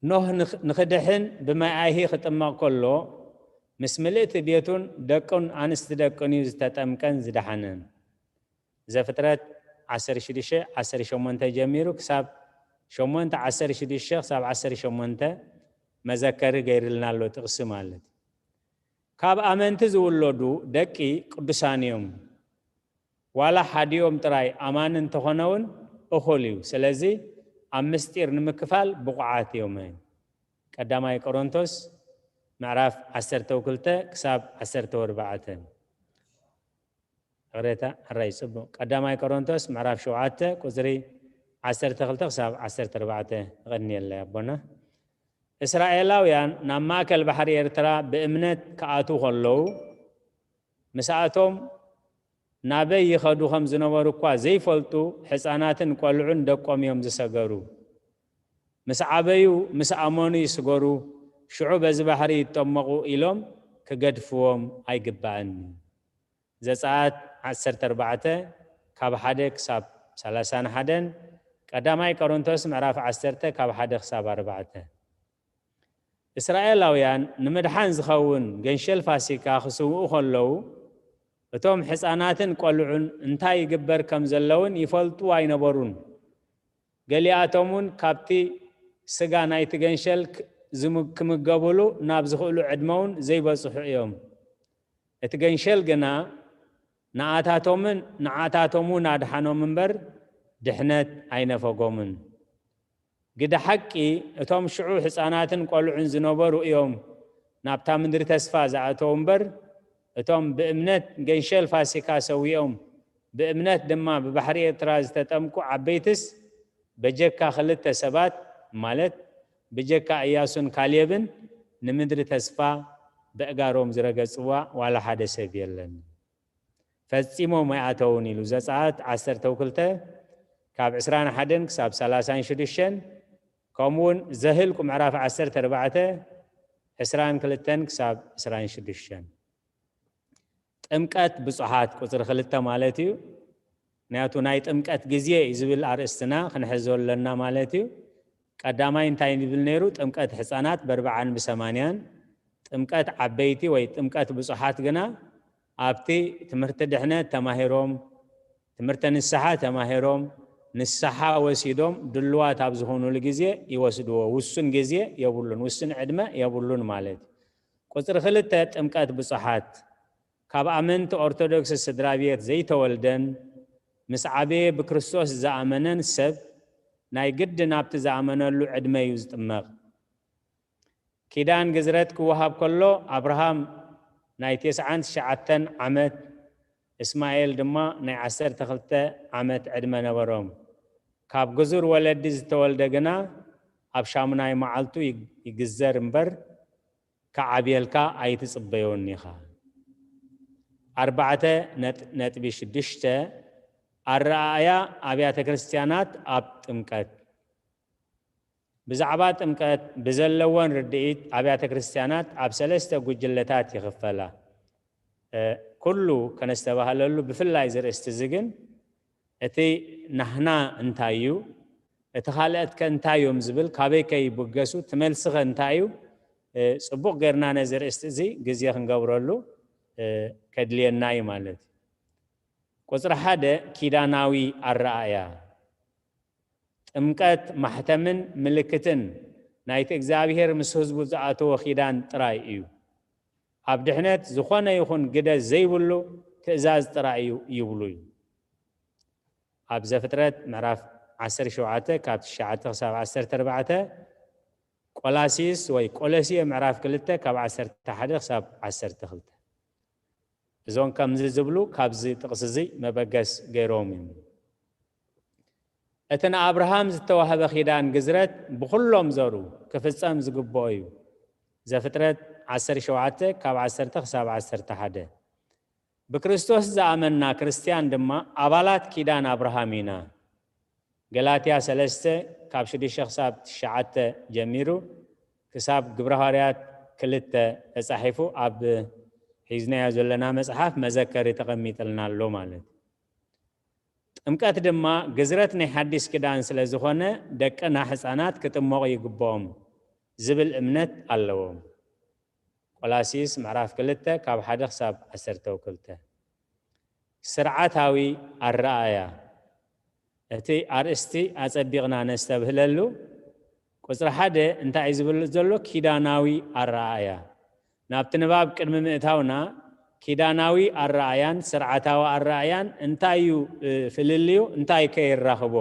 ኖህ ንኽ-፣ ንኽድሕን ብማይ ኣይሂ ክጥመቕ ከሎ፣ ምስ ምልእቲ ቤቱን ደቁን ኣንስቲ ደቁን እዩ ዝተጠምቀን ዝደሓነን። ዘፍጥረት ዓሰርተ ሽዱሽተ ዓሰርተ ሸሞንተ ጀሚሩ ክሳብ ሸሞንተ ዓሰርተ ሽዱሽተ ክሳብ ዓሰርተ ሸሞንተ መዘከሪ ገይርልና ኣሎ ጥቕሲ ማለት እዩ። ካብ ኣመንቲ ዝውለዱ ደቂ ቅዱሳን እዮም። ዋላ ሓዲኦም ጥራይ ኣማኒ እንተኾነ እውን እኹል እዩ። ስለዚ ኣብ ምስጢር ንምክፋል ብቑዓት እዮም። ቀዳማይ ቆሮንቶስ ምዕራፍ ዓሰርተ ክልተ ክሳብ ዓሰርተ ኣርባዕተ። ይቕሬታ፣ ሕራይ ጽቡቕ። ቀዳማይ ቆሮንቶስ ምዕራፍ ሸውዓተ ቁጽሪ ዓሰርተ ክልተ ክሳብ ዓሰርተ ኣርባዕተ። ይቐንየለይ ኣቦና። እስራኤላውያን ናብ ማእከል ባሕሪ ኤርትራ ብእምነት ክኣትዉ ከለዉ፣ ምስኣቶም ናበይ ይኸዱ ከም ዝነበሩ እኳ ዘይፈልጡ ሕፃናትን ቆልዑን ደቆም እዮም ዝሰገሩ። ምስ ዓበዩ፣ ምስ ኣመኑ ይስገሩ፣ ሽዑ በዚ ባሕሪ ይጠመቑ ኢሎም ክገድፍዎም ኣይግባእን። ዘጸኣት ዓሰርተ ኣርባዕተ ካብ ሓደ ክሳብ ሰላሳን ሓደን፣ ቀዳማይ ቆሮንቶስ ምዕራፍ ዓሰርተ ካብ ሓደ ክሳብ ኣርባዕተ። እስራኤላውያን ንምድሓን ዝኸውን ገንሸል ፋሲካ ክስውኡ ከለዉ፣ እቶም ሕፃናትን ቆልዑን እንታይ ይግበር ከም ዘለውን ይፈልጡ ኣይነበሩን። ገሊኣቶም እውን ካብቲ ስጋ ናይቲ ገንሸል ክ-፣ ዝም-፣ ክምገብሉ ናብ ዝኽእሉ ዕድመ እውን ዘይበጽሑ እዮም። እቲ ገንሸል ግና ንኣታቶምን ንዓታቶም እውን ኣድሓኖም እምበር፣ ድሕነት ኣይነፈጎምን። ግደ ሓቂ፣ እቶም ሽዑ ሕፃናትን ቆልዑን ዝነበሩ እዮም ናብታ ምድሪ ተስፋ ዝኣተዉ እምበር፣ እቶም ብእምነት ገንሸል ፋሲካ ሰዊኦም፣ ብእምነት ድማ ብባሕሪ ኤርትራ ዝተጠምቁ ዓበይትስ፣ በጀካ ክልተ ሰባት፣ ማለት ብጀካ እያሱን ካሌብን፣ ንምድሪ ተስፋ በእጋሮም ዝረገጽዋ ዋላ ሓደ ሰብ የለን። ፈጺሞም ኣይኣተውን ኢሉ። ዘጸኣት ዓሰርተ ክልተ ካብ ዕስራን ሓደን ክሳብ ሰላሳን ሽዱሽተን፣ ከምኡውን ዘህልቁ ምዕራፍ ዓሰርተ ኣርባዕተ ዕስራን ክልተን ክሳብ ዕስራን ሽዱሽተን። ጥምቀት ብጹሓት ቁጽሪ ክልተ ማለት እዩ። ምኽንያቱ ናይ ጥምቀት ግዜ እዩ ዝብል ኣርእስትና ክንሕዞ ኣለና ማለት እዩ። ቀዳማይ እንታይ ንብል ነይሩ? ጥምቀት ሕጻናት በርብዓን ብሰማንያን፣ ጥምቀት ዓበይቲ ወይ ጥምቀት ብጹሓት ግና ኣብቲ ትምህርቲ ድሕነት ተማሂሮም፣ ትምህርተ ንስሓ ተማሂሮም፣ ንስሓ ወሲዶም ድልዋት ኣብ ዝኾኑሉ ግዜ ይወስድዎ። ውሱን ግዜ የብሉን፣ ውሱን ዕድመ የብሉን ማለት እዩ። ቁጽሪ ክልተ፣ ጥምቀት ብጹሓት። ካብ ኣመንቲ ኦርቶዶክስ ስድራ ቤት ዘይተወልደን ምስ ዓበየ ብክርስቶስ ዝኣመነን ሰብ ናይ ግድን ኣብቲ ዝኣመነሉ ዕድመ እዩ ዝጥመቕ። ኪዳን ግዝረት ክወሃብ ከሎ ኣብርሃም ናይ ተስዓን ትሽዓተን ዓመት፣ እስማኤል ድማ ናይ ዓሰርተ ክልተ ዓመት ዕድመ ነበሮም። ካብ ግዙር ወለዲ ዝተወልደ ግና ኣብ ሻሙናይ መዓልቱ ይግ- ይግዘር እምበር ክዓብየልካ ኣይትጽበዮን ኢኻ። ኣርባዕተ ነጥ- ነጥቢ ሽዱሽተ፣ ኣረኣእያ ኣብያተ ክርስቲያናት ኣብ ጥምቀት። ብዛዕባ ጥምቀት ብዘለወን ርድኢት ኣብያተ ክርስቲያናት ኣብ ሰለስተ ጉጅለታት ይኽፈላ። እ፣ ኩሉ ከነስተባህለሉ፣ ብፍላይ እዚ ርእስቲ እዚ ግን እቲ ናህና እንታይ እዩ፣ እቲ ካልኦት ከ እንታይ እዮም ዝብል ካበይ ከይብገሱ፣ እቲ መልሲ ከ እንታይ እዩ፣ እ፣ ጽቡቕ ጌርና ነዚ ርእስቲ እዚ ግዜ ክንገብረሉ፣ እ፣ ከድልየና እዩ ማለት እዩ። ቁጽሪ ሓደ፣ ኪዳናዊ ኣረኣእያ። ጥምቀት ማሕተምን ምልክትን ናይቲ እግዚኣብሔር ምስ ህዝቡ ዝኣተዎ ኪዳን ጥራይ እዩ። ኣብ ድሕነት ዝኾነ ይኹን ግደ ዘይብሉ ትእዛዝ ጥራይ እዩ ይብሉ እዩ። ኣብ ዘፍጥረት ምዕራፍ ዓሰርተ ሸውዓተ ካብ ትሽዓተ ክሳብ ዓሰርተ ኣርባዕተ፣ ቆላሲስ ወይ ቆሎስየ ምዕራፍ ክልተ ካብ ዓሰርተ ሓደ ክሳብ ዓሰርተ ክልተ። እዞም ከምዚ ዝብሉ ካብዚ ጥቕሲ እዚ መበገስ ገይሮም እዮም። እቲ ንኣብርሃም ዝተዋህበ ኪዳን ግዝረት ብኹሎም ዘሩ ክፍጸም ዝግብኦ እዩ። ዘፍጥረት ዓሰርተ ሸውዓተ ካብ ዓሰርተ ክሳብ ዓሰርተ ሓደ። ብክርስቶስ ዝኣመንና ክርስትያን ድማ ኣባላት ኪዳን ኣብርሃም ኢና። ገላትያ ሰለስተ ካብ ሽዱሽተ ክሳብ ትሽዓተ ጀሚሩ ክሳብ ግብረ ሃዋርያት ክልተ ተጻሒፉ ኣብ ሒዝናዮ ዘለና መጽሓፍ መዘከሪ ተቐሚጥልና ኣሎ ማለት እዩ። ጥምቀት ድማ ግዝረት ናይ ሓዲስ ኪዳን ስለ ዝኾነ ደቅና ሕፃናት ክጥመቑ ይግብኦም ዝብል እምነት ኣለዎም። ቆላሲስ ምዕራፍ ክልተ ካብ ሓደ ክሳብ ዓሰርተ ክልተ። ስርዓታዊ ኣረኣእያ። እቲ ኣርእስቲ ኣጸቢቕና ነስተብህለሉ። ቁጽሪ ሓደ እንታይ እዩ ዝብል ዘሎ? ኪዳናዊ ኣረኣእያ። ናብቲ ንባብ ቅድሚ ምእታውና፣ ኪዳናዊ ኣረኣእያን ስርዓታዊ ኣረኣእያን እንታይ እዩ፣ እ፣ ፍልልዩ? እንታይ ከ የራኽቦ?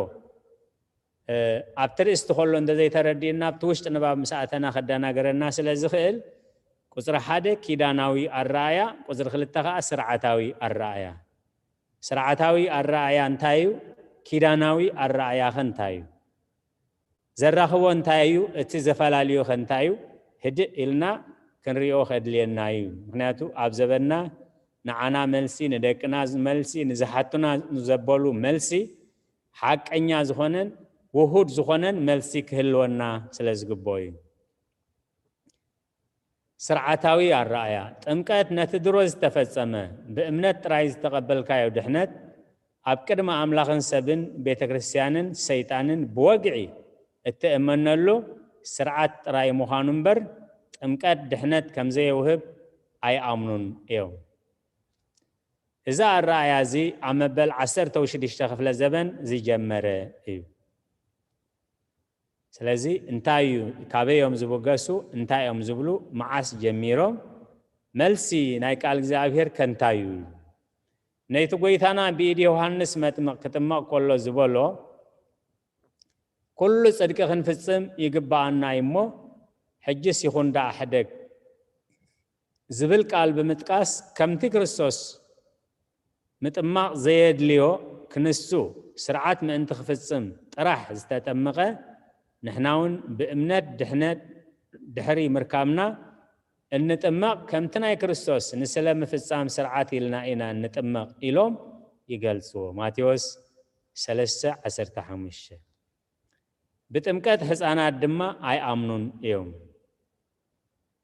እ፣ ኣብቲ ርእስቲ ከሎ እንተዘይተረዲእና፣ ኣብቲ ውሽጢ ንባብ ምስ ኣተና ከደናገረና ስለ ዝኽእል፣ ቁጽሪ ሓደ ኪዳናዊ ኣረኣእያ፣ ቁጽሪ ክልተ ከኣ ስርዓታዊ ኣረኣእያ። ስርዓታዊ ኣረኣእያ እንታይ እዩ? ኪዳናዊ ኣረኣእያኸ እንታይ እዩ? ዘራኽቦ እንታይ እዩ? እቲ ዘፈላልዮኸ እንታይ እዩ? ህድእ ኢልና ክንሪኦ ከድልየና እዩ። ምኽንያቱ ኣብ ዘበንና ንዓና መልሲ፣ ንደቅና መልሲ፣ ንዝሓቱና ዘበሉ መልሲ፣ ሓቀኛ ዝኾነን ውሁድ ዝኾነን መልሲ ክህልወና ስለ ዝግብኦ እዩ። ስርዓታዊ ኣረኣእያ። ጥምቀት ነቲ ድሮ ዝተፈጸመ፣ ብእምነት ጥራይ ዝተቐበልካዮ ድሕነት፣ ኣብ ቅድሚ ኣምላኽን ሰብን ቤተ ክርስቲያንን ሰይጣንን ብወግዒ እትእመነሉ ስርዓት ጥራይ ምዃኑ እምበር፣ ጥምቀት ድሕነት ከም ዘየውህብ ኣይኣምኑን እዮም። እዚ ኣረኣእያ እዚ ኣብ መበል ዓሰርተ ሽዱሽተ ክፍለ ዘበን ዝጀመረ እዩ። ስለዚ እንታይ እዩ፣ ካበይ እዮም ዝብገሱ፣ እንታይ እዮም ዝብሉ፣ መዓስ ጀሚሮም፣ መልሲ ናይ ቃል እግዚኣብሔር ከ እንታይ እዩ? ነቲ ጐይታና ብኢድ ዮሃንስ መጥምቕ ክጥመቕ ከሎ ዝበሎ፣ "ኩሉ ጽድቂ ክንፍጽም ይግብኣና እዩ እሞ፣ ሕጅስ ይኹን ደኣ ሕደግ" ዝብል ቃል ብምጥቃስ፣ ከምቲ ክርስቶስ ምጥማቕ ዘየድልዮ ክንሱ ስርዓት ምእንቲ ክፍጽም ጥራሕ ዝተጠመቐ፣ ንሕና እውን ብእምነት ድሕነት ድሕሪ ምርካብና እንጥመቕ፣ ከምቲ ናይ ክርስቶስ ንስለ ምፍጻም ስርዓት ኢልና ኢና እንጥመቕ ኢሎም ይገልጽዎ። ማቴዎስ ሰለስተ ዓሰርተ ሓሙሽተ። ብጥምቀት ህፃናት ድማ ኣይኣምኑን እዮም።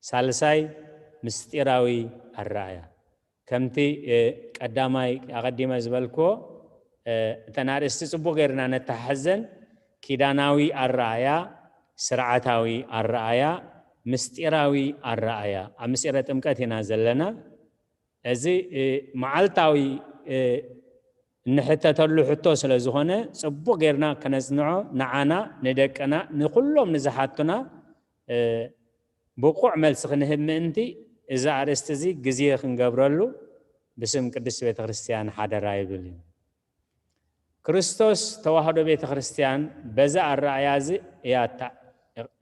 ሳልሳይ፣ ምስጢራዊ ኣረኣእያ። ከምቲ፣ እ፣ ቀዳማይ ኣቐዲመ ዝበልክዎ፣ እ፣ እተን ኣርእስቲ ጽቡቕ ጌርና ነተሓሕዘን። ኪዳናዊ ኣረኣእያ፣ ስርዓታዊ ኣረኣእያ፣ ምስጢራዊ ኣረኣእያ። ኣብ ምስጢረ ጥምቀት ኢና ዘለና። እዚ፣ እ፣ መዓልታዊ፣ እ፣ እንሕተተሉ ሕቶ ስለ ዝኾነ፣ ጽቡቕ ጌርና ከነጽንዖ፣ ንዓና፣ ንደቅና፣ ንኹሎም ንዝሓቱና፣ እ፣ ብቑዕ መልሲ ክንህብ ምእንቲ፣ እዚ ኣርእስቲ እዚ ግዜ ክንገብረሉ ብስም ቅድስት ቤተ ክርስቲያን ሓደራ ይብል እዩ። ክርስቶስ ተዋህዶ ቤተ ክርስቲያን በዚ ኣረኣያ እዚ እያ እታ-፣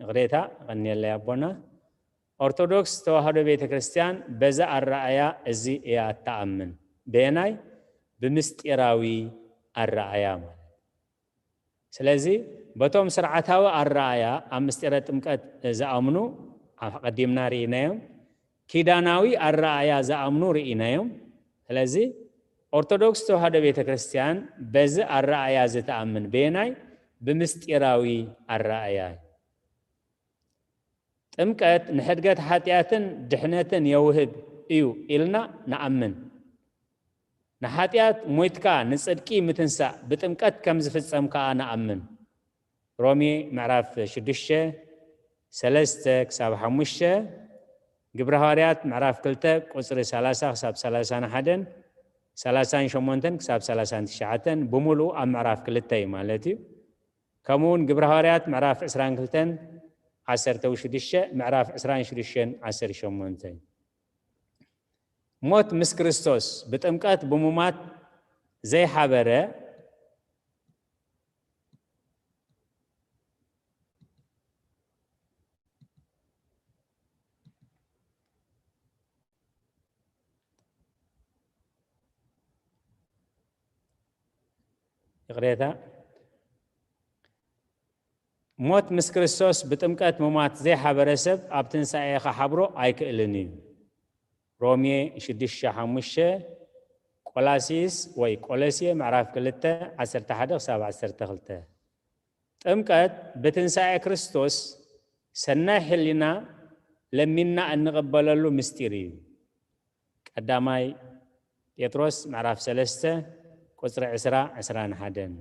ይቕሬታ፣ ቀንየለይ ኣቦና። ኦርቶዶክስ ተዋህዶ ቤተ ክርስቲያን በዚ ኣረኣያ እዚ እያ እትኣምን። በየናይ? ብምስጢራዊ ኣረኣያ ማለት። ስለዚ በቶም ስርዓታዊ ኣረኣያ ኣብ ምስጢረ ጥምቀት ዝኣምኑ ኣቐዲምና ርኢናዮም፣ ኪዳናዊ ኣረኣያ ዝኣምኑ ርኢናዮም። ስለዚ ኦርቶዶክስ ተዋህዶ ቤተ ክርስቲያን በዚ ኣረኣያ ዝተኣምን በየናይ? ብምስጢራዊ ኣረኣያ። ጥምቀት ንሕድገት ሓጢኣትን ድሕነትን የውህብ እዩ ኢልና ንኣምን። ንሓጢኣት ሞይትካ ንጽድቂ ምትንሳእ ብጥምቀት ከም ዝፍጸም ከኣ ንኣምን። ሮሜ ምዕራፍ ሽዱሽተ፣ ሰለስተ ክሳብ ሓሙሽተ፣ ግብረ ሃዋርያት ምዕራፍ ክልተ ቁጽሪ ሰላሳ ክሳብ ሰላሳን ሓደን፣ ሰላሳን ሸሞንተን ክሳብ ሰላሳን ትሽዓተን፣ ብምሉኡ ኣብ ምዕራፍ ክልተ እዩ ማለት እዩ። ከምኡ እውን ግብረ ሃዋርያት ምዕራፍ ዕስራን ክልተን ዓሰርተ ሽዱሽተ፣ ምዕራፍ ዕስራን ሽዱሽተን ዓሰርተ ሸሞንተ። ሞት ምስ ክርስቶስ ብጥምቀት ብሙማት ዘይሓበረ፣ ይቕሬታ፣ ሞት ምስ ክርስቶስ ብጥምቀት ምሟት ዘይሓበረ ሰብ ኣብ ትንሳኤ ክሓብሮ ኣይክእልን እዩ። ሮሜ ሽዱሽተ ሓሙሽተ፣ ቆላሲስ ወይ ቆሎሴ ምዕራፍ ክልተ ዓሰርተ ሓደ ክሳብ ዓሰርተ ክልተ። ጥምቀት ብትንሳኤ ክርስቶስ ሰናይ ሕሊና ለሚና እንቕበለሉ ምስጢር እዩ። ቀዳማይ ጴጥሮስ ምዕራፍ ሰለስተ ቁጽሪ ዕስራ፣ ዕስራን ሓደን።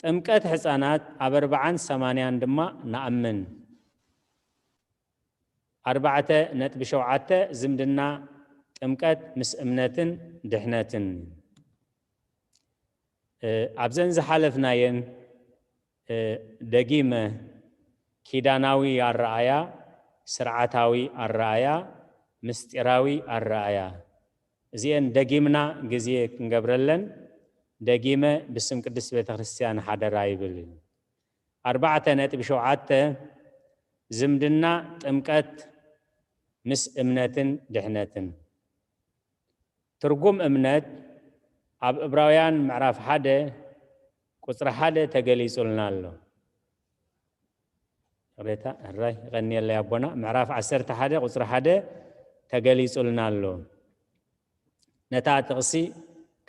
ጥምቀት ሕፃናት ኣብ ኣርባዓን ሰማንያን ድማ ንኣምን። ኣርባዕተ ነጥቢ ሸውዓተ፣ ዝምድና ጥምቀት ምስ እምነትን ድሕነትን። እ፣ ኣብዘን ዝሓለፍናየን፣ እ፣ ደጊመ ኪዳናዊ ኣረኣያ፣ ስርዓታዊ ኣረኣያ፣ ምስጢራዊ ኣረኣያ፣ እዚኤን ደጊምና ግዜ ክንገብረለን ደጊመ ብስም ቅድስት ቤተ ክርስቲያን ሓደራ ይብል። ኣርባዕተ ነጥቢ ሸውዓተ፣ ዝምድና ጥምቀት ምስ እምነትን ድሕነትን። ትርጉም እምነት ኣብ ዕብራውያን ምዕራፍ ሓደ ቁጽሪ ሓደ ተገሊጹልና ኣሎ። ይቕሬታ፣ ሕራይ፣ ይቐንየለይ ኣቦና። ምዕራፍ ዓሰርተ ሓደ ቁጽሪ ሓደ ተገሊጹልና ኣሎ። ነታ ጥቕሲ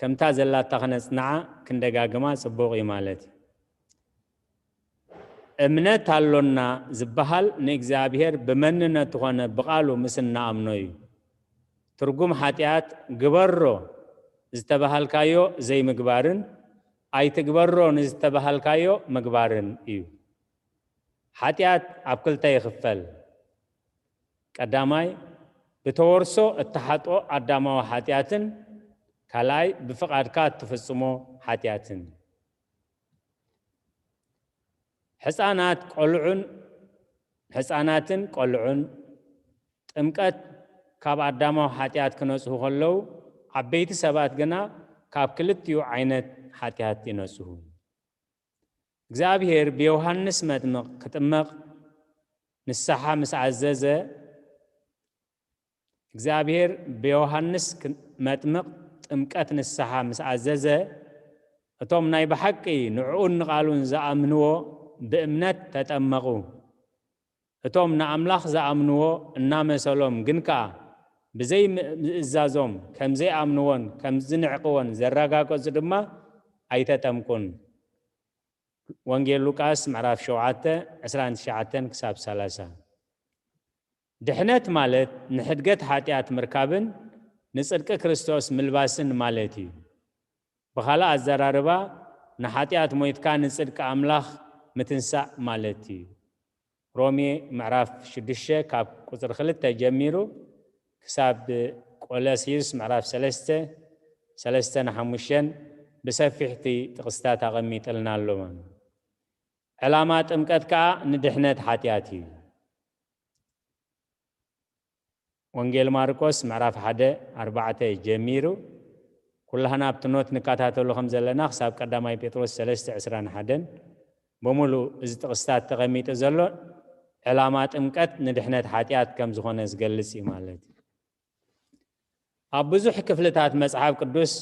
ከምታ ዘላታ ክነጽንዓ ክንደጋግማ ጽቡቕ እዩ ማለት እዩ። እምነት ኣሎና ዝበሃል ንእግዚኣብሔር ብመንነቱ ኾነ ብቓሉ ምስ እንኣምኖ እዩ። ትርጉም ሓጢኣት ግበሮ ዝተባሃልካዮ ዘይምግባርን ኣይትግበሮ ንዝተባሃልካዮ ምግባርን እዩ። ሓጢኣት ኣብ ክልተ ይኽፈል። ቀዳማይ፣ ብተወርሶ እተሓጥኦ ኣዳማዊ ሓጢኣትን ካልኣይ፣ ብፍቓድካ እትፍጽሞ ሓጢኣትን። ሕፃናት ቆልዑን፣ ሕፃናትን ቆልዑን ጥምቀት ካብ ኣዳማዊ ሓጢኣት ክነጽሁ ከለዉ፣ ዓበይቲ ሰባት ግና ካብ ክልቲኡ ዓይነት ሓጢኣት ይነጽሁ። እግዚኣብሔር ብዮሃንስ መጥምቕ ክጥመቕ ንስሓ ምስ ኣዘዘ፣ እግዚኣብሔር ብዮሃንስ ክ-፣ መጥምቕ ጥምቀት ንስሓ ምስ ኣዘዘ፣ እቶም ናይ ብሓቂ ንዕኡን ንቓሉን ዝኣምንዎ ብእምነት ተጠመቑ። እቶም ንኣምላኽ ዝኣምንዎ እናመሰሎም ግን ከኣ ብዘይ ም-፣ ምእዛዞም ከም ዘይኣምንዎን ከም ዝንዕቅዎን ዘረጋገጹ ድማ ኣይተጠምቁን። ወንጌል ሉቃስ ምዕራፍ ሸውዓተ ዕስራን ትሽዓተን ክሳብ ሰላሳ። ድሕነት ማለት ንሕድገት ሓጢኣት ምርካብን ንጽድቂ ክርስቶስ ምልባስን ማለት እዩ። ብኻልእ ኣዘራርባ፣ ንሓጢኣት ሞይትካ ንጽድቂ ኣምላኽ ምትንሳእ ማለት እዩ። ሮሜ ምዕራፍ ሽዱሽተ ካብ ቁጽሪ ክልተ ጀሚሩ ክሳብ ቆሎሲዩስ ምዕራፍ ሰለስተ፣ ሰለስተ ንሓሙሽተን ብሰፊሕቲ ጥቕስታት ኣቐሚጥልና ኣሎ። ዕላማ ጥምቀት ከኣ ንድሕነት ሓጢኣት እዩ። ወንጌል ማርቆስ ምዕራፍ ሓደ ኣርባዕተ ጀሚሩ፣ ኩላህና ኣብቲ ኖት ንከታተሎ ከም ዘለና ክሳብ ቀዳማይ ጴጥሮስ ሰለስተ ዕስራን ሓደን ብምሉእ እዚ ጥቕስታት ተቐሚጡ ዘሎ ዕላማ ጥምቀት ንድሕነት ሓጢኣት ከም ዝኾነ ዝገልጽ እዩ ማለት እዩ። ኣብ ብዙሕ ክፍልታት መጽሓፍ ቅዱስ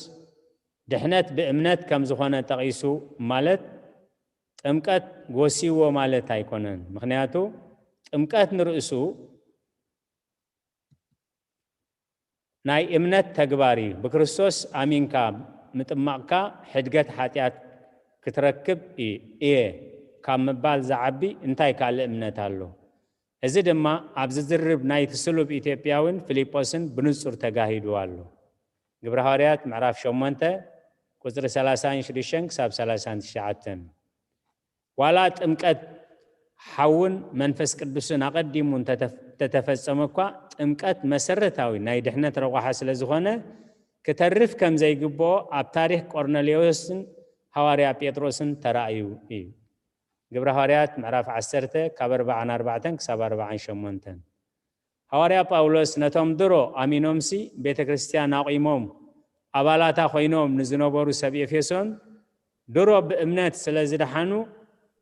ድሕነት ብእምነት ከም ዝኾነ ጠቒሱ፣ ማለት ጥምቀት ጎሲዎ ማለት ኣይኮነን። ምኽንያቱ ጥምቀት ንርእሱ ናይ እምነት ተግባር እዩ። ብክርስቶስ ኣሚንካ ምጥማቕካ ሕድገት ሓጢኣት ክትረክብ እየ ካብ ምባል ዝዓቢ እንታይ ካልእ እምነት ኣሎ? እዚ ድማ ኣብ ዝዝርብ ናይቲ ስሉብ ኢትዮጵያዊን ፊልጶስን ብንጹር ተጋሂዱ ኣሎ። ግብረ ሃዋርያት ምዕራፍ ሸሞንተ ቁጽሪ ሰላሳን ሽዱሽተን ክሳብ ሰላሳን ትሽዓተን። ዋላ ጥምቀት ሓውን መንፈስ ቅዱስን ኣቐዲሙ እንተተፍ-፣ እንተተፈጸመ እኳ፣ ጥምቀት መሰረታዊ ናይ ድሕነት ረቋሓ ስለ ዝኾነ፣ ክተርፍ ከም ዘይግብኦ ኣብ ታሪኽ ቆርኔሌዎስን ሃዋርያ ጴጥሮስን ተራእዩ እዩ። ግብረ ሃዋርያት ምዕራፍ ዓሰርተ ካብ ኣርብዓን ኣርባዕተን ክሳብ ኣርብዓን ሸሞንተን። ሃዋርያ ጳውሎስ ነቶም ድሮ ኣሚኖምሲ ቤተ ክርስቲያን ኣቑሞም ኣባላታ ኮይኖም ንዝነበሩ ሰብ ኤፌሶን፣ ድሮ ብእምነት ስለ ዝደሓኑ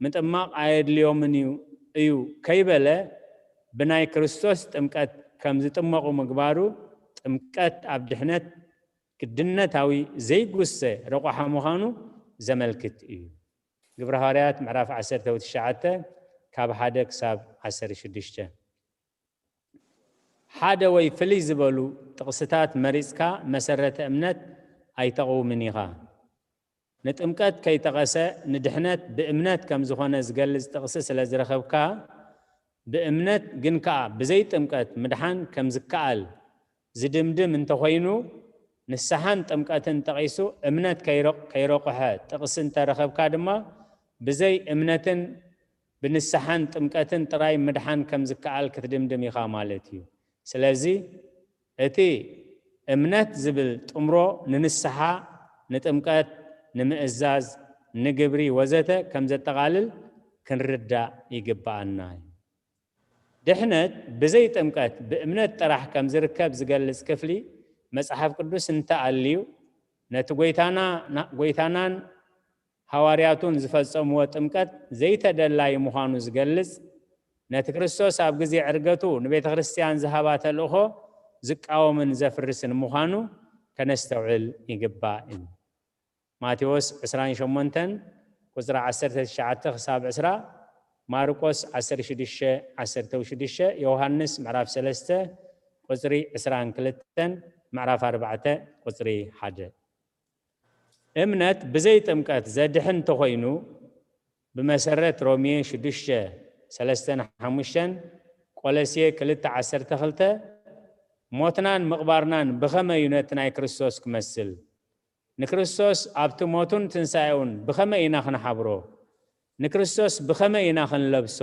ምጥማቕ ኣየድልዮምን እዩ፣ እዩ ከይበለ፣ ብናይ ክርስቶስ ጥምቀት ከም ዝጥመቑ ምግባሩ፣ ጥምቀት ኣብ ድሕነት ግድነታዊ ዘይጉሰ ረቋሓ ምዃኑ ዘመልክት እዩ። ግብረ ሃዋርያት ምዕራፍ ዓሰርተ ወትሽዓተ ካብ ሓደ ክሳብ ዓሰርተ ሽዱሽተ። ሓደ ወይ ፍልይ ዝበሉ ጥቕስታት መሪጽካ መሰረተ እምነት ኣይተቕውምን ኢኻ። ንጥምቀት ከይጠቐሰ፣ ንድሕነት ብእምነት ከም ዝኾነ ዝገልጽ ጥቕሲ ስለ ዝረኸብካ፣ ብእምነት ግን ከኣ ብዘይ ጥምቀት ምድሓን ከም ዝከኣል ዝድምድም እንተኾይኑ፣ ንስሓን ጥምቀትን ጠቒሱ እምነት ከይረ-፣ ከይረቑሐ ጥቕሲ እንተረኸብካ ድማ፣ ብዘይ እምነትን ብንስሓን ጥምቀትን ጥራይ ምድሓን ከም ዝከኣል ክትድምድም ኢኻ ማለት እዩ። ስለዚ እቲ እምነት ዝብል ጥምሮ ንንስሓ፣ ንጥምቀት፣ ንምእዛዝ፣ ንግብሪ ወዘተ ከም ዘጠቓልል ክንርዳእ ይግብኣና እዩ። ድሕነት ብዘይ ጥምቀት ብእምነት ጥራሕ ከም ዝርከብ ዝገልጽ ክፍሊ መጽሓፍ ቅዱስ እንተኣልዩ፣ ነቲ ጐይታና-፣ ና-፣ ጐይታናን ሃዋርያቱን ዝፈጸምዎ ጥምቀት ዘይተደላዪ ምዃኑ ዝገልጽ፣ ነቲ ክርስቶስ ኣብ ግዜ ዕርገቱ ንቤተ ክርስቲያን ዝሃባ ተልእኾ ዝቃወምን ዘፍርስን ምዃኑ ከነስተውዕል ይግባእ እዩ። ማቴዎስ ዕስራን ሸሞንተን ቁጽሪ ዓሰርተ ትሽዓተ ክሳብ ዕስራ፣ ማርቆስ ዓሰርተ ሽዱሽተ ዓሰርተ ሽዱሽተ፣ ዮሃንስ ምዕራፍ ሰለስተ ቁጽሪ ዕስራን ክልተን፣ ምዕራፍ ኣርባዕተ ቁጽሪ ሓደ። እምነት ብዘይ ጥምቀት ዘድሕን እንተኾይኑ፣ ብመሰረት ሮሜ ሽዱሽተ ሰለስተን ሓሙሽተን፣ ቆለስየ ክልተ ዓሰርተ ክልተ፣ ሞትናን ምቕባርናን ብኸመይ እዩ ነቲ ናይ ክርስቶስ ክመስል? ንክርስቶስ ኣብቲ ሞቱን ትንሳኤኡን ብኸመይ ኢና ክንሓብሮ? ንክርስቶስ ብኸመይ ኢና ክንለብሶ?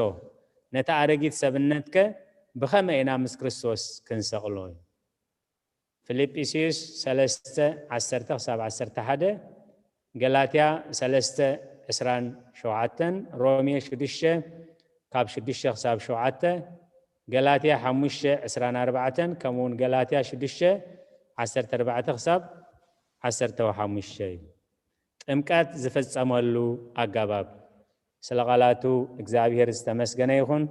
ነቲ ኣረጊት ሰብነትከ ብኸመይ ኢና ምስ ክርስቶስ ክንሰቕሎ? ፊልጵስዩስ ሰለስተ ዓሰርተ ክሳብ ዓሰርተ ሓደ፣ ገላትያ ሰለስተ ዕስራን ሸውዓተን፣ ሮሜ ሽዱሽተ ካብ ሽዱሽተ ክሳብ ሸውዓተ፣ ገላትያ ሓሙሽተ ዕስራን ኣርባዕተን፣ ከምኡ እውን ገላትያ ሽዱሽተ ዓሰርተ ኣርባዕተ ክሳብ ዓሰርተ ሓሙሽተ እዩ። ጥምቀት ዝፍጸመሉ ኣገባብ። ስለ ቃላቱ እግዚኣብሔር ዝተመስገነ ይኹን።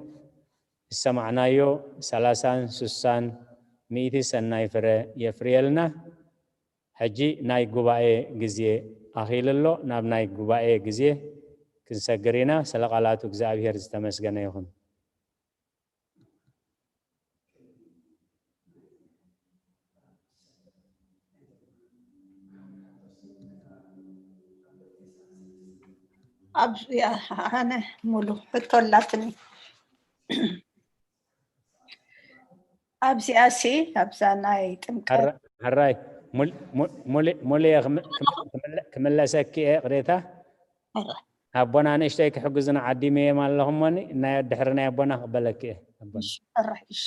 ዝሰማዕናዮ ሰላሳን ስሳን ሚእቲ ሰናይ ፍረ የፍርየልና። ሕጂ ናይ ጉባኤ ግዜ ኣኺሉ ኣሎ። ናብ ናይ ጉባኤ ግዜ ክንሰግር ኢና። ስለ ቃላቱ እግዚኣብሔር ዝተመስገነ ይኹን። ኣብ ኣነ ሙሉ ሕቶ ኣላትኒ። ኣብዚኣሲ ኣብዛ ናይ ጥምቀት ሕራይ ሙሌ ክምለሰኪ እየ። ቅሬታ ኣቦና ንእሽተይ ክሕግዙና ዓዲመዮም ኣለኹም። ሞኒ ናይ ድሕሪ ናይ ኣቦና ክበለኪ እየ። ኣቦና። ሕራይ እሺ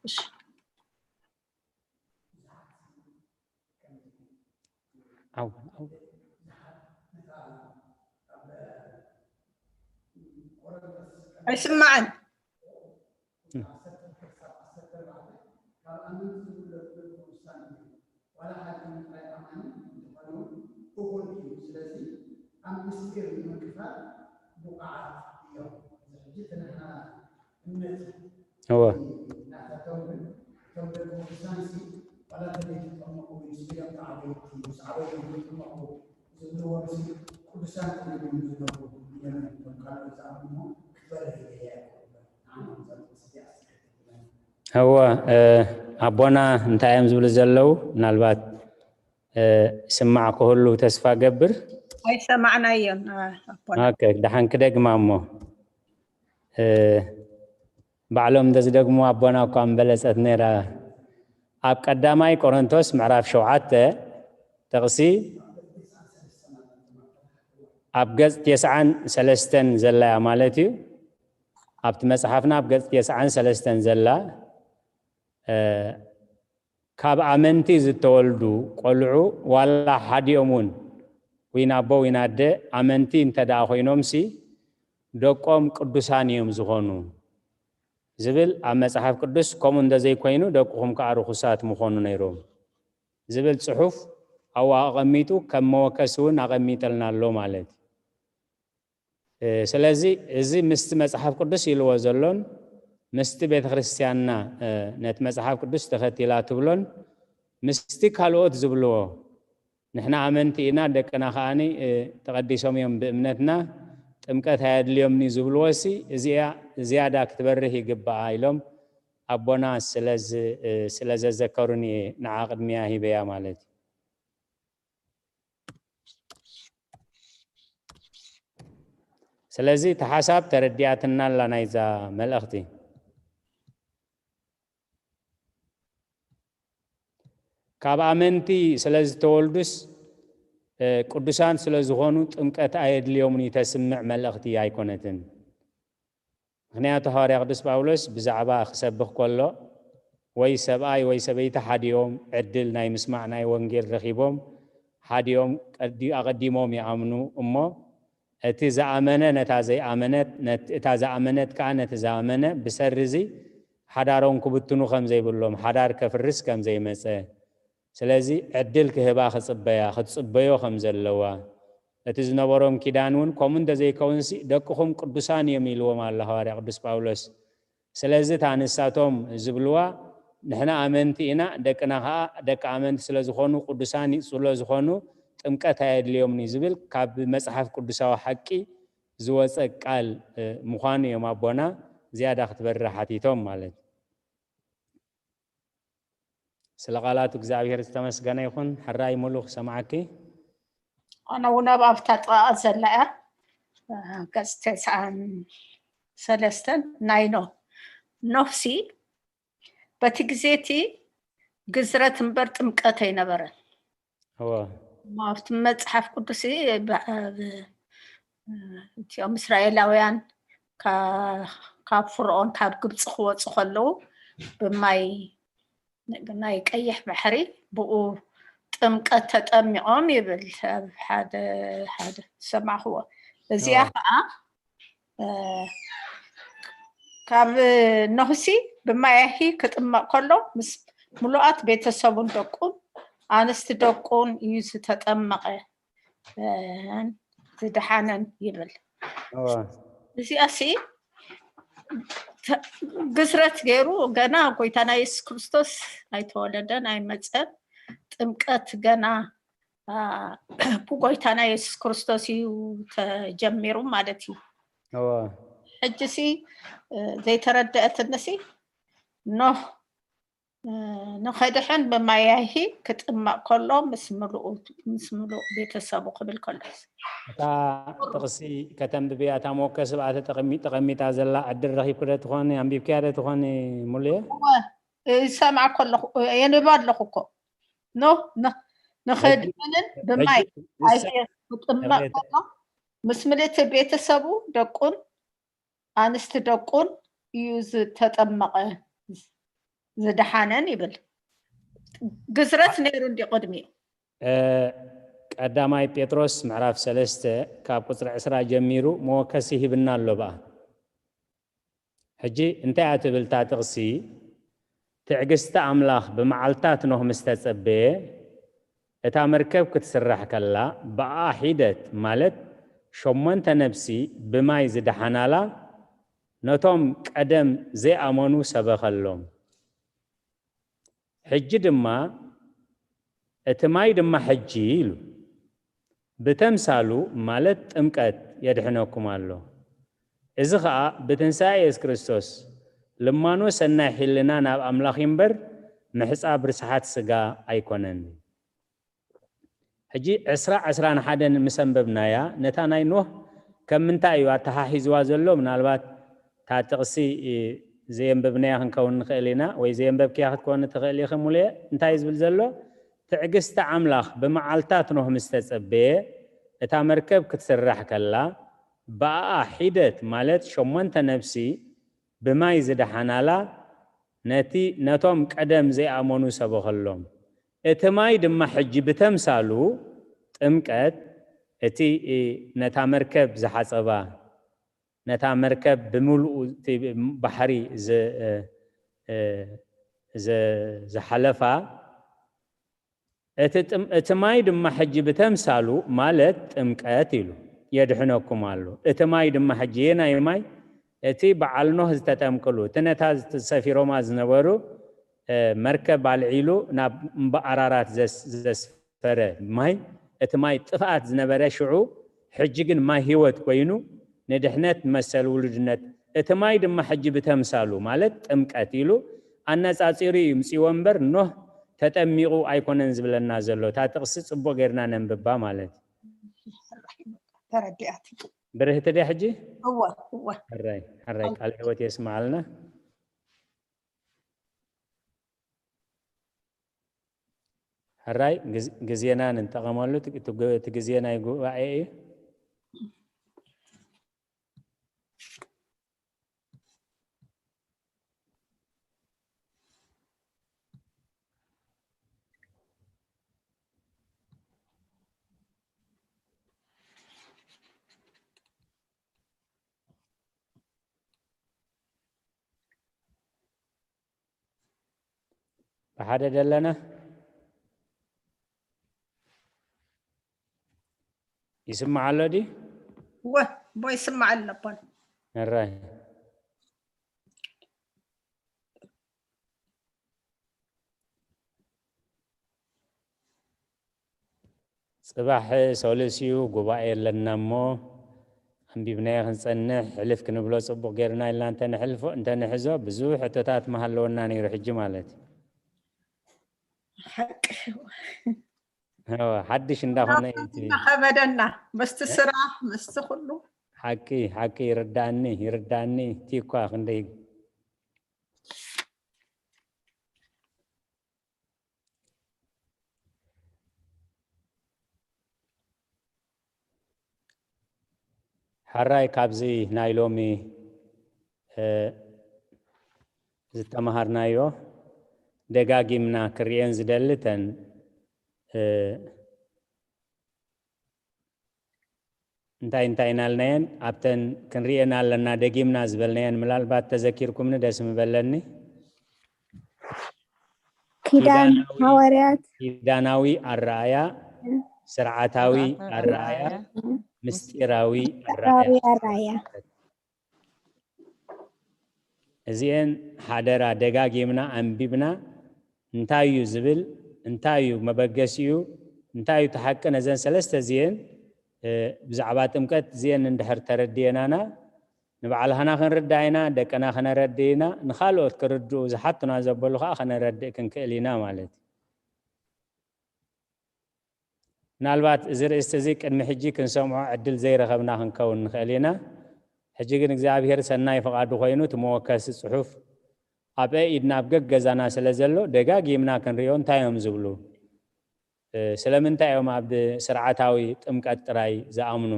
እሺ። ኣው፣ ኣው። ኣይስማዕን። እዋ እወ ኣቦና እንታይ እዮም ዝብሉ ዘለዉ? ምናልባት ስማዕ ክህሉ ተስፋ ገብር። ኣይሰማዕናዮን ኣቦና። ደሓን ክደግማ እሞ ባዕሎም እንተዝደግሙ ኣቦና እኳ ምበለጸት ነይራ። ኣብ ቀዳማይ ቆሮንቶስ ምዕራፍ ሸውዓተ ጥቕሲ ኣብ ገጽ ተስዓን ሰለስተን ዘላ እያ ማለት እዩ። ኣብቲ መጽሓፍና ኣብ ገጽ ተስዓን ሰለስተን ዘላ ካብ ኣመንቲ ዝተወልዱ ቆልዑ ዋላ ሓዲኦም እውን ዊና ኣቦ ዊና ኣደ ኣመንቲ እንተ ደኣ ኮይኖምሲ ደቆም ቅዱሳን እዮም ዝኾኑ ዝብል ኣብ መጽሓፍ ቅዱስ ከምኡ እንተዘይኮይኑ ደቅኹም ከኣ ርኹሳት ምኾኑ ነይሮም ዝብል ጽሑፍ ኣብኡ ኣቐሚጡ ከም መወከሲ እውን ኣቐሚጠልና ኣሎ ማለት እዩ። ስለዚ እዚ ምስቲ መጽሓፍ ቅዱስ ኢልዎ ዘሎን ምስቲ ቤተ ክርስቲያንና ነቲ መጽሓፍ ቅዱስ ተኸቲላ ትብሎን ምስቲ ካልኦት ዝብልዎ ንሕና ኣመንቲ ኢና ደቅና ከዓኒ ተቐዲሶም እዮም ብእምነትና ጥምቀት ኣየድልዮምኒ ዝብልዎ ሲ እዚኣ ዝያዳ ክትበርህ ይግባኣ ኢሎም ኣቦና ስለ ዘዘከሩኒ ንዓ ቅድሚያ ሂበያ ማለት እዩ። ስለዚ እቲ ሓሳብ ተረዲኣትና ኣላ ናይዛ መልእኽቲ። ካብ ኣመንቲ ስለ ዝተወልዱስ ቅዱሳን ስለ ዝኾኑ ጥምቀት ኣየድልዮምን እዩ ተስምዕ መልእኽቲ ኣይኮነትን። ምኽንያቱ ሃዋርያ ቅዱስ ጳውሎስ ብዛዕባ ክሰብኽ ከሎ ወይ ሰብኣይ ወይ ሰበይቲ ሓዲኦም ዕድል ናይ ምስማዕ ናይ ወንጌል ረኺቦም ሓዲኦም ኣቐዲሞም ይኣምኑ እሞ እቲ ዝኣመነ ነታ ዘይኣመነት እታ ዝኣመነት ከዓ ነቲ ዝኣመነ ብሰሪ እዚ ሓዳሮም ክብትኑ ከም ዘይብሎም ሓዳር ከፍርስ ከም ዘይመፀ ስለዚ ዕድል ክህባ ክፅበያ ክትፅበዮ ከም ዘለዋ እቲ ዝነበሮም ኪዳን እውን ከምኡ እንተዘይከውንሲ ደቅኹም ቅዱሳን እዮም ኢልዎም ኣሎ ሃዋርያ ቅዱስ ጳውሎስ። ስለዚ እታ ንሳቶም ዝብልዋ ንሕና ኣመንቲ ኢና ደቅና ከዓ ደቂ ኣመንቲ ስለዝኾኑ ቅዱሳን ስለዝኾኑ ጥምቀት ኣየድልዮምን እዩ ዝብል ካብ መፅሓፍ ቅዱሳዊ ሓቂ ዝወፀ ቃል ምዃኑ እዮም ኣቦና ዝያዳ ክትበርህ ሓቲቶም ማለት እዩ። ስለ ቃላቱ እግዚኣብሔር ዝተመስገነ ይኹን። ሕራይ ሙሉ ክሰምዓኪ። ኣነ እውን ኣብ ኣብታ ጥቓ ዘላ እያ ገጽ ተስዓን ሰለስተን ናይ ኖህ ኖህሲ በቲ ግዜ እቲ ግዝረት እምበር ጥምቀት ኣይነበረን። እወ እሞ ኣብቲ መጽሓፍ ቅዱስ እቲኦም እስራኤላውያን ካብ ፍርኦን ካብ ግብፂ ክወፁ ከለዉ ብማይ ናይ ቀይሕ ባሕሪ ብኡ ጥምቀት ተጠሚቖም ይብል ኣብ ሓደ ሓደ ዝሰማዕክዎ። እዚኣ ከዓ ካብ ኖህሲ ብማያሂ ክጥመቕ ከሎ ምስ ምሉኣት ቤተሰቡን ደቁን ኣንስቲ ደቁን እዩ ዝተጠመቐ ዝደሓነን ይብል። እዚኣሲ ግዝረት ገይሩ ገና ጎይታና የሱስ ክርስቶስ ኣይተወለደን ኣይመፀን። ጥምቀት ገና ብጎይታና የሱስ ክርስቶስ እዩ ተጀሚሩ ማለት እዩ። ሕጂ ሲ ዘይተረደአትንሲ ኖህ ንኸድሕን ብማያሂ ክጥመቕ ከሎ ምስ ምሉእ ምስ ምሉእ ቤተሰቡ ክብል ከሎ እታ ጥቕሲ ከተንብብያ እታ መወከሲ ብኣ ተጠቐሚ- ተቐሚጣ ዘላ ዕድል ረኺብኪ ዶ ትኾኒ? ኣንቢብክያ ዶ ትኾኒ ሙሉየ? ይሰምዓኮ ኣለኹ የንብ ኣለኹ እኮ ኖ ንኸድሕንን ብማይ ክጥመቕ ከሎ ምስ ምልእቲ ቤተሰቡ ደቁን ኣንስቲ ደቁን እዩ ዝተጠመቐ ዝደሓነን ይብል። ግዝረት ነይሩ እንዲ ቅድሚኡ። ቀዳማይ ጴጥሮስ ምዕራፍ ሰለስተ ካብ ቁፅሪ ዕስራ ጀሚሩ መወከሲ ሂብና ኣሎ ብኣ። ሕጂ እንታይ እያ ትብል እታ ጥቕሲ? ትዕግስቲ ኣምላኽ ብመዓልታት ኖህ ምስ ተጸበየ፣ እታ መርከብ ክትስራሕ ከላ፣ ብኣ ሒደት፣ ማለት ሸሞንተ ነፍሲ ብማይ ዝደሓናላ ነቶም ቀደም ዘይኣመኑ ሰበኸሎም። ሕጂ ድማ እቲ ማይ ድማ ሕጂ ኢሉ ብተምሳሉ ማለት ጥምቀት የድሕነኩም ኣሎ። እዚ ኸኣ ብትንሳኤ የሱስ ክርስቶስ ልማኖ ሰናይ ሕልና ናብ ኣምላኽ እምበር ምሕጻብ ርስሓት ስጋ ኣይኮነን። ሕጂ ዕስራ ዕስራን ሓደን ምስ ኣንበብናያ ነታ ናይ ኖህ ከም ምንታይ እዩ ኣተሓሒዝዋ ዘሎ? ምናልባት እታ ጥቕሲ ዘየንበብናያ ክንከውን ንኽእል ኢና ወይ ዘየንበብክያ ክትኮን ትኽእል ኢኺ ሙሉየ። እንታይ እዩ ዝብል ዘሎ? ትዕግስቲ ኣምላኽ ብመዓልታት ኖህ ምስ ተጸበየ እታ መርከብ ክትስራሕ ከላ ብኣኣ ሒደት ማለት ሸሞንተ ነፍሲ ብማይ ዝደሓናላ ነቲ ነቶም ቀደም ዘይኣመኑ ሰበኸሎም። እቲ ማይ ድማ ሕጂ ብተምሳሉ ጥምቀት እቲ ነታ መርከብ ዝሓጸባ ነታ መርከብ ብምሉኡ እቲ ባሕሪ ዝ- እ- እ- ዝ- ዝሓለፋ እቲ ጥም- እቲ ማይ ድማ ሕጂ ብተምሳሉ ማለት ጥምቀት ኢሉ የድሕነኩም ኣሎ። እቲ ማይ ድማ ሕጂ የናይ ማይ? እቲ በዓል ኖህ ዝተጠምቅሉ እቲ ነታ ዝት- ሰፊሮማ ዝነበሩ እ፣ መርከብ ኣልዒሉ ናብ እምባ ኣራራት ዘስ- ዘስፈረ ማይ እቲ ማይ ጥፍኣት ዝነበረ ሽዑ ሕጂ ግን ማይ ህይወት ኮይኑ ንድሕነት መሰል ውሉድነት እቲ ማይ ድማ ሕጂ ብተምሳሉ ማለት ጥምቀት ኢሉ ኣነጻጺሩ እዩ ምጽዎ እምበር ኖህ ተጠሚቑ ኣይኮነን ዝብለና ዘሎ። እታ ጥቕሲ ጽቡቕ ጌርና ነንብባ ማለት እዩ። ተረዲኣት ብርህቲ ድያ ሕጂ? እወ እወ ሕራይ ሕራይ ቃል ህይወት የስምዓልና። ሕራይ ግዝ- ግዜና ንጠቐመሉ። እቲ- እቲ ግ- እቲ ግዜ ናይ ጉባኤ እዩ። ብሓደ ደለና ይስማዕ ኣሎ ድዩ? እወ እቦ ይስማዕ ኣሎ ኣቦን ሕራይ ጽባሕ ሰሉስ እዩ ጉባኤ ኣለና እሞ ኣንቢብናዮ ክንጸንሕ ሕልፍ ክንብሎ ጽቡቕ ጌርና ኢልና እንተንሕልፎ እንተንሕዞ ብዙሕ ሕቶታት ምሃለወና ነይሩ ሕጂ ማለት እዩ። ሓቂ እወ፣ ሓድሽ እንዳኾነ እዩ እቲ ከበደና ምስቲ ስራሕ ምስቲ ኩሉ ሓቂ ሓቂ ይርዳእኒ ይርዳእኒ እቲ እኳ ክንደይ ሕራይ ካብዚ ናይ ሎሚ እ፣ ዝተምሃርናዮ ደጋጊምና ክርእየን ዝደሊ እተን እ፣ እንታይ እንታይ እናልናየን ኣብተን ክንርእየን ኣለና ደጊምና ዝበልናየን ምናልባት ተዘኪርኩምኒ ደስ ምበለኒ። ኪዳን ኪዳናዊ- ሃዋርያት ኪዳናዊ ኣረኣያ፣ ስርዓታዊ ኣረኣያ፣ ምስጢራዊ ኣረኣያ። ራዊ ኣራያ እዚኤን ሓደራ ደጋጊምና ኣንቢብና እንታይ እዩ ዝብል እንታይ እዩ መበገሲኡ እንታይ እዩ ተሓቂ ነዘን ሰለስተ እዚኤን እ፣ ብዛዕባ ጥምቀት እዚኤን እንድሕር ተረድየናና ንባዕልኻና ክንርዳእ ኢና ደቅና ከነረድእ ኢና ንካልኦት ክርድኡ ዝሓቱና ዘበሉ ከዓ ከነረድእ ክንክእል ኢና ማለት እዩ። ምናልባት እዚ ርእስቲ እዚ ቅድሚ ሕጂ ክንሰምዖ ዕድል ዘይረኸብና ክንከውን ንኽእል ኢና። ሕጂ ግን እግዚኣብሔር ሰናይ ፍቓዱ ኮይኑ እቲ መወከሲ ጽሑፍ ኣብ ኢድና ኣብ ገገዛና ስለ ዘሎ ደጋጊምና ክንሪኦ እንታይ እዮም ዝብሉ? እ፣ ስለምንታይ እዮም ኣብ ስርዓታዊ ጥምቀት ጥራይ ዝኣምኑ?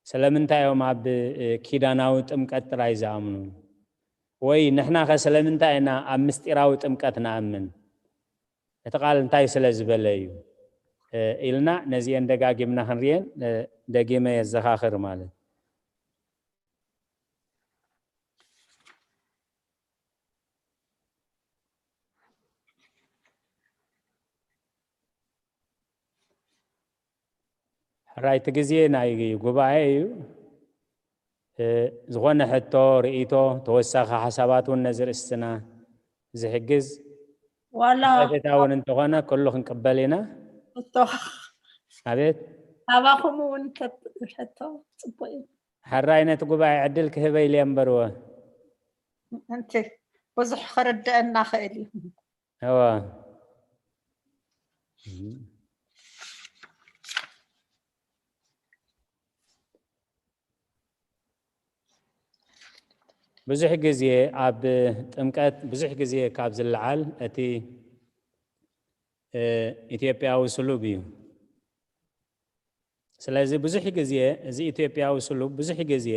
ስለምንታይ እዮም ኣብ እ፣ ኪዳናዊ ጥምቀት ጥራይ ዝኣምኑ? ወይ ንሕናኸ ስለምንታይ ኢና ኣብ ምስጢራዊ ጥምቀት ንኣምን? እቲ ቃል እንታይ ስለ ዝበለ እዩ ኢልና ነዚኤን ደጋጊምና ክንሪኤን ደጊመ የዘኻኽር ማለት። ሕራይ፣ እቲ ግዜ ናይ ጉባኤ እዩ። እ፣ ዝኾነ ሕቶ፣ ርእይቶ፣ ተወሳኺ ሓሳባት እውን ነዚ ርእስትና ዝሕግዝ ዋላ ሓተታ እውን እንተኾነ ኩሉ ክንቅበል ኢና። ሕቶ ኣቤት። ኣባኹም እውን ከብ-፣ ሕቶ ጽቡቕ እዩ። ሕራይ፣ ነቲ ጉባኤ ዕድል ክህበ ኢለ እምበርዎ። እንቲ ብዙሕ ክርድአና ኽእል እዩ። እዋ። ብዙሕ ግዜ ኣብ ጥምቀት ብዙሕ ግዜ ካብ ዝለዓል እቲ፣ እ፣ ኢትዮጵያዊ ስሉብ እዩ። ስለዚ ብዙሕ ግዜ እዚ ኢትዮጵያዊ ስሉብ ብዙሕ ግዜ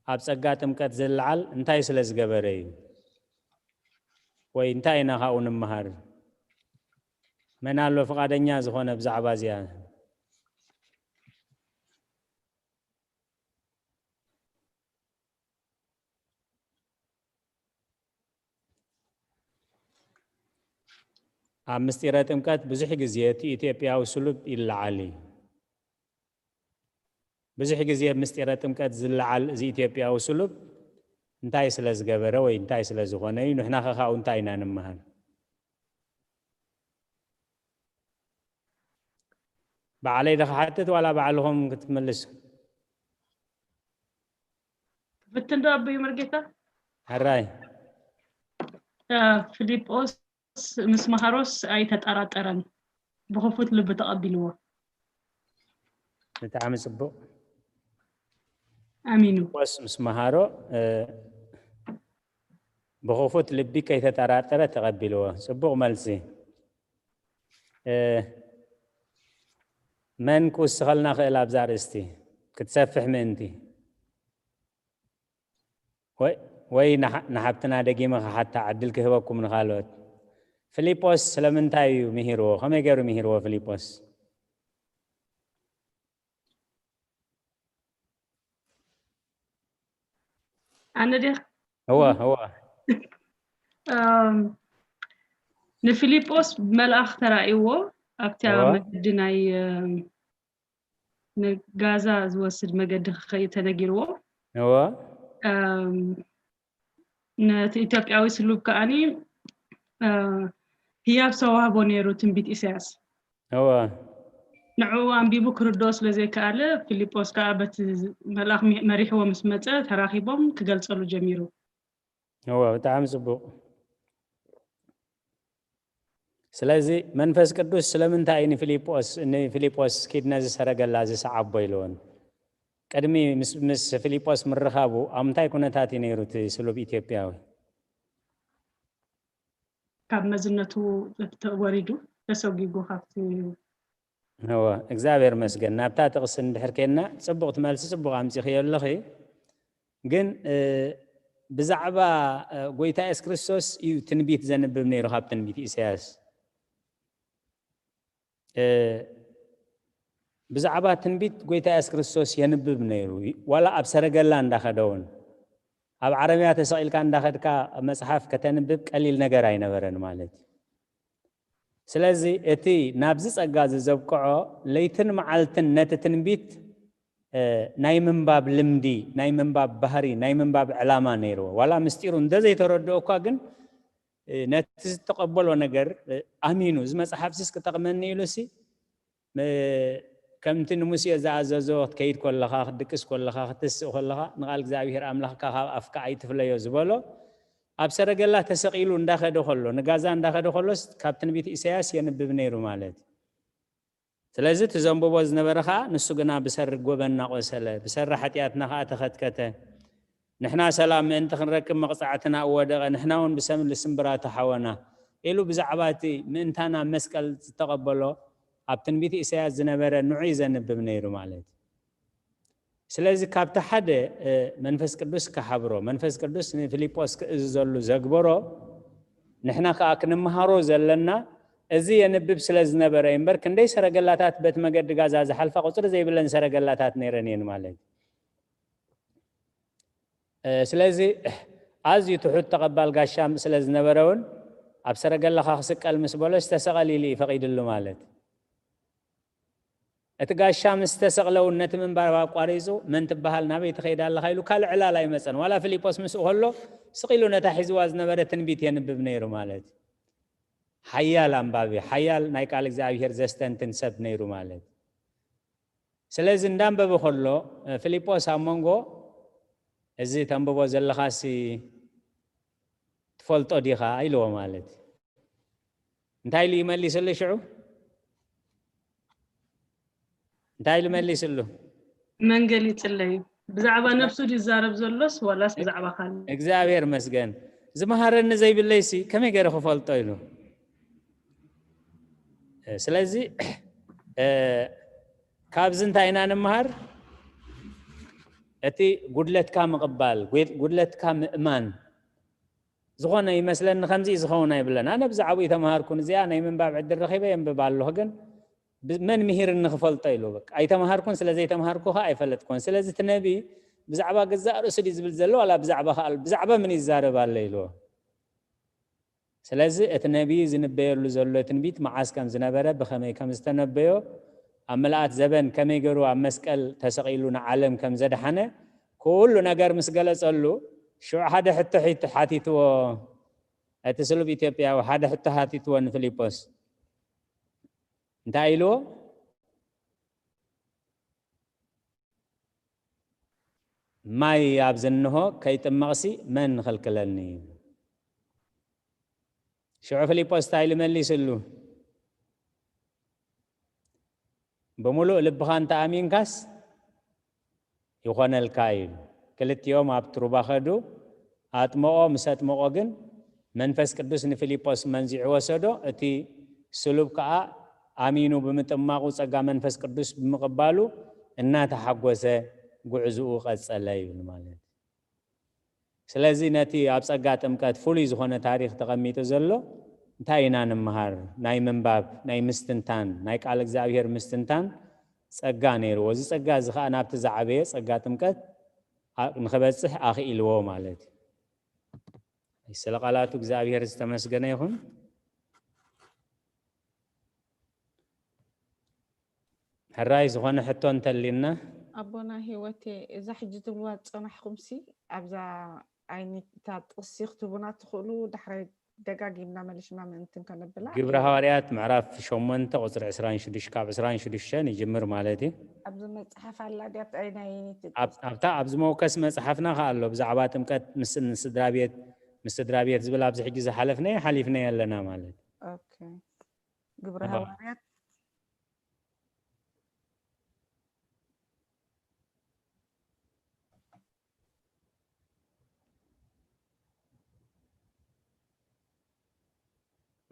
ኣብ ጸጋ ጥምቀት ዝለዓል እንታይ ስለ ዝገበረ እዩ? ወይ እንታይ ኢና ካብኡ ንምሃር? መን ኣሎ ፍቓደኛ ዝኾነ ብዛዕባ እዚኣ? ኣብ ምስጢረ ጥምቀት ብዙሕ ግዜ እቲ ኢትዮጵያዊ ስሉብ ይለዓል እዩ። ብዙሕ ግዜ ኣብ ምስጢረ ጥምቀት ዝለዓል እዚ ኢትዮጵያዊ ስሉብ እንታይ ስለ ዝገበረ ወይ እንታይ ስለ ዝኾነ እዩ? ንሕና ኸ ካብኡ እንታይ ኢና ንምሃር? ባዕለይ ዶ ክሓትት ዋላ ባዕልኹም ክትምልሱ? ፍትን ዶ ኣቦይ መርጌታ? ሕራይ። እ፣ ፊልጶስ ምስ መሃሮስ ኣይተጠራጠረን፣ ብኽፉት ልቢ ተቐቢልዎ። ብጣዕሚ ጽቡቕ። ኣሚኑ። ፊልጶስ ምስ መሃሮ፣ እ፣ ብኽፉት ልቢ ከይተጠራጠረ ተቐቢልዎ። ጽቡቕ መልሲ። እ፣ መን ክውስኸልና ክእል ኣብዛ ኣርእስቲ ክትሰፍሕ ምእንቲ? ወይ፣ ወይ ንሓ-፣ ንሓብትና ደጊመ ክሓታ ዕድል ክህበኩም ንኻልኦት። ፊልጶስ ስለምንታይ እዩ ምሂርዎ? ከመይ ገይሩ ምሂርዎ ፊልጶስ? ኣነ ድየ? እወ፣ እወ። እም፣ ንፊልጶስ መልኣኽ ተራእይዎ ኣብታ እወ። መገዲ ናይ፣ እም፣ ንጋዛ ዝወስድ መገዲ ክኸይድ ተነጊርዎ። እወ። እም፣ ነቲ ኢትዮጵያዊ ስሉብ ከኣኒ፣ እ፣ ህያብ ዝተዋህቦ ነይሩ ትንቢት ኢሳያስ። እወ። ንዕኡ ኣንቢቡ ክርድኦ ስለ ዘይከኣለ፣ ፊልጶስ ከኣ በቲ መልኣኽ መ-፣ መሪሕዎ ምስ መጸ፣ ተራኺቦም ክገልጸሉ ጀሚሩ። እወ፣ ብጣዕሚ ጽቡቕ። ስለዚ መንፈስ ቅዱስ ስለምንታይ እዩ ንፊልጶስ፣ ንፊልጶስ "ኪድ ነዚ ሰረገላ እዚ ሰዓቦ" ኢልዎን? ቅድሚ ምስ፣ ምስ ፊልጶስ ምርኻቡ ኣብ ምንታይ ኩነታት እዩ ነይሩ እቲ ስሉብ ኢትዮጵያዊ? ካብ መዝነቱ ተ-፣ ወሪዱ፣ ተሰጒጉ ካብቲ እወ፣ እግዚኣብሔር መስገን። ናብታ ጥቕሲ እንድሕር ኬድና፣ ጽቡቕ ትመልሲ፣ ጽቡቕ ኣምጺኽዮ ኣለኺ። ግን፣ እ፣ ብዛዕባ፣ እ፣ ጎይታ የሱስ ክርስቶስ እዩ ትንቢት ዘንብብ ነይሩ፣ ካብ ትንቢት ኢሳያስ። እ፣ ብዛዕባ ትንቢት ጎይታ የሱስ ክርስቶስ የንብብ ነይሩ። ዋላ ኣብ ሰረገላ እንዳኸደ እውን፣ ኣብ ዓረብያ ተሰቒልካ እንዳኸድካ መጽሓፍ ከተንብብ ቀሊል ነገር ኣይነበረን ማለት እዩ። ስለዚ እቲ ናብዚ ጸጋ እዚ ዘብቅዖ ለይትን መዓልትን ነቲ ትንቢት፣ እ፣ ናይ ምንባብ ልምዲ፣ ናይ ምንባብ ባህሪ፣ ናይ ምንባብ ዕላማ ነይርዎ። ዋላ ምስጢሩ እንተዘይተረድኦ እኳ ግን፣ እ፣ ነቲ ዝተቐበሎ ነገር፣ እ፣ ኣሚኑ፣ "እዚ መጽሓፍሲስ ክጠቕመኒ" ኢሉሲ፣ ም-፣ ከምቲ ንሙሴ ዝኣዘዞ፣ ክትከይድ ከለኻ፣ ክትድቅስ ከለኻ፣ ክትስእ ከለኻ፣ ንቓል እግዚኣብሄር ኣምላኽካ ካብ ኣፍካ ኣይትፍለዮ ዝበሎ፣ ኣብ ሰረገላ ተሰቒሉ እንዳኸደ ከሎ፣ ንጋዛ እንዳኸደ ከሎስ፣ ካብ ትንቢት ኢሳያስ የንብብ ነይሩ ማለት እዩ። ስለዚ እቲ ዘንብቦ ዝነበረ ኸኣ፣ ንሱ ግና ብሰሪ ጎበና ቆሰለ፣ ብሰሪ ሓጢኣትና ኸኣ ተኸትከተ። ንሕና ሰላም ምእንቲ ክንረክብ መቕጻዕትና እወደቐ፣ ንሕና እውን ብሰም-፣ ብስምብራቱ ሓወና ኢሉ ብዛዕባ እቲ ምእንታና መስቀል ዝተቐበሎ ኣብ ትንቢት ኢሳያስ ዝነበረ ንዑ እዩ ዘንብብ ነይሩ ማለት እዩ። ስለዚ ካብቲ ሓደ፣ እ፣ መንፈስ ቅዱስ ክሓብሮ፣ መንፈስ ቅዱስ ንፊልጶስ ክእዝዘሉ ዘግበሮ፣ ንሕና ከኣ ክንመሃሮ ዘለና እዚ የንብብ ስለ ዝነበረ እዩ እምበር፣ ክንደይ ሰረገላታት በቲ መገዲ ጋዛ ዝሓልፋ ቁጽሪ ዘይብለን ሰረገላታት ነይረን እየን ማለት እዩ። እ፣ ስለዚ ኣዝዩ ትሑት ተቐባል ጋሻ ስለ ዝነበረ እውን፣ ኣብ ሰረገላኻ ክስቀል ምስ በሎስ ተሰቐል ኢሉ እዩ ፈቒድሉ ማለት። እቲ ጋሻ ምስ ተሰቕለ እውን ነቲ ምንባብ ኣቋሪጹ፣ "መን ትበሃል? ናበይ ትኸይድ ኣለኻ?" ኢሉ ካልእ ዕላል ኣይመጸን። ዋላ ፊልጶስ ምስኡ ከሎ ስቕ ኢሉ ነታ ሒዝዋ ዝነበረ ትንቢት የንብብ ነይሩ ማለት እዩ። ሓያል ኣንባቢ፣ ሓያል ናይ ቃል እግዚኣብሔር ዘስተንትን ሰብ ነይሩ ማለት እዩ። ስለዚ እንዳንበበ ከሎ፣ እ፣ ፊልጶስ ኣብ መንጎ፣ "እዚ ተንብቦ ዘለኻሲ ትፈልጦ ዲኻ?" ኢልዎ ማለት እዩ። እንታይ ኢሉ ይመሊስሉ ሽዑ? እንታይ ኢሉ መሊስሉ? መን ገሊጽለይ እዩ? ብዛዕባ ነብሱ ድዩ ዝዛረብ ዘሎስ ዋላስ ብዛዕባ ካልእ? እግዚኣብሔር መስገን። ዝመሃረኒ ዘይብለይሲ ከመይ ገይረ ክፈልጦ ኢሉ። እ፣ ስለዚ፣ እ፣ ካብዚ እንታይ ኢና ንምሃር? እቲ ጉድለትካ ምቕባል፣ ጉድ-፣ ጉድለትካ ምእማን። ዝኾነ ይመስለኒ ከምዚ እዩ ዝኸውን ኣይብለን። ኣነ ብዛዕባኡ ኣይተምሃርኩን፣ እዚኣ ናይ ምንባብ ዕድል ረኺበ የንብብ ኣለኹ፣ ግን ብ-፣ መን ምሂርኒ ክፈልጦ ኢሉ፣ በቃ ኣይተምሃርኩን፣ ስለ ዘይተምሃርኩ ኸኣ ኣይፈለጥኩን። ስለዚ እቲ ነቢ ብዛዕባ ገዛእ ርእሱ ድዩ ዝብል ዘሎ፣ ዋላ ብዛዕባ ኸኣ፣ ብዛዕባ ምን ይዛረብ ኣሎ ኢልዎ። ስለዚ እቲ ነቢ ዝንበየሉ ዘሎ ትንቢት መዓስ ከም ዝነበረ፣ ብኸመይ ከም ዝተነበዮ፣ ኣብ ምልኣት ዘበን ከመይ ገይሩ ኣብ መስቀል ተሰቒሉ ንዓለም ከም ዘድሓነ፣ ኩሉ ነገር ምስ ገለጸሉ፣ ሽዑ ሓደ ሕቶ ሒት-፣ ሓቲትዎ፣ እቲ ስሉብ ኢትዮጵያዊ ሓደ ሕቶ ሓቲትዎ ንፊልጶስ። እንታይ ኢልዎ? "ማይ ኣብዚ እንሆ ከይጥመቕሲ መን ይኽልክለኒ?" ሽዑ ፊልጶስ እንታይ ኢሉ መሊስሉ? "ብምሉእ ልብኻ እንተ ኣሚንካስ ይኾነልካ" ኢሉ። ክልቲኦም ኣብቲ ሩባ ኸዱ። ኣጥመቖ። ምስ ኣጥመቖ ግን መንፈስ ቅዱስ ንፊልጶስ መንዚዑ ወሰዶ። እቲ ስሉብ ከኣ ኣሚኑ ብምጥማቑ፣ ጸጋ መንፈስ ቅዱስ ብምቕባሉ እናተሓጎሰ ጉዕዝኡ ቀጸለ ይብል ማለት እዩ። ስለዚ ነቲ ኣብ ጸጋ ጥምቀት ፍሉይ ዝኾነ ታሪኽ ተቐሚጡ ዘሎ እንታይ ኢና ንምሃር? ናይ ምንባብ፣ ናይ ምስትንታን፣ ናይ ቃል እግዚኣብሔር ምስትንታን ጸጋ ነይርዎ። እዚ ጸጋ እዚ ኸኣ ናብቲ ዝዓበየ ጸጋ ጥምቀት ኣ-፣ ንኽበጽሕ ኣኽኢልዎ ማለት እዩ። ስለ ቃላቱ እግዚኣብሔር ዝተመስገነ ይኹን። ሕራይ ዝኾነ ሕቶ እንተሊና? ኣቦና ህይወቴ፣ እዛ ሕጂ ትብልዋ ዝጸናሕኩምሲ ኣብዛ ኣይኒ እታ ጥቕሲ ክትህቡና ትኽእሉ፣ ዳሕራይ ደጋጊምና መሊስና ምእንትን ከነብላ። ግብረ ሃዋርያት ምዕራፍ ሸሞንተ ቁጽሪ ዕስራን ሽዱሽተ፣ ካብ ዕስራን ሽዱሽተን ይጅምር ማለት እዩ። ኣብዚ መጽሓፍ ኣላ ድያ? ኣብቲ ኣይናይ ኣብ-፣ ኣብታ ኣብዚ መወከሲ መጽሓፍና ከኣ ኣሎ፣ ብዛዕባ ጥምቀት ምስ፣ ንስድራ ቤት፣ ምስ ስድራ ቤት ዝብል ኣብዚ ሕጂ ዝሓለፍናዮ ሓሊፍናዮ ኣለና ማለት እዩ። ኦኬ። ግብረ ኣባ- ሃዋርያት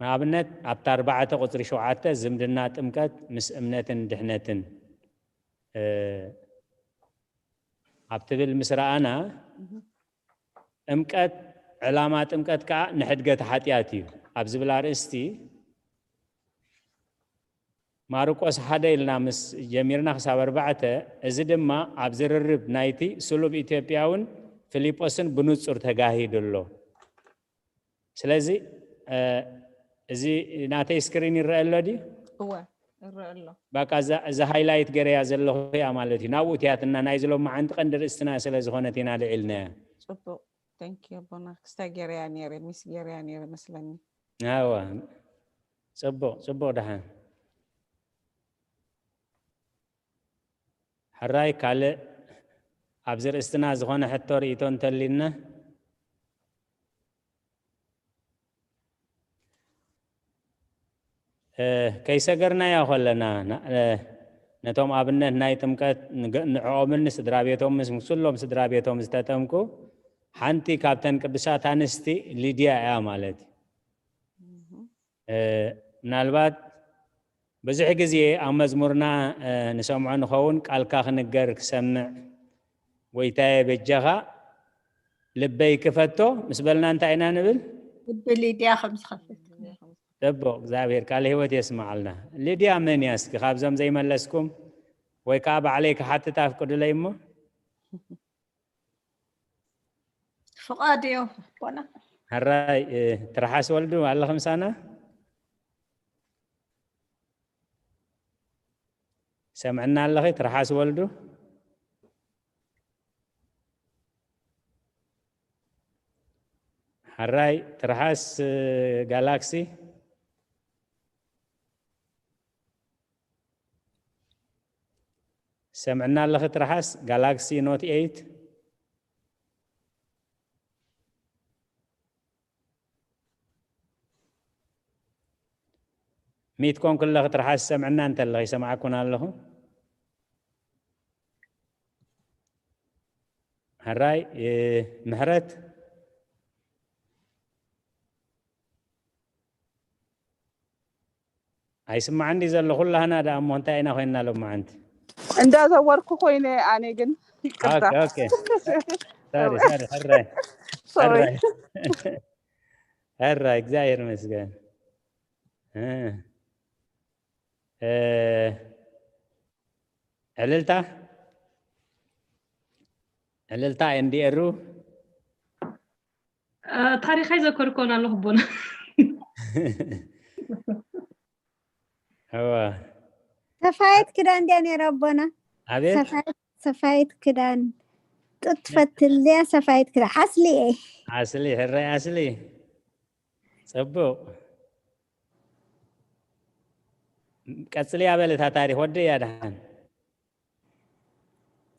ንኣብነት ኣብታ ኣርባዕተ ቁጽሪ ሸውዓተ ዝምድና ጥምቀት ምስ እምነትን ድሕነትን፣ እ፣ ኣብ ትብል ምስ ረኣና፣ እህ። ጥምቀት፣ ዕላማ ጥምቀት ከኣ ንሕድገት ሓጢኣት እዩ ኣብ ዝብል ኣርእስቲ ማርቆስ ሓደ ኢልና ምስ ጀሚርና ክሳብ ኣርባዕተ፣ እዚ ድማ ኣብ ዝርርብ ናይቲ ስሉብ ኢትዮጵያውን ፊልጶስን ብንጹር ተጋሂዱ ኣሎ። ስለዚ፣ እ፣ እዚ ናተይ ስክሪን ይረአ ኣሎ ድዩ? እወ፣ ይረአ ኣሎ። በቃ እዛ፣ እዛ ሃይላይት ገይረያ ዘለኹ እያ ማለት እዩ። ናብኡ እትያትና ናይዚ ሎማዓንቲ ቀንዲ ርእስትና ስለ ዝኾነት ኢና ልዒልናያ። ጽቡቕ። Thank you ኣቦና። ክስታይ ገይረያ ነይረ፣ ሚስ ገይረያ ነይረ መስለኒ። ኣዋ፣ ጽቡቕ፣ ጽቡቕ ደሓን። ሕራይ ካልእ ኣብዚ ርእስትና ዝኾነ ሕቶ ርእይቶ እንተሊና? እ፣ ከይሰገርናዮ ከለና፣ ና-፣ እ፣ ነቶም ኣብነት ናይ ጥምቀት ንገ-፣ ንዕኦምን ንስድራ ቤቶም ምስ፣ ምስ ኩሎም ስድራ ቤቶም ዝተጠምቁ፣ ሓንቲ ካብተን ቅዱሳት ኣንስቲ ሊድያ እያ ማለት እዩ። እህ። እ፣ ምናልባት ብዙሕ ግዜ ኣብ መዝሙርና፣ እ፣ ንሰምዖ ንኸውን፣ "ቃልካ ክንገር ክሰምዕ፣ ጎይታየ በጃኻ ልበይ ክፈቶ" ምስ በልና እንታይ ኢና ንብል? ልቢ ሊድያ ከም ዝኸፍት። ጽቡቕ፣ እግዚኣብሔር ቃለ ህይወት የስምዓልና። ሊድያ መን እያ እስኪ ካብዞም ዘይመለስኩም? ወይ ከኣ ባዕለይ ክሓትት ኣፍቅዱለይ እሞ። ፍቓድ እዩ ኣቦና። ሕራይ፣ እ፣ ትርሓስ ወልዱ ኣለኺ ምሳና? ሰምዕና ኣለኺ ትርሓስ ወልዱ? ሕራይ ትርሓስ ጋላክሲ? ሰምዕና ኣለኺ ትርሓስ ጋላክሲ ኖት ኤይት? ሚት ኮንኩ ኣለኺ ትርሓስ ሰምዕና እንተለኺ ይሰምዓኩን ኣለኹ። ሕራይ ምሕረት? ኣይስማዕን ድዩ ዘሎ? ኩላህና ደኣ እሞ እንታይ ኢና ኮይንና ሎማዓንቲ? እንዳዘወርኩ ኮይነ ኣነ ግን ይቅርታ። ኦኬ፣ ኦኬ። ሶሪ፣ ሶሪ፣ ሕራይ። ሶሪ። ሕራይ። ሕራይ፣ እግዚኣብሔር ይመስገን። እ፣ እ፣ ዕልልታ? ዕልልታ ኤንዲኤሩ? እ፣ ታሪኸይ ዘከርኮን ኣለኹ ኣቦና። እዋ። ሰፋየት ክዳን ድያ ነይራ ኣቦና? ኣቤት? ሰፋየት፣ ሰፋየት ክዳን። ጡጥ ትፈትል ድያ ሰፋየት ክዳን? ኣስሊ እየ። ኣስሊ፣ ሕራይ ኣስሊ። ጽቡቕ። ቀጽልያ በል እታ ታሪኽ፣ ወደያ ደሓን።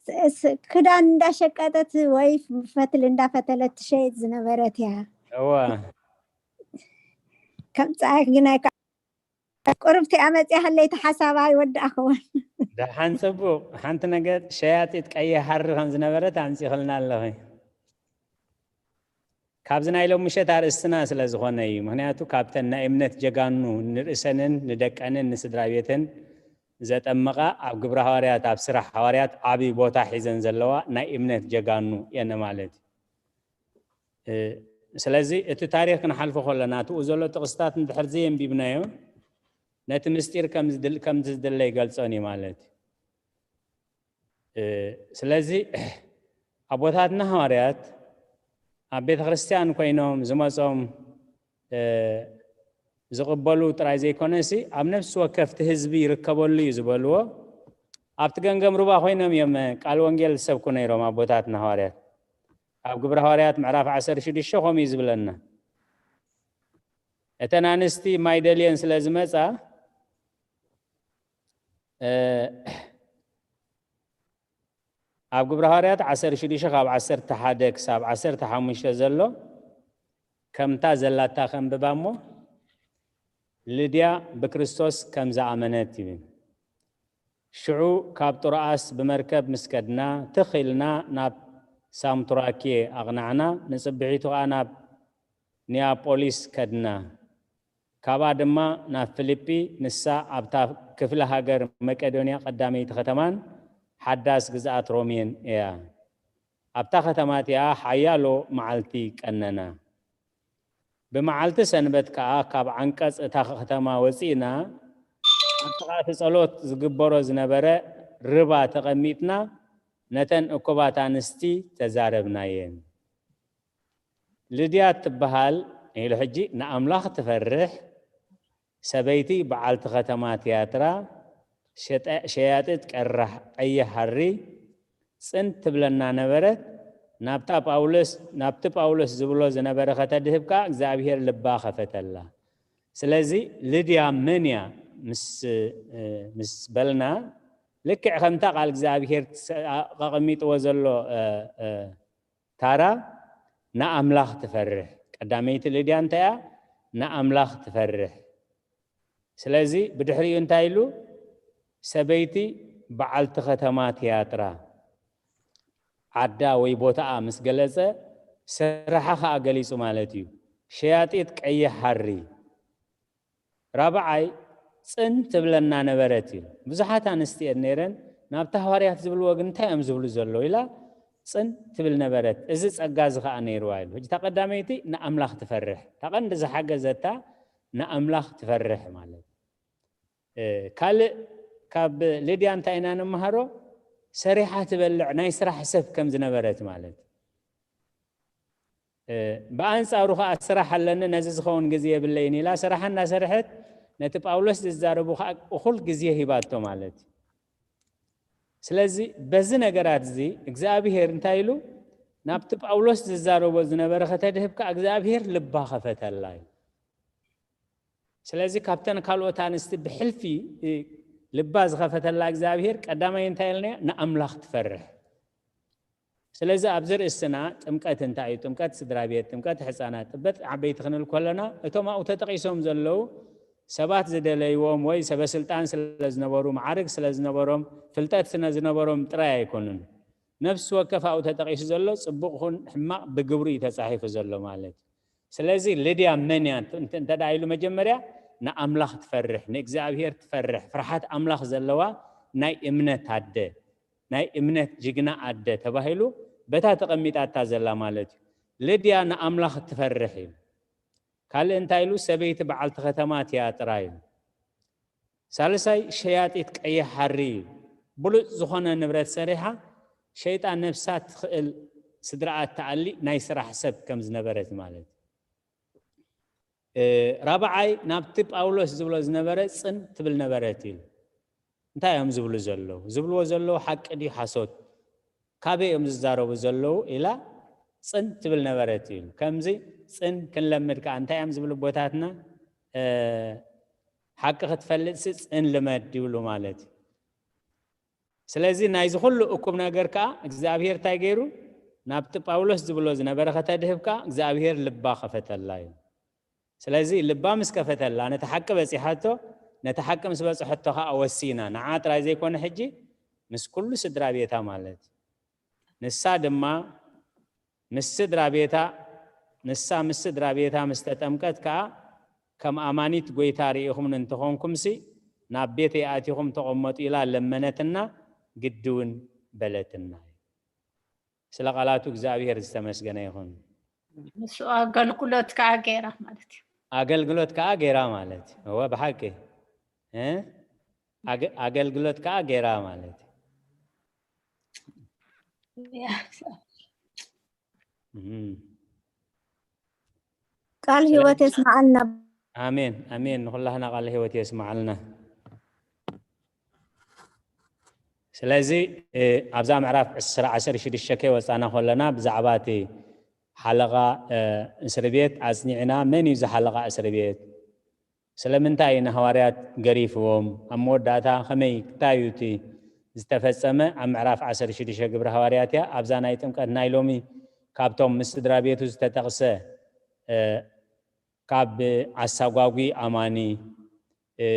ስ-፣ ስ-፣ ክዳን እንዳሸቀጠት ወይ ፈትል እንዳፈተለት ትሸይጥ ዝነበረት እያ። እዋ። ከምጽኣክ ግን ኣይከ-፣ ቁርብቲ ኣመጽያ ሃለይቲ ሓሳባ ኣይወዳእኽዎን። ደሓን ጽቡቕ። ሓንቲ ነገር ሸያጢት ቀይሕ ሃሪ ከም ዝነበረት ኣምጺኽልና ኣለኺ። ካብዚ ናይ ሎም ምሸት ኣርእስትና ስለ ዝኾነ እዩ። ምኽንያቱ ካብተን ናይ እምነት ጀጋኑ ንርእሰንን ንደቀንን ንስድራ ቤትን ዘጠመቓ ኣብ ግብረ ሃዋርያት፣ ኣብ ስራሕ ሃዋርያት ዓብዪ ቦታ ሒዘን ዘለዋ ናይ እምነት ጀጋኑ እየን ማለት እዩ። እ፣ ስለዚ እቲ ታሪኽ ክንሓልፎ ከለና፣ እቲኡ ዘሎ ጥቕስታት እንድሕር ዘየንቢብናዮ፣ ነቲ ምስጢር ከም ዝድል-፣ ከም ዝድለ ይገልጾን እዩ ማለት እዩ። እ፣ ስለዚ ኣቦታትና ሃዋርያት ኣብ ቤተ ክርስቲያን ኮይኖም ዝመጾም፣ እ፣ ዝቕበሉ ጥራይ ዘይኮነሲ፣ ኣብ ነፍሲ ወከፍቲ ህዝቢ ይርከበሉ እዩ ዝበልዎ። ኣብቲ ገምገም ሩባ ኮይኖም እዮም ቃል ወንጌል ዝሰብኩ ነይሮም ኣቦታትና ሃዋርያት። ኣብ ግብረ ሃዋርያት ምዕራፍ ዓሰርተ ሽዱሽተ ከምኡ እዩ ዝብለና። እተን ኣንስቲ ማይ ደልየን ስለ ዝመጻ፣ እ፣ ኣብ ግብረ ሃዋርያት ዓሰርተ ሽዱሽተ ካብ ዓሰርተ ሓደ ክሳብ ዓሰርተ ሓሙሽተ ዘሎ ከምታ ዘላታ ከንብባ እሞ፣ ልድያ ብክርስቶስ ከም ዝኣመነት ይብል። ሽዑ ካብ ጥሮኣስ ብመርከብ ምስ ከድና፣ ትኽ ኢልና ናብ ሳምቱራኬ ኣቕናዕና፣ ንጽብሒቱ ኸኣ ናብ ኒያፖሊስ ከድና። ካብኣ ድማ ናብ ፊልጲ፣ ንሳ ኣብታ ክፍለ ሃገር መቄዶንያ ቀዳመይቲ ከተማን ሓዳስ ግዝኣት ሮሜን እያ። ኣብታ ከተማ እቲኣ ሓያሎ መዓልቲ ቀነና። ብመዓልቲ ሰንበት ከኣ ካብ ዓንቀጽ እታ ከተማ ወጺእና፣ ኣብ ጥቓ እቲ ጸሎት ዝግበሮ ዝነበረ ርባ ተቐሚጥና፣ ነተን እኩባት ኣንስቲ ተዛረብናየን። ልድያ እትበሃል፣ ኢሉ ሕጂ ንኣምላኽ ትፈርሕ ሰበይቲ በዓልቲ ከተማ ትያትራ፣ ሸጠ-፣ ሸያጢት ቀራሕ ቀይሕ ሃሪ ጽን ትብለና ነበረት። ናብታ ጳውሎስ፣ ናብቲ ጳውሎስ ዝብሎ ዝነበረ ከተድህብ ከኣ እግዚኣብሔር ልባ ከፈተላ። ስለዚ ልድያ መን እያ ምስ፣ እ፣ ምስ በልና፣ ልክዕ ከምታ ቃል እግዚኣብሔር ተቐሚጥዎ ዘሎ፣ እ፣ እ፣ ታራ ንኣምላኽ ትፈርሕ። ቀዳመይቲ ልድያ እንታይ እያ? ንኣምላኽ ትፈርሕ። ስለዚ ብድሕሪኡ እንታይ ኢሉ? ሰበይቲ በዓልቲ ከተማ ትያትራ ዓዳ ወይ ቦታኣ ምስ ገለጸ፣ ስራሓ ኸኣ ገሊጹ ማለት እዩ። ሸያጢት ቀይሕ ሃሪ። ራብዓይ፣ ጽን ትብለና ነበረት እዩ። ብዙሓት ኣንስቲ እየን ነይረን፣ ናብቲ ሃዋርያት ዝብልዎ ግን እንታይ እዮም ዝብሉ ዘለዉ ኢላ ጽን ትብል ነበረት። እዚ ጸጋ እዚ ኸኣ ነይርዋ ኢሉ። ሕጂ እታ ቀዳመይቲ ንኣምላኽ ትፈርሕ። እታ ቀንዲ ዝሓገዘታ ንኣምላኽ ትፈርሕ ማለት። እ፣ ካልእ ካብ ልድያ እንታይ ኢና ንመሃሮ? ሰሪሓ ትበልዕ ናይ ስራሕ ሰብ ከም ዝነበረት ማለት። እ፣ ብኣንጻሩ ኸኣ ስራሕ ኣለኒ፣ ነዚ ዝኸውን ግዜ የብለይን ኢላ ስራሓ እናሰርሐት ነቲ ጳውሎስ ዝዛረቡ ኸኣ እኹል ግዜ ሂባቶ ማለት እዩ። ስለዚ በዚ ነገራት እዚ እግዚኣብሔር እንታይ ኢሉ ናብቲ ጳውሎስ ዝዛረቦ ዝነበረ ከተድህብ ከኣ እግዚኣብሔር ልባ ከፈተላ እዩ። ስለዚ ካብተን ካልኦት ኣንስቲ ብሕልፊ ልባ ዝኸፈተላ እግዚኣብሔር ቀዳማይ እንታይ ኢልና ንኣምላኽ ትፈርሕ። ስለዚ ኣብዚ ርእስና ጥምቀት እንታይ እዩ? ጥምቀት ስድራ ቤት፣ ጥምቀት ሕፃናት፣ ጥምቀት ዓበይቲ ክንብል ከለና እቶም ኣብኡ ተጠቂሶም ዘለዉ ሰባት ዝደለይዎም ወይ ሰበ ስልጣን ስለ ዝነበሩ፣ መዓርግ ስለ ዝነበሮም፣ ፍልጠት ስለ ዝነበሮም ጥራይ ኣይኮኑን። ነፍሲ ወከፍ ኣብኡ ተጠቂሱ ዘሎ ጽቡቕ ኹን ሕማቕ ብግብሩ እዩ ተጻሒፉ ዘሎ ማለት እዩ። ስለዚ ልድያ መን እያ እንተ እንተ ደኣ ኢሉ መጀመርያ ንኣምላኽ ትፈርሕ፣ ንእግዚኣብሔር ትፈርሕ፣ ፍርሓት ኣምላኽ ዘለዋ ናይ እምነት ኣደ፣ ናይ እምነት ጅግና ኣደ ተባሂሉ በታ ተቐሚጣታ ዘላ ማለት እዩ። ልድያ ንኣምላኽ ትፈርሕ እዩ። ካልእ እንታይ ኢሉ? ሰበይቲ በዓልቲ ከተማ ትያጥራ እዩ። ሳልሳይ ሸያጢት ቀይሕ ሓሪ እዩ። ብሉጽ ዝኾነ ንብረት ሰሪሓ ሸይጣ ነብሳ ትኽእል ስድራኣ ትኣሊ ናይ ስራሕ ሰብ ከም ዝነበረት ማለት እዩ። እ፣ ራብዓይ ናብቲ ጳውሎስ ዝብሎ ዝነበረ ጽን ትብል ነበረት ኢሉ። እንታይ እዮም ዝብሉ ዘለዉ? ዝብልዎ ዘለዉ ሓቂ ድዩ ሓሶት? ካበይ እዮም ዝዛረቡ ዘለዉ? ኢላ ጽን ትብል ነበረት ኢሉ። ከምዚ ጽን ክንለምድ ከኣ እንታይ እዮም ዝብሉ ኣቦታትና? እ፣ ሓቂ ክትፈልጥሲ ጽን ልመድ ይብሉ ማለት እዩ። ስለዚ ናይዚ ኩሉ እኩብ ነገር ከኣ እግዚኣብሔር እንታይ ገይሩ? ናብቲ ጳውሎስ ዝብሎ ዝነበረ ከተድህብ ከኣ እግዚኣብሔር ልባ ከፈተላ እዩ። ስለዚ ልባ ምስ ከፈተላ ነቲ ሓቂ በጺሓቶ፣ ነቲ ሓቂ ምስ በጽሐቶ ከኣ ወሲና ንዓ ጥራይ ዘይኮነ ሕጂ ምስ ኩሉ ስድራ ቤታ ማለት እዩ። ንሳ ድማ ምስ ስድራ ቤታ ንሳ ምስ ስድራ ቤታ ምስ ተጠምቀት ከኣ ከም ኣማኒት ጐይታ ርኢኹምኒ እንተኾንኩምሲ ናብ ቤተይ ኣቲኹም ተቐመጡ ኢላ ለመነትና፣ ግዲ እውን በለትና። ስለ ቃላቱ እግዚኣብሔር ዝተመስገነ ይኹን። ንሱ ኣገልግሎት ከዓ ገይራ ማለት እዩ። ኣገልግሎት ከዓ ገይራ ማለት እዩ። እወ ብሓቂ እ? ኣገ- ኣገልግሎት ከዓ ገይራ ማለት እዩ። እም። ቃል ህይወት የስማዓልና። ኣሜን ኣሜን። ንኩላህና ቃል ህይወት የስማዓልና። ስለዚ እ፣ ኣብዛ ምዕራፍ ዕስራ ዓሰርተ ሽዱሽተ ከይወፃና ከለና ብዛዕባ እቲ ሓለቓ እ፣ እስሪ ቤት ኣፅኒዕና፣ መን እዩ እዚ ሓለቓ እስሪ ቤት? ስለምንታይ እዩ ንሃዋርያት ገሪፍዎም? ኣብ መወዳእታ ከመይ፣ እንታይ እዩ እቲ ዝተፈጸመ? ኣብ ምዕራፍ ዓሰርተ ሽዱሽተ ግብሪ ሃዋርያት እያ። ኣብዛ ናይ ጥምቀት ናይ ሎሚ ካብቶም ምስ ስድራ ቤቱ ዝተጠቕሰ እ፣ ካብ ኣሳጓጒ ኣማኒ እ፣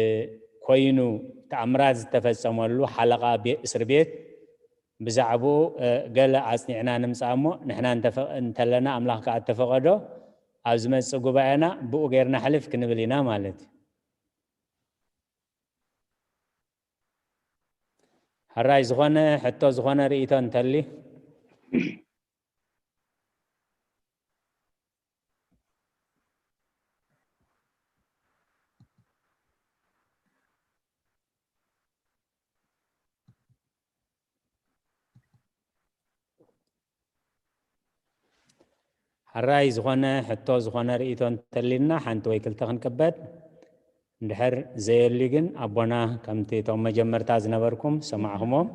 ኮይኑ ተኣምራት ዝተፈጸመሉ ሓለቓ ቤ- እስሪ ቤት ብዛዕባኡ እ፣ ገለ ኣጽኒዕና ንምጻእ እሞ ንሕና እንተፈ- እንተለና ኣምላኽ ከኣ እተፈቐዶ ኣብ ዝመጽእ ጉባኤና ብኡ ጌርና ሕልፍ ክንብል ኢና ማለት እዩ። ሕራይ ዝኾነ ሕቶ ዝኾነ ርእይቶ እንተልዩ ሕራይ ዝኾነ ሕቶ ዝኾነ ርእይቶ እንተሊና ሓንቲ ወይ ክልተ ክንቅበል። እንድሕር ዘየልዩ ግን ኣቦና ከምቲ እቶም መጀመርታ ዝነበርኩም ሰማዕኹሞም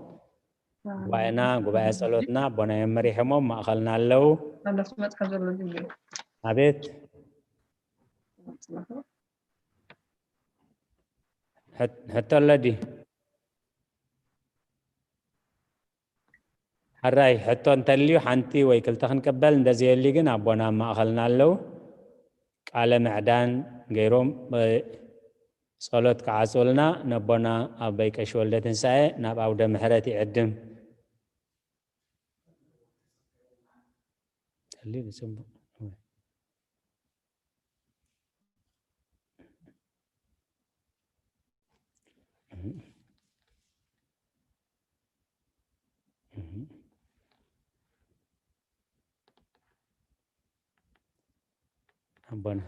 ጉባኤና ጉባኤ ጸሎትና ኣቦና እዮም መሪሖሞም ማእኸልና ኣለዉ። ኣቤት ሕት- ሕቶ ኣሎ ድዩ? ሕራይ ሕቶ እንተልዩ ሓንቲ ወይ ክልተ ክንቅበል፣ እንደዘየልዩ ግን ኣቦና ኣብ ማእኸልና ኣለዉ። ቃለ ምዕዳን ገይሮም እ፣ ጸሎት ክዓጽውልና ነቦና ኣቦይ ቀሺ ወልደ ትንሳኤ ናብ ኣውደ ምሕረት ይዕድም። ጸልዩ ብጽቡቕ። ኣቦና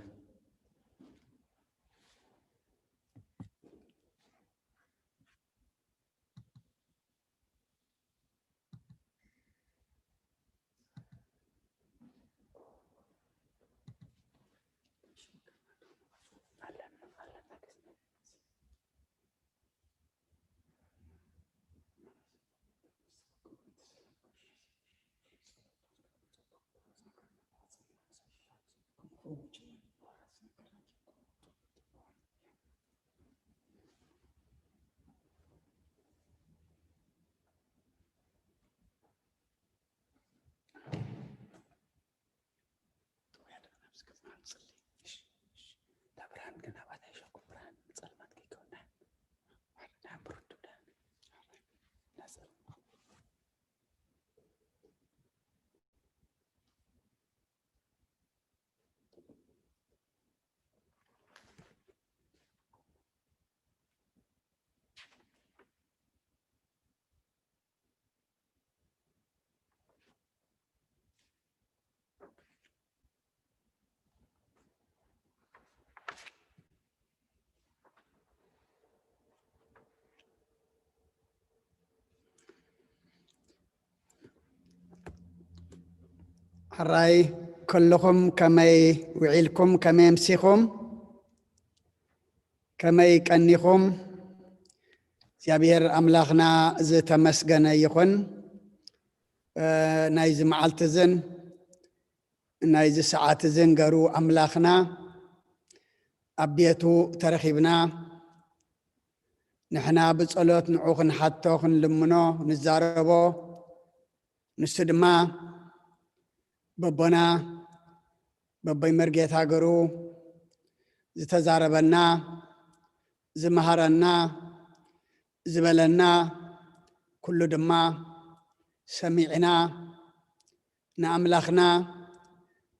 እታ ብርሃን ግን ኣባታ ይሸኩም፣ ብርሃን ጸልማት ከይከውና። ብርሃን ብሩህ ትብዳ። ሕራይ ኩልኹም ከመይ ውዒልኩም፣ ከመይ ኣምሲኹም፣ ከመይ ቀኒኹም? እግዚኣብሔር ኣምላኽና ዝተመስገነ ይኹን። እ፣ ናይዚ መዓልቲ እዝን ናይዚ ሰዓት እዝን ገሩ ኣምላኽና ኣብ ቤቱ ተረኺብና፣ ንሕና ብጸሎት ንዑ ክንሓቶ፣ ክንልምኖ፣ ንዛረቦ፣ ንሱ ድማ በቦና በቦይ መርጌታ ገሩ ዝተዛረበና፣ ዝመሃረና፣ ዝበለና ኩሉ ድማ ሰሚዕና፣ ንኣምላኽና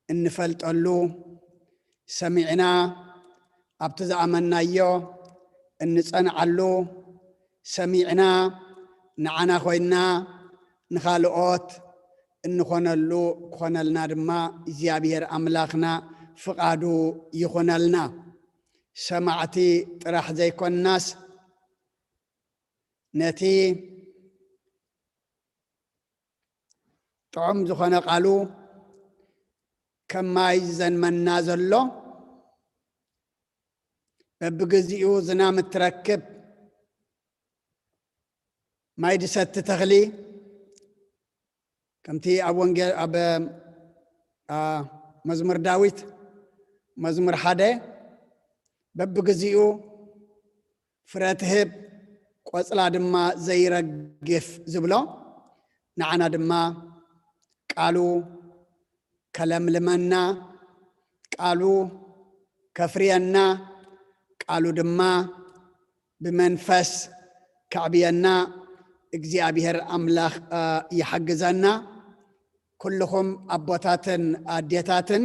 እንፈልጠሉ ሰሚዕና፣ ኣብቲ ዝኣመንናዮ እንጸንዓሉ ሰሚዕና፣ ንዓና ኮይንና ንኻልኦት እንኾነሉ ክኾነልና ድማ እግዚኣብሔር ኣምላኽና ፍቓዱ ይኹነልና። ሰማዕቲ ጥራሕ ዘይኮንናስ፣ ነቲ ጥዑም ዝኾነ ቃሉ ከም ማይ ዝዘንመና ዘሎ፣ በብግዚኡ ዝናም እትረክብ ማይ ድሰቲ ተኽሊ፣ ከምቲ ኣብ ወንጌል፣ ኣብ፣ ኣ፣ መዝሙር ዳዊት፣ መዝሙር ሓደ፣ በብግዚኡ ፍረ ትህብ፣ ቆጽላ ድማ ዘይረግፍ ዝብሎ፣ ንዓና ድማ ቃሉ ከለምልመና፣ ቃሉ ከፍርየና፣ ቃሉ ድማ ብመንፈስ ከዕብየና እግዚኣብሔር ኣምላኽ፣ እ፣ ይሓግዘና። ኩልኹም ኣቦታትን ኣዴታትን፣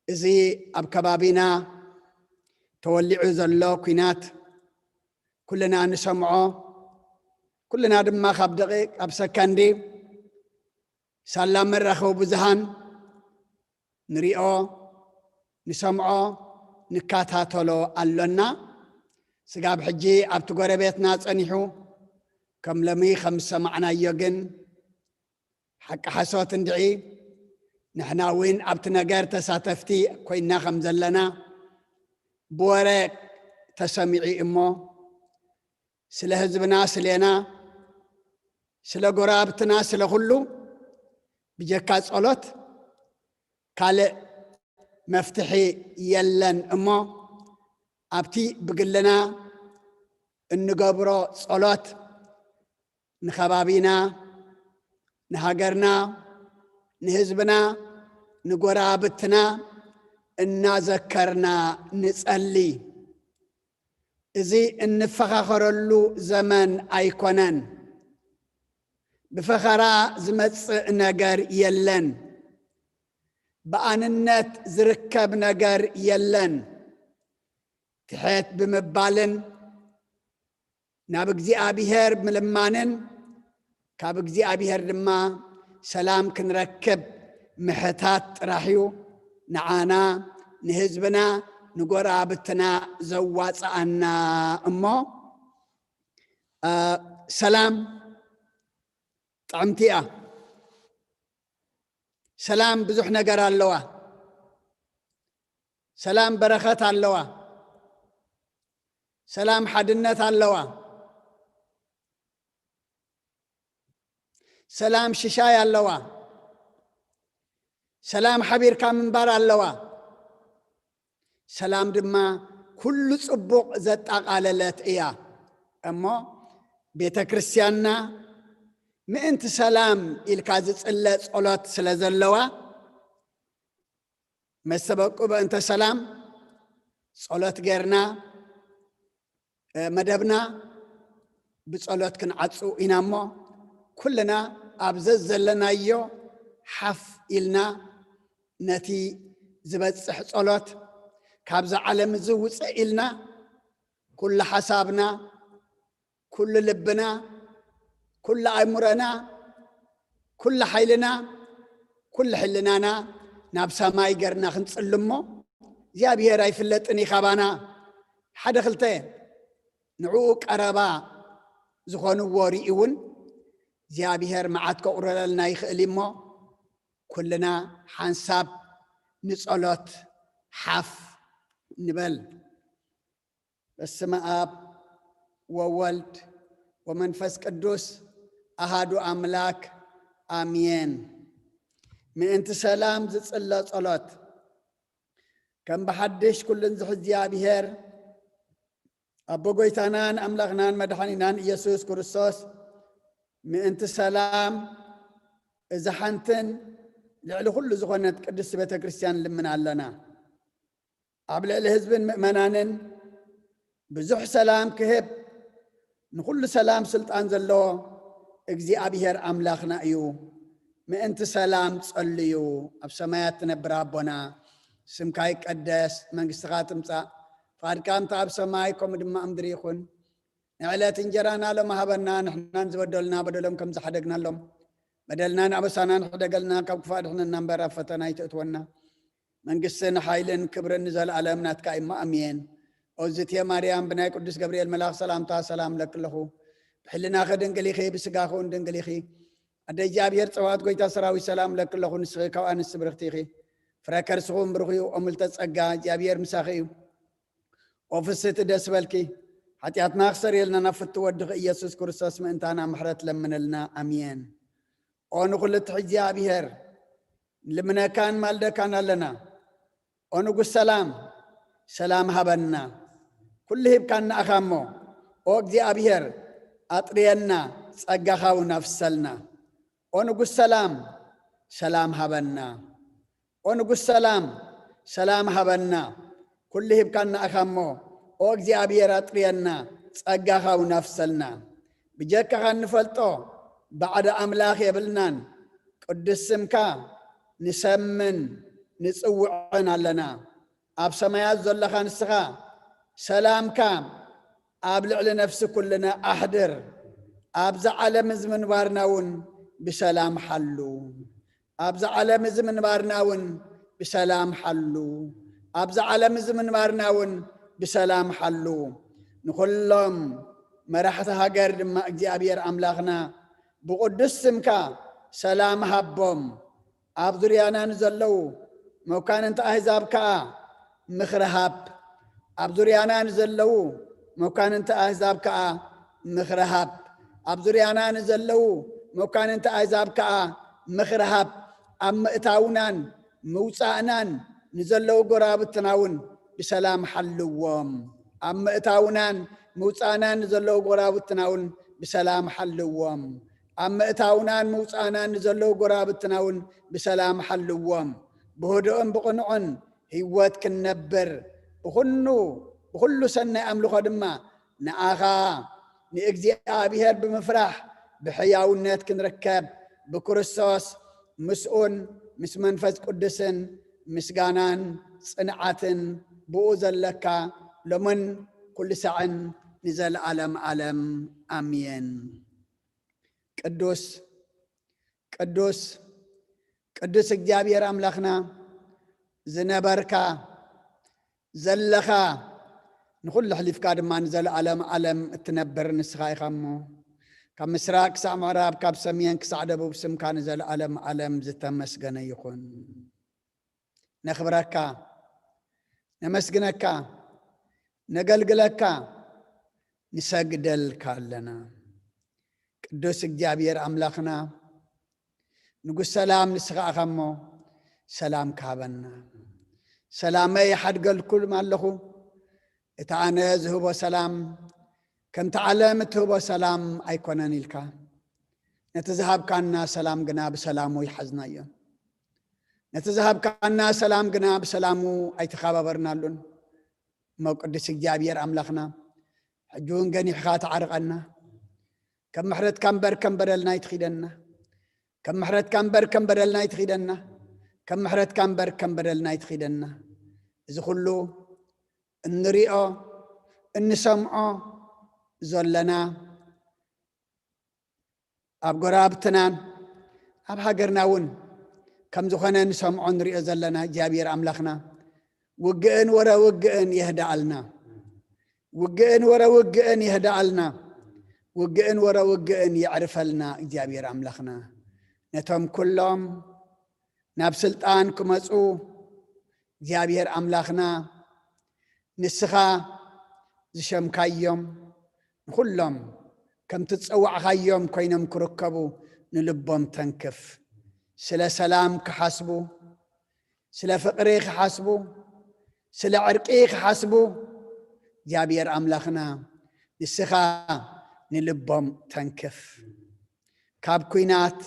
እዚ ኣብ ከባቢና ተወሊዑ ዘሎ ኲናት ኩልና ንሰምዖ፣ ኩልና ድማ ካብ ደቂቕ ኣብ ሰከንዲ ሳላ መራኸቢ ብዙሃን ንሪኦ፣ ንሰምዖ፣ ንከታተሎ ኣሎና። ስጋብ ሕጂ ኣብቲ ጎረቤትና ጸኒሑ፣ ከም ሎሚ ከም ዝሰማዕናዮ ግን ሓቂ ሓሶት እንድዒ፣ ንሕና እውን ኣብቲ ነገር ተሳተፍቲ ኮይና ከም ዘለና ብወረ ተሰሚዑ እሞ፣ ስለ ህዝብና፣ ስሌና፣ ስለ ጎረባብትና፣ ስለ ኩሉ ብጀካ ጸሎት ካልእ መፍትሒ የለን እሞ፣ ኣብቲ ብግልና እንገብሮ ጸሎት ንኸባቢና፣ ንሃገርና፣ ንህዝብና፣ ንጎረባብትና እናዘከርና ንጸሊ። እዚ እንፈኻኸረሉ ዘመን ኣይኮነን። ብፈኸራ ዝመጽእ ነገር የለን። ብኣንነት ዝርከብ ነገር የለን። ትሕት ብምባልን ናብ እግዚኣብሔር ምልማንን ካብ እግዚኣብሔር ድማ ሰላም ክንረክብ ምሕታት ጥራሕ እዩ ንዓና፣ ንህዝብና፣ ንጎረባብትና ዘዋጽኣና እሞ፣ እ፣ ሰላም ጥዕምቲ እያ። ሰላም ብዙሕ ነገር ኣለዋ። ሰላም በረኸት ኣለዋ። ሰላም ሓድነት ኣለዋ። ሰላም ሽሻይ ኣለዋ። ሰላም ሓቢርካ ምንባር ኣለዋ። ሰላም ድማ ኩሉ ጽቡቕ ዘጠቓለለት እያ። እሞ ቤተ ክርስቲያንና ምእንቲ ሰላም ኢልካ ዝጽለ ጸሎት ስለ ዘለዋ፣ መስተበቁ በእንተ ሰላም ጸሎት ጌርና፣ እ፣ መደብና ብጸሎት ክንዓጹ ኢና እሞ፣ ኩልና ኣብ ዘዘለናዮ ሓፍ ኢልና፣ ነቲ ዝበጽሕ ጸሎት፣ ካብዛ ዓለም እዚ ውጽእ ኢልና፣ ኩሉ ሓሳብና፣ ኩሉ ልብና፣ ኩሉ ኣእምሮና፣ ኩሉ ሓይልና፣ ኩሉ ሕልናና ናብ ሰማይ ገርና ክንጽሊ እሞ፣ እግዚኣብሔር ኣይፍለጥን እዩ ካባና። ሓደ ክልተ ንዕኡ ቀረባ ዝኾንዎ ርእዩ እውን፣ እግዚኣብሔር መዓት ከቑርረልና ይኽእል እዩ እሞ፣ ኩልና ሓንሳብ ንጸሎት ሓፍ ንበል። በስመ ኣብ ወወልድ ወመንፈስ ቅዱስ ኣሃዱ ኣምላክ ኣሜን። ምእንቲ ሰላም ዝጽለ ጸሎት። ከም ብሓድሽ ኩሉን ዝሕዚ እግዚኣብሔር ኣቦ ጎይታናን ኣምላኽናን መድሓኒናን ኢየሱስ ክርስቶስ ምእንቲ ሰላም እዛ ሓንትን ልዕሊ ኩሉ ዝኾነት ቅድስቲ ቤተ ክርስቲያን ንልምን ኣለና። ኣብ ልዕሊ ህዝብን ምእመናንን ብዙሕ ሰላም ክህብ፣ ንኹሉ ሰላም ስልጣን ዘለዎ እግዚኣብሔር ኣምላኽና እዩ። ምእንቲ ሰላም ጸልዩ። ኣብ ሰማያት ትነብር ኣቦና፣ ስምካ ይቀደስ፣ መንግስትኻ ትምጻእ፣ ፍቓድካ እንተ ኣብ ሰማይ ከምኡ ድማ ኣብ ምድሪ ይኹን። ንዕለት እንጀራና ሎም ሃበና፣ ንሕናን ዝበደሉና በደሎም ከም ዝሓደግናሎም፣ በደልናን ኣበሳናን ሕደገልና፣ ካብ ክፉእ ኣድሕነና እምበር ኣብ ፈተና ኣይተእትወና። መንግስትን ሓይልን ክብርን ንዘለኣለም ናትካ እዩ። ኣሜን። ኦዝቴ ማርያም ብናይ ቅዱስ ገብርኤል መልኣኽ ሰላምታ ሰላም እለኪ ኣለኹ። ብሕልናኺ ድንግል ኢኺ፣ ብስጋኺ እውን ድንግል ኢኺ። ኣደ እግዚኣብሔር ጸባኦት ጎይታ ሰራዊት ሰላም እለኪ ኣለኹ። ንስኺ ካብ ኣንስቲ ብርኽቲ ኢኺ። ፍረ ከርስኺ እውን ብሩኽ እዩ። ኦ ምልዕተ ጸጋ እግዚኣብሔር ምሳኺ እዩ። ኦ ፍስህቲ ደስ በልኪ። ሓጢኣትና ክሰርየልና ናብ ፍቱ ወድኺ ኢየሱስ ክርስቶስ ምእንታና ምሕረት ለምነልና። ኣሜን። ኦ ንኹሉ ትሕዚ እግዚኣብሔር ንልምነካን ማልደካን ኣለና። ኦ ንጉስ ሰላም፣ ሰላም ሃበና። ኩሉ ሂብካና ኢኻ እሞ፣ ኦ እግዚኣብሔር ኣጥርየና፣ ጸጋኻ እውን ኣፍሰልና። ኦ ንጉስ ሰላም፣ ሰላም ሃበና። ኦ ንጉስ ሰላም፣ ሰላም ሃበና። ኩሉ ሂብካና ኢኻ እሞ፣ ኦ እግዚኣብሔር ኣጥርየና፣ ጸጋኻ እውን ኣፍሰልና። ብጀካኻ እንፈልጦ ባዕዲ ኣምላኽ የብልናን። ቅዱስ ስምካ ንሰምን ንጽውዕን ኣለና። ኣብ ሰማያት ዘለኻ ንስኻ ሰላምካ ኣብ ልዕሊ ነፍሲ ኩልና ኣሕድር። ኣብዛ ዓለም እዚ ምንባርና እውን ብሰላም ሓሉ። ኣብዛ ዓለም እዚ ምንባርና እውን ብሰላም ሓሉ። ኣብዛ ዓለም እዚ ምንባርና እውን ብሰላም ሓሉ። ንኹሎም መራሕቲ ሃገር ድማ እግዚኣብሔር ኣምላኽና ብቕዱስ ስምካ ሰላም ሃቦም። ኣብ ዙርያና ንዘለዉ መኳንንቲ ኣህዛብ ከኣ ምኽሪ ሃብ። ኣብ ዙርያና ንዘለዉ መኳንንቲ ኣህዛብ ከኣ ምኽሪ ሃብ። ኣብ ዙርያና ንዘለዉ መኳንንቲ ኣህዛብ ከኣ ምኽሪ ሃብ። ኣብ ምእታውናን ምውጻእናን ንዘለዉ ጎራብትና እውን ብሰላም ሓልዎም። ኣብ ምእታውናን ምውጻእናን ንዘለዉ ጎራብትና እውን ብሰላም ሓልዎም። ኣብ ምእታውናን ምውጻእናን ንዘለዉ ጎራብትና እውን ብሰላም ሓልዎም። ብህዱእን ብቕኑዕን ህይወት ክንነብር፣ ብኹኑ፣ ብኹሉ ሰናይ ኣምልኾ ድማ ንኣኻ ንእግዚኣብሔር ብምፍራሕ ብሕያውነት ክንርከብ፣ ብክርስቶስ ምስኡን ምስ መንፈስ ቅዱስን ምስጋናን ጽንዓትን ብኡ ዘለካ ሎምን ኩሉ ሳዕን ንዘለዓለም ዓለም። ኣሜን። ቅዱስ፣ ቅዱስ፣ ቅዱስ እግዚኣብሔር ኣምላኽና፣ ዝነበርካ፣ ዘለኻ፣ ንኹሉ ኣሕሊፍካ ድማ ንዘለዓለም ዓለም እትነብር ንስኻ ኢኻ እሞ፣ ካብ ምስራቅ ክሳዕ ምዕራብ፣ ካብ ሰሜን ክሳዕ ደቡብ ስምካ ንዘለዓለም ዓለም ዝተመስገነ ይኹን። ነኽብረካ፣ ነመስግነካ፣ ነገልግለካ፣ ንሰግደልካ ኣለና። ቅዱስ እግዚኣብሔር ኣምላኽና፣ ንጉስ ሰላም ንስኻ ኢኻ እሞ፣ ሰላም ክሃበና። ሰላመይ ይሓድገልኩም ኣለኹ። እቲ ኣነ ዝህቦ ሰላም፣ ከምቲ ዓለም እትህቦ ሰላም ኣይኮነን ኢልካ፣ ነቲ ዝሃብካና ሰላም ግና ብሰላሙ ይሓዝናዮ። ነቲ ዝሃብካና ሰላም ግና ብሰላሙ ኣይተኻባበርናሉን። እሞ ቅዱስ እግዚኣብሔር ኣምላኽና፣ ሕጂ እውን ገኒሕኻ ተዓርቐና። ከም ምሕረትካ እምበር ከም በደልና ኣይትኺደና። ከም ምሕረትካ እምበር ከም በደልና ኣይትኺደና። ከም ምሕረትካ እምበር ከም በደልና ኣይትኺደና። እዚ ኩሉ እንሪኦ እንሰምዖ ዘለና ኣብ ጎረባብትናን ኣብ ሃገርና እውን ከም ዝኾነ ንሰምዖ ንሪኦ ዘለና እግዚኣብሔር ኣምላኽና ውግእን ወረ ውግእን የህድኣልና። ውግእን ወረ ውግእን የህድኣልና። ውግእን ወረ ውግእን የዕርፈልና እግዚኣብሔር ኣምላኽና። ነቶም ኩሎም ናብ ስልጣን ክመፁ እግዚኣብሔር ኣምላኽና ንስኻ ዝሸምካዮም ንኹሎም ከምቲ ዝጸዋዕኻዮም ኮይኖም ክርከቡ ንልቦም ተንክፍ። ስለ ሰላም ክሓስቡ፣ ስለ ፍቕሪ ክሓስቡ፣ ስለ ዕርቂ ክሓስቡ እግዚኣብሔር ኣምላኽና ንስኻ ንልቦም ተንክፍ። ካብ ኲናት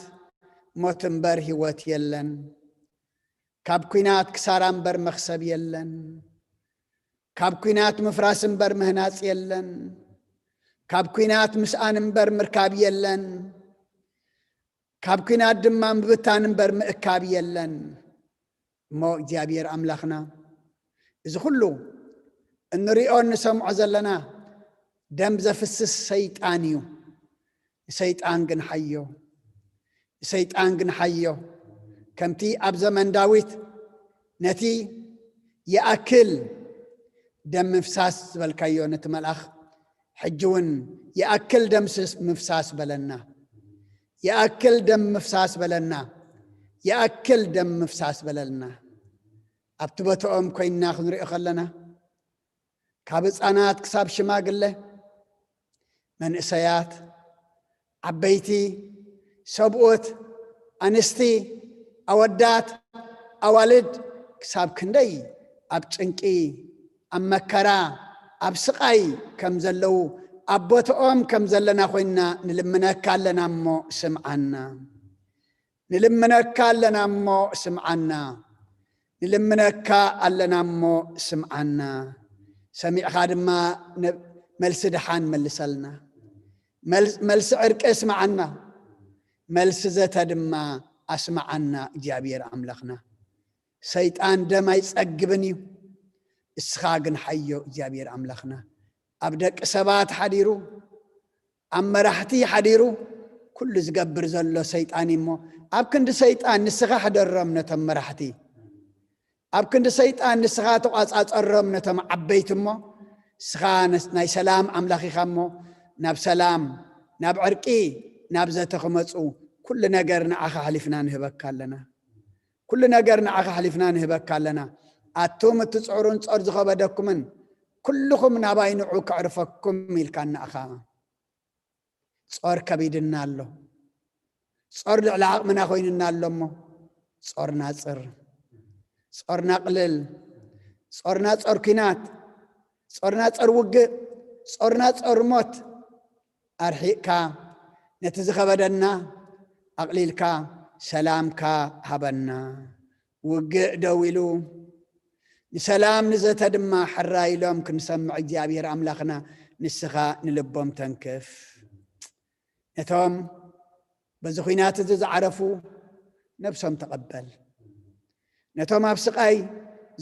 ሞት እምበር ህይወት የለን። ካብ ኲናት ክሳራ እምበር መኽሰብ የለን። ካብ ኲናት ምፍራስ እምበር ምህናጽ የለን። ካብ ኲናት ምስኣን እምበር ምርካብ የለን። ካብ ኲናት ድማ ምብታን እምበር ምእካብ የለን። እሞ እግዚኣብሔር ኣምላኽና፣ እዚ ኩሉ እንሪኦ እንሰምዖ ዘለና ደም ዘፍስስ ሰይጣን እዩ። ንሰይጣን ግን ሓዮ፣ ንሰይጣን ግን ሓዮ። ከምቲ ኣብ ዘመን ዳዊት ነቲ ይኣክል ደም ምፍሳስ ዝበልካዮ ነቲ መልኣኽ፣ ሕጂ እውን ይኣክል ደም ስስ-፣ ምፍሳስ በለና። ይኣክል ደም ምፍሳስ በለና። ይኣክል ደም ምፍሳስ በለልና። ኣብቲ ቦትኦም ኮይንና ክንሪኦ ከለና፣ ካብ ህፃናት ክሳብ ሽማግለ፣ መንእሰያት፣ ዓበይቲ፣ ሰብኡት፣ ኣንስቲ፣ ኣወዳት፣ ኣዋልድ፣ ክሳብ ክንደይ ኣብ ጭንቂ፣ ኣብ መከራ፣ ኣብ ስቓይ ከም ዘለዉ፣ ኣብ ቦትኦም ከም ዘለና ኮይንና ንልምነካ ኣለና እሞ ስምዓና። ንልምነካ ኣለና እሞ ስምዓና። ንልምነካ ኣለና እሞ ስምዓና። ሰሚዕኻ ድማ ነ-፣ መልሲ ደሓን መልሰልና። መል-፣ መልሲ ዕርቂ ስምዓና። መልሲ ዘተ ድማ ኣስምዓና እግዚኣብሔር ኣምላኽና። ሰይጣን ደም ኣይጸግብን እዩ። እስኻ ግን ሓዮ እግዚኣብሔር ኣምላኽና። ኣብ ደቂ ሰባት ሓዲሩ፣ ኣብ መራሕቲ ሓዲሩ፣ ኩሉ ዝገብር ዘሎ ሰይጣን እዩ እሞ፣ ኣብ ክንዲ ሰይጣን ንስኻ ሕደሮም ነቶም መራሕቲ። ኣብ ክንዲ ሰይጣን ንስኻ ተቋጻጸሮም ነቶም ዓበይቲ እሞ፣ ንስኻ ነስ-፣ ናይ ሰላም ኣምላኽ ኢኻ እሞ፣ ናብ ሰላም፣ ናብ ዕርቂ፣ ናብ ዘተ ክመጹ፣ ኩሉ ነገር ንዓኻ ኣሕሊፍና ንህበካ ኣለና። ኩሉ ነገር ንዓኻ ኣሕሊፍና ንህበካ ኣለና። ኣቱም እትጽዕሩን ጾር ዝኸበደኩምን ኩልኹም ናባይ ንዑ ከዕርፈኩም ኢልካና ኢኻ። ጾር ከቢድና ኣሎ። ጾር ልዕሊ ዓቕምና ኮይንና ኣሎ እሞ ጾር ናጽር፣ ጾር ናቕልል፣ ጾርና ጾር ኲናት፣ ጾርና ጾር ውግእ፣ ጾርና ጾር ሞት ኣርሒቕካ ነቲ ዝኸበደና ኣቕሊልካ ሰላምካ ሃበና። ውግእ ደው ኢሉ ንሰላም ንዘተ ድማ ሕራይ ኢሎም ክንሰምዕ እግዚኣብሔር ኣምላኽና ንስኻ ንልቦም ተንክፍ። ነቶም በዚ ኲናት እዚ ዝዓረፉ ነብሶም ተቐበል። ነቶም ኣብ ስቓይ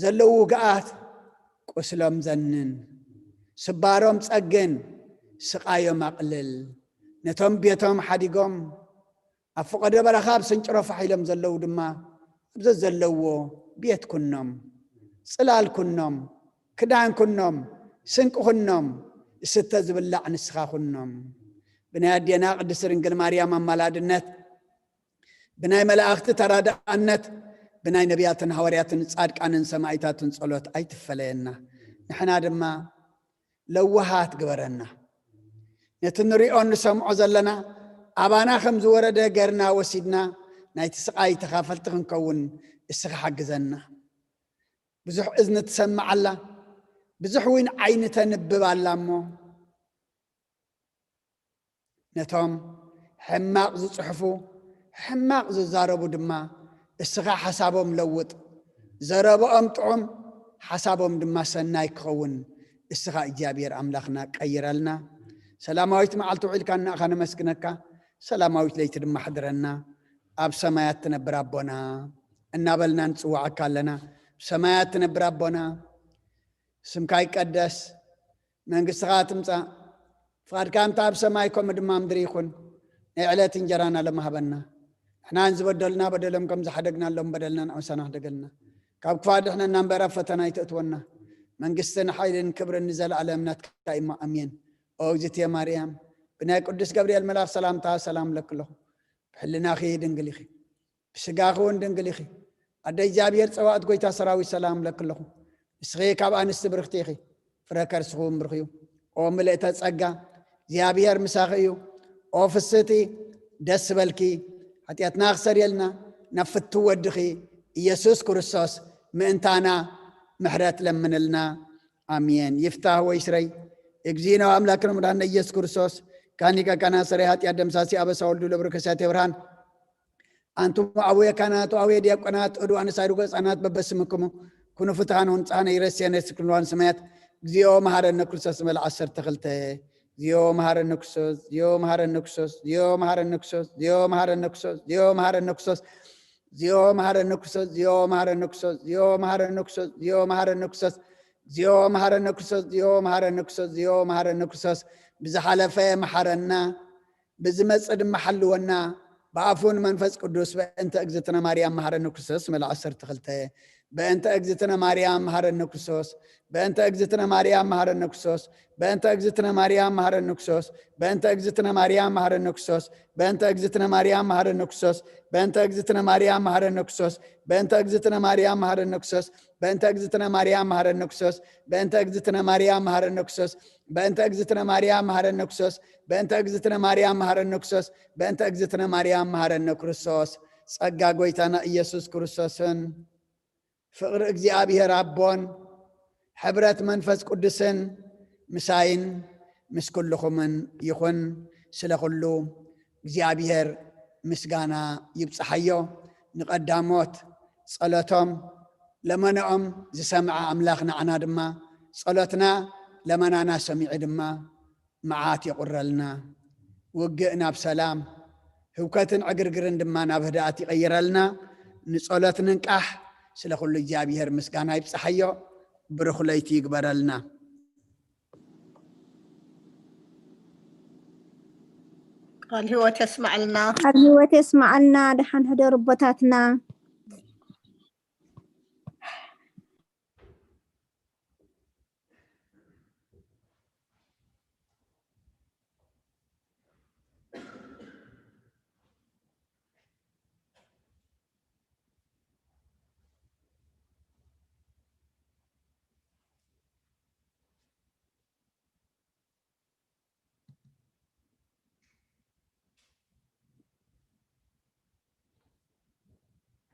ዘለዉ ውግኣት ቁስሎም ዘንን፣ ስባሮም ጸግን፣ ስቓዮም ኣቕልል። ነቶም ቤቶም ሓዲጎም ኣብ ፈቐዶ በረኻ ኣብ ስንጭሮ ፋሕ ኢሎም ዘለዉ ድማ ኣብ ዘዘለዎ ቤት ኩኖም፣ ጽላል ኩኖም፣ ክዳን ኩኖም፣ ስንቂ ኩኖም፣ ዝስተ ዝብላዕ ንስኻ ኩኖም። ብናይ ኣዴና ቅድስቲ ድንግል ማርያም ኣማላድነት፣ ብናይ መላእኽቲ ተራዳእነት፣ ብናይ ነቢያትን ሃዋርያትን ጻድቃንን ሰማእታትን ጸሎት ኣይትፈለየና። ንሕና ድማ ለዋሃት ግበረና። ነቲ ንሪኦ ንሰምዖ ዘለና ኣባና ከም ዝወረደ ገርና ወሲድና ናይቲ ስቓይ ተኻፈልቲ ክንከውን እስኻ ሓግዘና። ብዙሕ እዝኒ ትሰምዕ ኣላ፣ ብዙሕ እውን ዓይኒ ተንብብ ኣላ እሞ፣ ነቶም ሕማቕ ዝጽሕፉ፣ ሕማቕ ዝዛረቡ ድማ እስኻ ሓሳቦም ለውጥ፣ ዘረብኦም ጥዑም፣ ሓሳቦም ድማ ሰናይ ክኸውን እስኻ እግዚኣብሔር ኣምላኽና ቀይረልና። ሰላማዊት መዓልቲ ውዒልካና ኢኻ ነመስግነካ፣ ሰላማዊት ለይቲ ድማ ሕድረና። ኣብ ሰማያት ትነብር ኣቦና እናበልና ንጽውዓካ ኣለና። ብሰማያት ትነብር ኣቦና፣ ስምካ ይቀደስ፣ መንግስትኻ ትምጻእ፣ ፍቓድካ እንተ ኣብ ሰማይ ከምኡ ድማ ምድሪ ይኹን። ናይ ዕለት እንጀራና ለማህበና፣ ንሕናን ዝበደሉና በደሎም ከም ዝሓደግናሎም በደልና ንዕውሳና ሕደገልና፣ ካብ ክፋ ድሕነና እምበር ኣብ ፈተና ይተእትወና። መንግስትን ሓይልን ክብርን ንዘለኣለም ናትካ እሞ ኣሜን። ኦ እግዝእትየ ማርያም፣ ብናይ ቅዱስ ገብርኤል መልኣኽ ሰላምታ ሰላም ለክለኹ። ብሕልናኺ ድንግል ኢኺ፣ ብስጋኺ እውን ድንግል ኢኺ። ኣደ እግዚኣብሔር ጸዋእት ጎይታ ሰራዊት ሰላም ለክለኹ። ንስኺ ካብ ኣንስቲ ብርኽቲ ኢኺ፣ ፍረ ከርስኺ እውን ብርኽ እዩ። ኦ ምልእተ ጸጋ፣ እግዚኣብሔር ምሳኺ እዩ። ኦ ፍስህቲ፣ ደስ በልኪ። ሓጢኣትና ክሰርየልና ናብ ፍቱ ወድኺ ኢየሱስ ክርስቶስ ምእንታና ምሕረት ለምንልና። ኣሜን። ይፍታህ ወይ ስረይ። እግዚእነ ወኣምላክነ መድኃኒነ ኢየሱስ ክርስቶስ ካኒቀ ካና ሰረይ ኃጢአት ደምሳሲ አበሳ ወልዱ ለብሩ ከሳቴ ብርሃን። አንቱም አቡየ ካህናት ወአቡየ ዲያቆናት እዱ አነሳይዱ ገጻናት በበስምክሙ ኩኑ ፍትሃን ወንጻነ ይረሴነ ስክልዋን ሰማያት። እግዚኦ መሐረነ ክርስቶስ መለ ዓሰርተ ክልተ። እግዚኦ መሐረነ ክርስቶስ፣ እግዚኦ መሐረነ ክርስቶስ፣ እግዚኦ መሐረነ ክርስቶስ፣ እግዚኦ መሐረነ ክርስቶስ፣ እግዚኦ መሐረነ ክርስቶስ፣ እግዚኦ መሐረነ ክርስቶስ፣ እግዚኦ መሐረነ ክርስቶስ፣ እግዚኦ መሐረነ ክርስቶስ፣ እግዚኦ መሐረነ ክርስቶስ፣ እግዚኦ መሐረነ ክርስቶስ፣ እግዚኦ መሐረነ ክርስቶስ፣ እግዚኦ መሐረነ ክርስቶስ። ብዝሓለፈ መሐረና፣ ብዝመጽእ ድማ ሓልወና፣ ብኣፉን መንፈስ ቅዱስ። በእንተ እግዝእትነ ማርያም መሐረነ ክርስቶስ መለ ዓሰርተ ክልተ። በእንተ እግዝእትነ ማርያም መሐረነ ክርስቶስ፣ በእንተ እግዝእትነ ማርያም መሐረነ ክርስቶስ፣ በእንተ እግዝእትነ ማርያም መሐረነ ክርስቶስ፣ በእንተ እግዝእትነ ማርያም መሐረነ ክርስቶስ፣ በእንተ እግዝእትነ ማርያም መሐረነ ክርስቶስ፣ በእንተ እግዝእትነ ማርያም መሐረነ ክርስቶስ፣ በእንተ እግዝእትነ ማርያም መሐረነ ክርስቶስ፣ በእንተ እግዝእትነ ማርያም መሐረነ ክርስቶስ፣ በእንተ እግዝእትነ ማርያም መሐረነ ክርስቶስ፣ በእንተ እግዝእትነ ማርያም መሐረነ ክርስቶስ፣ በእንተ እግዝእትነ ማርያም መሐረነ ክርስቶስ፣ በእንተ እግዝእትነ ማርያም መሐረነ ክርስቶስ። ጸጋ ጎይታና ኢየሱስ ክርስቶስን ፍቕሪ እግዚኣብሔር ኣቦን ሕብረት መንፈስ ቅዱስን ምሳይን ምስ ኩልኹምን ይኹን። ስለ ኩሉ እግዚኣብሔር ምስጋና ይብጽሓዮ። ንቐዳሞት ጸሎቶም ለመናኦም ዝሰምዐ ኣምላኽ ንዓና ድማ ጸሎትና ለመናና ሰሚዑ ድማ መዓት የቑረልና። ውግእ ናብ ሰላም፣ ህውከትን ዕግርግርን ድማ ናብ ህድኣት ይቐይረልና። ንጸሎት ንንቃሕ። ስለ ኩሉ እግዚኣብሔር ምስጋና ይብጽሓዮ። ብሩኽ ለይቲ ይግበረልና። ቃል ህይወት የስማዕልና። ቃል ህይወት የስማዓልና። ደሓን ሕደሩ ኣቦታትና።